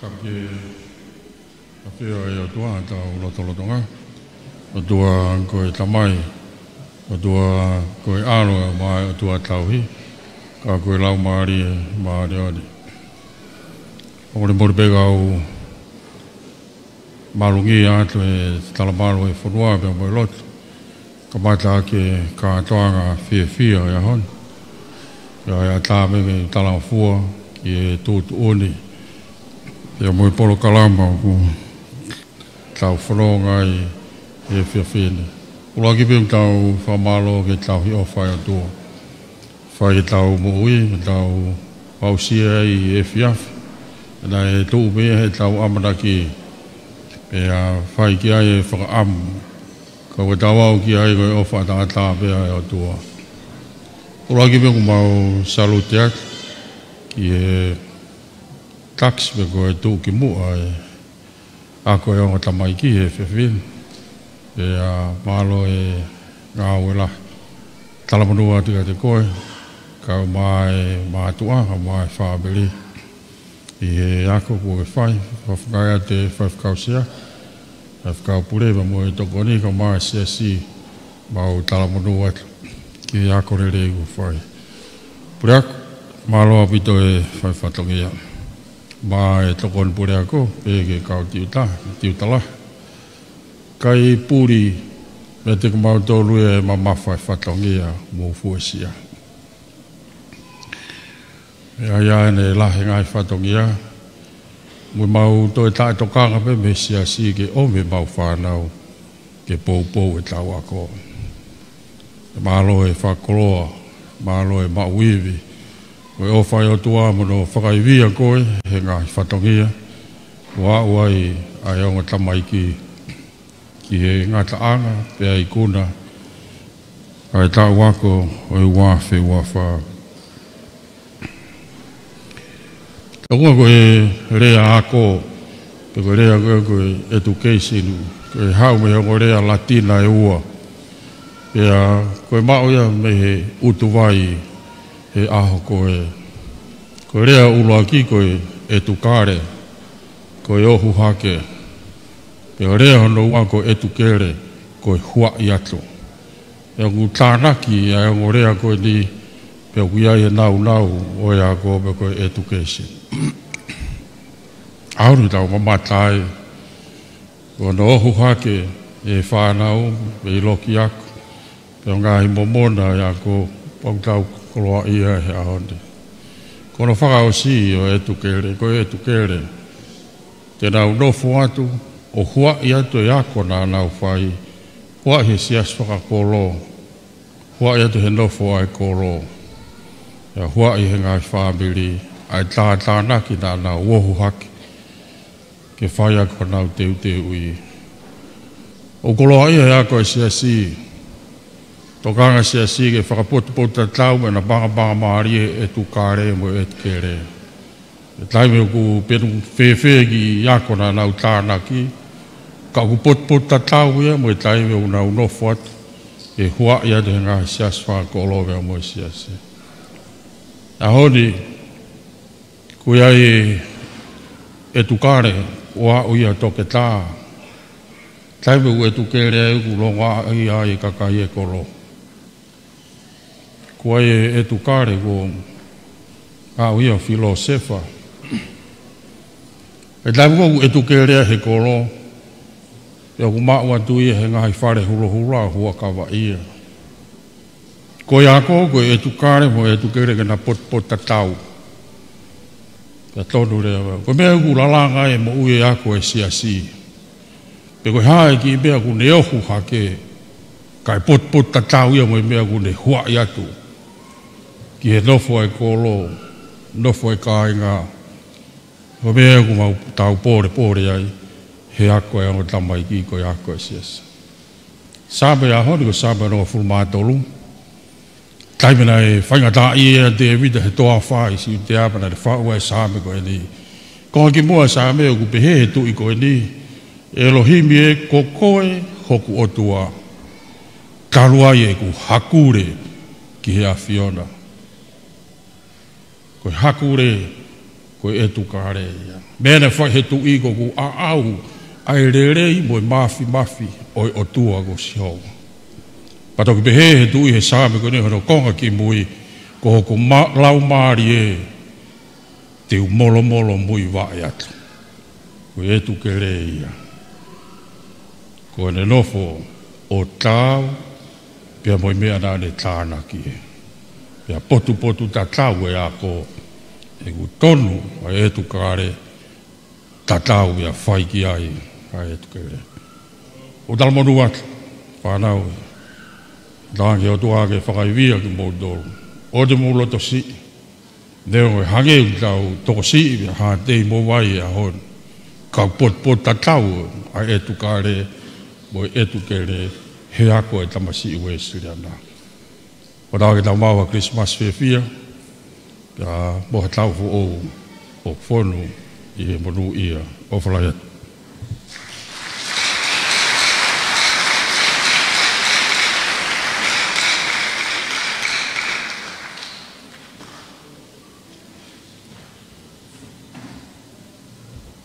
Ke ʻafio ʻa e ʻOtua ʻi hotau lotolotonga. ʻOtua ko e Tamai, ʻOtua ko e ʻAlo, mo e ʻOtua tauhi, ka ko e Laumālie Māʻoniʻoni. ʻOku molemole pē ke u malungia atu he talamalu ʻo e fonua pea mo e lotu. Kamata ʻaki e kātoanga fiefia ʻo e ʻaho ni, ʻa ia ʻoku ʻatā pē ke talangofua ki he tuʻutuʻuni pea mo e polokalama ʻoku tau fononga ai he efiafi ni. ʻUluaki pē ʻoku tau fakamālō ki he tauhi ʻofa ʻa e ʻOtua. Fai ʻetau moʻui, ʻetau aʻusia ʻa e efiafi. Naʻe tuʻu pē ia heʻetau ʻamanaki, pea fai ki ai e fakaʻamu. Ka ʻoku tau aʻu ki ai ko e ʻofa ʻataʻatā pē ʻa e ʻOtua. ʻUluaki pē ʻoku mau salute atu ki he takisi pea ko e tuʻukimuʻa ʻa e ako ʻa e ongo tamaiki he efiafi ni. Pea mālō e ngāue lahi. Talamonū atu kiate koe, kae ʻumaʻā e mātuʻa, kae ʻumaʻā e fāmili, ʻi he ako kuo ke fai. Fakaʻapaʻapa atu ki he faifekau sea, faifekau pule pea mo e tokoni, kae ʻumaʻā e siasi, mau talamonū atu ki he ako lelei kuo fai. Puleako, mālō ʻaupito e fai fatongia. Mo e tokoni puleako, pea ki he kau tiuta, tiuta lahi. Kae puli meiate kimautolu e mamafa e fatongia mo fuesia. ʻE ʻi ai ʻene lahi e ngaahi fatongia, mo ʻemau toe taʻetokanga pē mei he siasi ke ʻomi ʻemau fānau ke poupou ʻetau ako. Mālō e fakakoloa, mālō e maʻu ivi. Ko e ʻofa ʻa e ʻOtua mo hono fakaivia koe he ngaahi fatongia, ʻo aʻu ai ʻa e ongo tamaiki ki he ngataʻanga pea ikuna ʻa e taʻu ako ʻo e ua afe ua fā. Tokua ko e lea ako, pe ko e lea ko ē ko e education, ko e haʻu mei he ongo lea Latina ʻe ua. Pea ko e maʻu ia mei he ʻutuvai he ʻaho ko ē. Ko e lea ʻuluaki ko e educare, ko e ohu hake. Pea lea hono ua ko e educere, ko e huaʻi atu. Pea ʻoku tānaki ʻa e ongo lea ko eni, pea ʻoku ʻi ai e nāunau ʻo e ako pe ko e education. ʻAho ni tau mamata ai, ko hono ohu hake e fānau, pea ʻi loki ako, pea ʻo ngaahi momona e ako, pea ʻoku tau koloaʻia he ʻaho ni. Ko hono fakaʻosi ʻo e educare, ko e educare, te nau nofo atu ʻo huaʻi atu e ako naʻa nau fai, huaʻi he siasi fakakolo, huaʻi atu he nofo ʻa e kolo, pea huaʻi he ngaahi fāmili ʻa e tātānaki naʻa nau ohu hake ke fai ʻaki honau teuteuʻi. ʻOku koloaʻia e ako ʻa e siasi, tokanga e siasi ke fakapotupotutatau mo e napangapangamālie e educare mo e educere. He taimi ʻoku penu fēfē e kiʻi ako naʻa nau tānaki, ka ʻoku potupotutatau ia mo e taimi ʻoku nau nofo atu ʻo huaʻi atu he ngaahi siasi fakakolo pea mo e siasi. ʻAho ni, ʻoku ʻi ai e educare ʻo aʻu ia toketā. Taimi ʻoku educare ai ʻoku longoaʻa ai e kakai e kolo. ʻOku ʻi ai e educare ʻoku aʻu ia ʻo filōsefa. He taimi ʻoku educare ai he kolo, pea ʻoku maʻu atu ia he ngaahi fale hulohula ʻo huʻakavaʻia. Ko e ako, ko e educare mo e educere ke na potupotutatau. Pea tonu leva. Ko e meʻa ʻoku lalanga ai e moʻui e ako e siasi. Pe ko e hā e kiʻi meʻa ʻoku ne ohu hake, kae potupotutatau ia mo e meʻa ʻoku ne huaʻi atu ki he nofo e kolo, nofo e kāinga. Ko e meʻa ʻoku mau tau polepole ai he ako e ongo tamaiki, ko e ako e siasi. Saame ʻaho ni ko e Saame hongofulu mā tolu. Taimi naʻe faingataʻaʻia ai ʻa Tēvita he toafa ʻi Siutea pea naʻa ne faʻu ai e Saame ko eni. Ko e kimuʻa Saame ʻoku pehē he tuʻi ko eni, ʻElohimi ē, ko koe hoku ʻOtua, talu ai ʻeku hakule ki he ʻAfiona. Ko e hakule, ko e ʻEtukale ia. Meʻa naʻe fai he tuʻi ko ʻeku ʻaʻau ʻa e lelei mo e māfimafi ʻo e ʻOtua ko Sihova. Pea toki pehē he tuʻi he Saame ko eni hono konga kimui, ko hoku ma-, laumālie te u molomolo muivaʻe atu. Ko e ʻEtukele ia. Ko ʻene nofo ʻo taau, pea mo e meʻa naʻa ne tānaki ē. Pea potupotutatau e ako, ʻoku tonu ʻa e ʻEtukale, tatau ia fai ki ai ʻa e ʻEtukele. ʻOku talamonū atu, fānau. Talaange ʻOtua ke fakaivia kimoutolu. ʻOua te mou loto siʻi. Neongo ʻe hangē ʻoku tau tokosiʻi pea hātei mo vai ʻa hono. Ka ʻoku potupotutatau ʻa e ʻEtukale mo e ʻEtukele he ako ʻa e tamasiʻi Uēsiliana. Pea tau ke tau maʻu ha Kilisimasi fiefia, pea mo ha taʻu foʻou ʻoku fonu ʻi he monūʻia. ʻOfa lahi atu.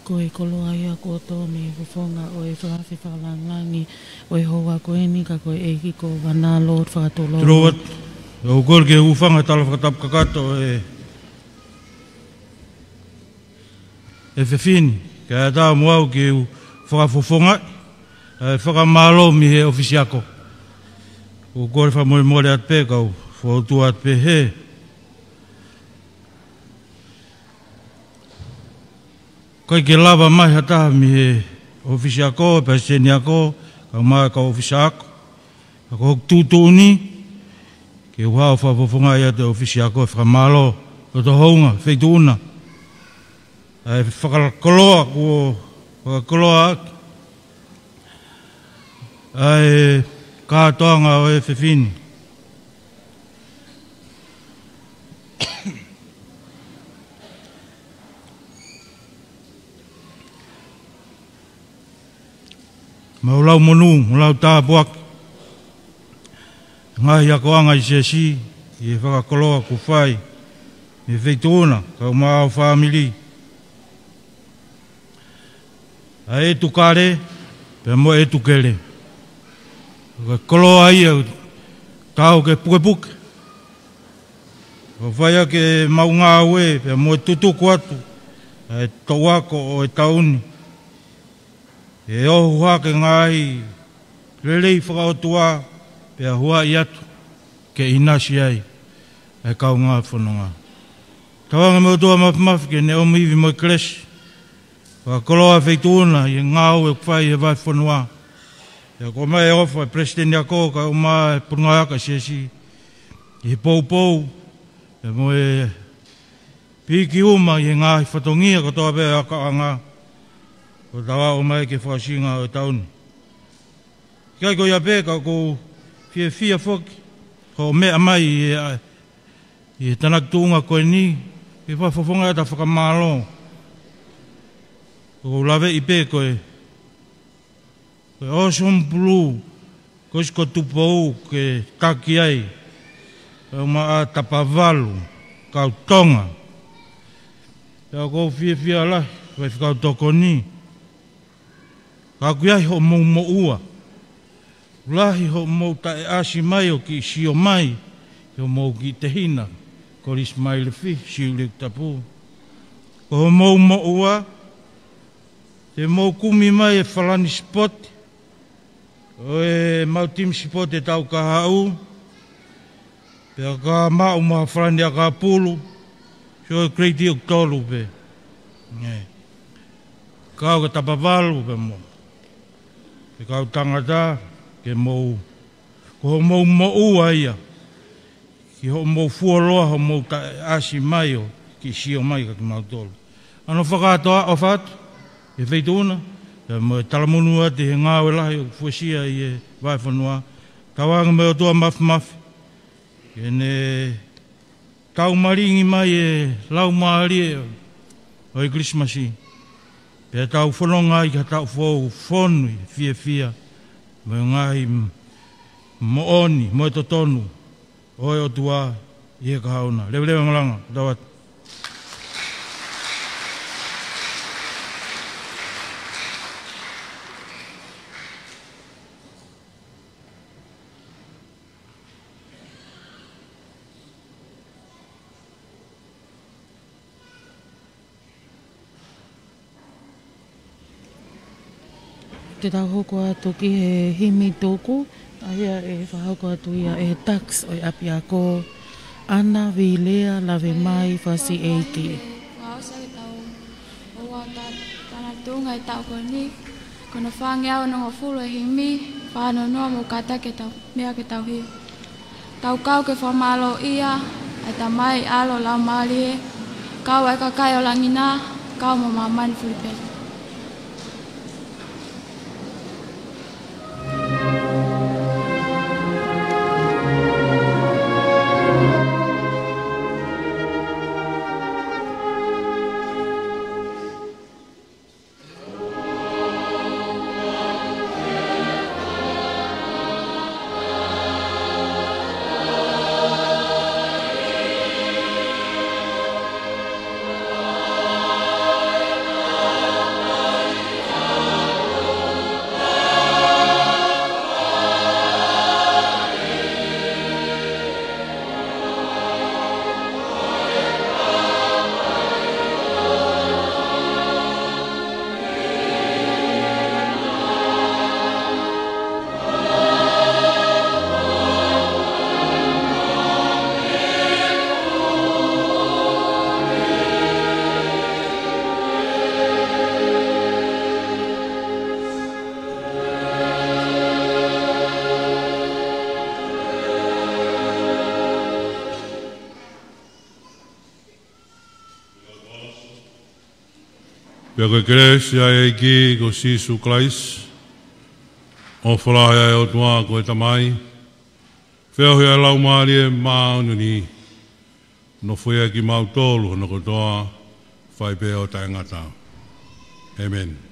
Ko e koloa ia kuo tō mei he fofonga ʻo e fakaafe fakalāngilangi ʻo e houa ko eni, ka ko e ʻEiki ko Vana Lord Fakatulou. Tulou atu. ʻOku ou kole ke u hūfanga he tala fakatapu kakato ʻo e, ʻe fefine, kae ʻatā mo au ke u fakafofongaʻi ʻa e fakamālō mei he ʻōfisi ako. ʻOku ou kole fakamolemole atu pē kau fotu atu pē he ʻikai ke lava mai ha taha mei he ʻōfisi ako, palesiteni ako, kae ʻumaʻā e kau ʻōfisa ako. Ka ko hoku tuʻutuʻuni, ke u hao fakafofongaʻi atu e ʻōfisi ako e fakamālō, loto hounga, feituʻuna. ʻA e fakakoloa, kuo fakakoloa ʻaki ʻa e kātoanga ʻo e fefine. Mau lau monū, mau lau tāpuaki. Ngaahi akoʻanga ʻi he siasi, ʻi he fakakoloa kuo fai mei he feituʻuna, kae ʻumaʻā ho fāmili. ʻA e ʻEtukale, pea mo e ʻEtukele. Ko e koloa ia, taau ke pukepuke. ʻO fai ʻaki ʻemau ngāue, pea mo e tutuku atu ʻa e toʻu ako ʻo e taʻu ni. ʻE ʻoho hake ngaahi lelei fakaʻotua, pea huaʻi atu ke ʻinasi ai ʻa e kaungā fononga. Tauange mo e ʻOtua Māfimafi ke ne ʻomi ivi mo e kelesi. Fakakoloa e feituʻuna ʻi he ngāue ʻoku fai ʻi he vahefonua. Pea ʻomai e ʻofa ʻa e palesiteni ako kae ʻumaʻā e potungāue ako ʻa e siasi ʻi he poupou, pea mo e piki uma ʻi he ngaahi fatongia kotoa pē ʻa e akoʻanga ʻoku tau aʻu mai ki he fakaʻosinga ʻo e taʻu ni. ʻIkai ko ia pē ka ʻoku ou fiefia foki hoʻo meʻa mai ʻi he, ʻi he tānaki tuʻunga ko eni, ke fakafofongaʻi ʻeta fakamālō. ʻOku ou laveʻi pē ko e, ko e ʻōsumupulu, ko isi ko Tupou ke taki ai, kae ʻumaʻā Tapavalu, kau Tonga. Pea ʻoku ou fiefia lahi, ko e faifekau tokoni. Ka ʻoku ʻi ai hoʻomou moʻua. Lahi hoʻomou taʻeʻasi mai ʻo kiʻi sio mai, ki hoʻomou kiʻi tehina, Kolisi Mailefi, Siuleki Tapu. Ko hoʻomou moʻua, te mou kumi mai e falani sipote, ʻo ʻemau timi sipote ʻo e taʻu kahaʻu, pea ka maʻu mo ha falani ʻakapulu, sio e grade ʻoku tolu pē. ʻE. Kau ka Tapavalu pē mo e kau tangata, ke mou, ko hoʻomou moʻua ia, ki hoʻomou fuoloa, hoʻomou taʻeʻasi mai ʻo kiʻi sio mai kia kimautolu. ʻAno fakakātoa ʻofa atu, ʻi he feituʻuna, pea mo e talamonū atu ʻi he ngāue lahi ʻoku fuesia ʻi he vahefonua, tauange mo e ʻOtua Māfimafi, ke ne tau malingi mai e laumālie ʻo e Kilisimasi. Pea tau fononga ai ki ha taʻu foʻou fonu ʻi he fiefia, mo e ngaahi m-, moʻoni, mo e totonu, ʻo e ʻOtua ʻi he kahaʻu na. Leveleva malanga, tau atu. Te tau hoko atu ki he himi tuku, ʻa ia ʻe fakahoko atu ia ʻe he tax ʻo e ʻapiako, ʻAna Vilea Lavemai Fasiʻeiki. Fakaʻosi ke tau ʻoua ta-, tānaki tuʻunga ʻi he taʻu ko eni, ko hono fāngeau onongofulu ʻo e himi, fānonoa mo kātaki ʻetau meʻa ke tau himi. Tau kau ke fakamālōʻia ʻa e Tamai, ʻAlo, Laumālie, kau ʻa e kakai ʻo langi na, kau mo māmani fulipē. Pea ko e kelesi ʻa e ʻEiki ko Sīsū Kalaisi, ʻofa lahi ʻa e ʻOtua ko e Tamai, feohi ʻa e Laumālie Māʻoniʻoni, nofoʻia kimautolu hono kotoa, fai pē ʻo taʻengata. ʻĒmeni.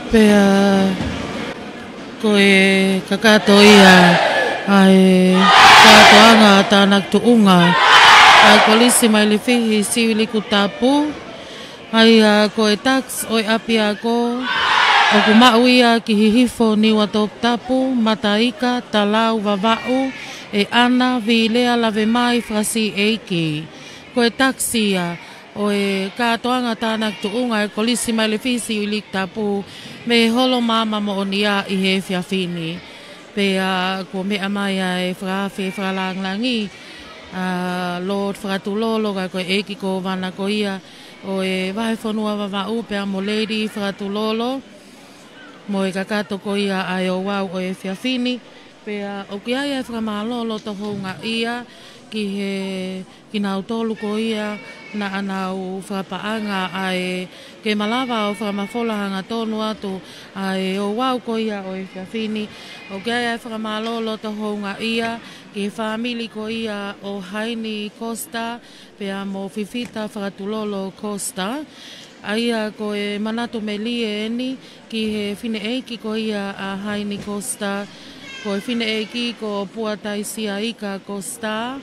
Pea ko e kakato ia ʻa e kātoanga tānaki tuʻunga ʻa e Kolisi Maile Fihi Siuʻilikutapu, ʻa ia ko e tax ʻo e ʻapiako, ʻoku maʻu ia ki Hihifo, Niuatoputapu, Mataika, Talau, Vavaʻu, ʻe ʻAna Vilea Lavemai Fasiʻeiki. Ko e tax ia ʻo e kātoanga tānaki tuʻunga ʻa e Kolisi Maile Fihi Siuʻilikutapu mei he Holo Maama Moʻonia ʻi he efiafi ni. Pea kuo meʻa mai ʻa e fakaafe fakalāngilangi, ʻa Lord Fakatulolo, ka ko e ʻEiki Kōvana ko ia ʻo e Vahefonua Vavaʻu, pea mo Lady Fakatulolo, mo e kakato ko ia ʻa e ouau ʻo e efiafi ni. Pea ʻoku ʻi ai ʻa e fakamālō loto houngaʻia ki he, kinautolu ko ia naʻa nau fakapaʻanga ʻa e ke malava ʻo fakamafola hangatonu atu ʻa e ouau ko ia ʻo e efiafi ni. ʻOku ʻi ai ʻa e fakamālō loto houngaʻia ki he fāmili ko ia ʻo Haini Kosita, pea mo Fifita Fakatulolo Kosita. ʻA ia ko e manatu melie eni ki he fineʻeiki ko ia ʻa Haini Kosita, ko e fineʻeiki ko Puataisia Ika Kosita,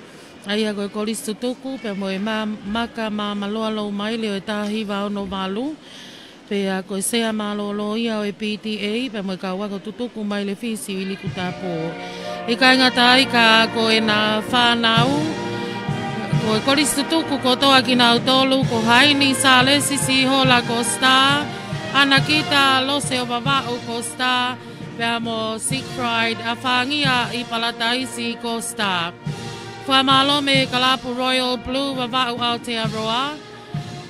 ʻa ia ko e kolisi tutuku, pea mo e ma-, maka Maamaloa Loumaile ʻo e taha hiva ono valu, pea ko e sea mālōlō ia ʻo e P T A, pea mo e kau ako tutuku Maile Fihi Siuʻilikutapu. ʻIkai ngata ai ka ko ʻena fānau, ko e kolisi tutuku kotoa kinautolu, ko Haini Sālesi Sihola Kosita, Anakita Lose ʻo Vavaʻu ko Star, pea mo Siegfried ʻa Fāngia ʻi Palataisi ko Star. Fakamālō mei he kalapu Royal Blue Vavaʻu Aotearoa,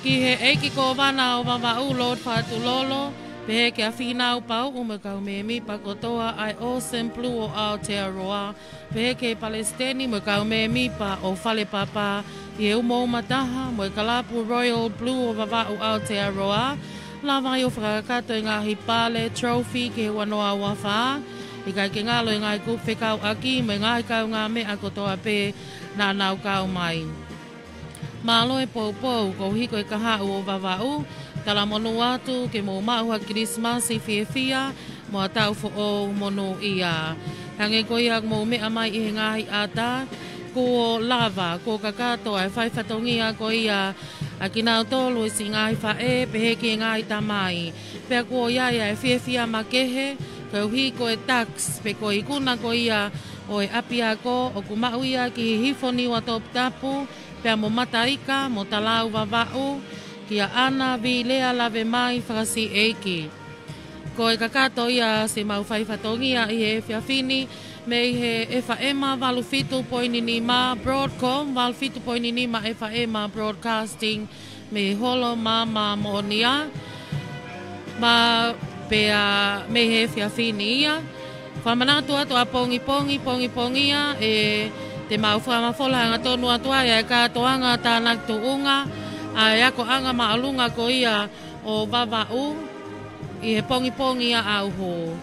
ki he ʻEiki Kōvana ʻo Vavaʻu Lord Fatulolo, pehē kia Fīnau Pauʻu mo e kau mēmipa kotoa ʻa e Awesome Blue ʻo Aotearoa, pehē ki he Palesiteni mo e kau mēmipa ʻo Fale Papa ʻi he umouma taha mo e kalapu Royal Blue ʻo Vavaʻu Aotearoa, lava ai ʻo fakakakato e ngaahi pale, trophy ki he ua noa ua fā, ʻikai ke ngalo e ngaahi kupu fekauʻaki mo e ngaahi kaungāmeʻa kotoa pē naʻa nau kau mai. Mālō e poupou, koeʻuhi ko e kahaʻu ʻo Vavaʻu, talamonū atu ke mou maʻu ha Kilisimasi fiefia mo ha taʻu foʻou monūʻia. Hangē ko ia ʻoku mou meʻa mai ʻi he ngaahi ʻata, kuo lava, kuo kakato ʻa e fai fatongia ko ia ʻa kinautolu e siʻi ngaahi faʻē, pehē ki he ngaahi tamai. Pea kuo ʻi ai ʻa e fiefia makehe, koeʻuhi ko e tax, pe ko e ikuna ko ia ʻo e ʻapiako, ʻoku maʻu ia ki Hihifo Niua Toputapu, pea mo Mataika, mo Talau Vavaʻu, kia ʻAna Vilea Lavemai Fakasiʻeiki. Ko e kakato ia siʻemau fai fatongia ʻi he efiafi ni, mei he F M valu fitu poini nima Broadcom, valu fitu poini nima F M Broadcasting, mei he Holo Maama Moʻonia, ma pea mei he efiafi ni ia. Fakamanatu atu ʻapongipongi, pongipongia, ʻe te mau fakamafola hangatonu atu ai ʻa e kātoanga tānaki tuʻunga, ʻa e akoʻanga māʻolunga ko ia ʻo Vavaʻu, ʻi he pongipongi ʻaʻahi.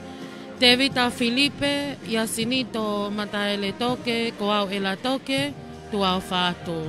Tēvita Filipe, ʻIasinito Mataele Toke, ko au ʻEla Toke, tuʻa ʻofa atu.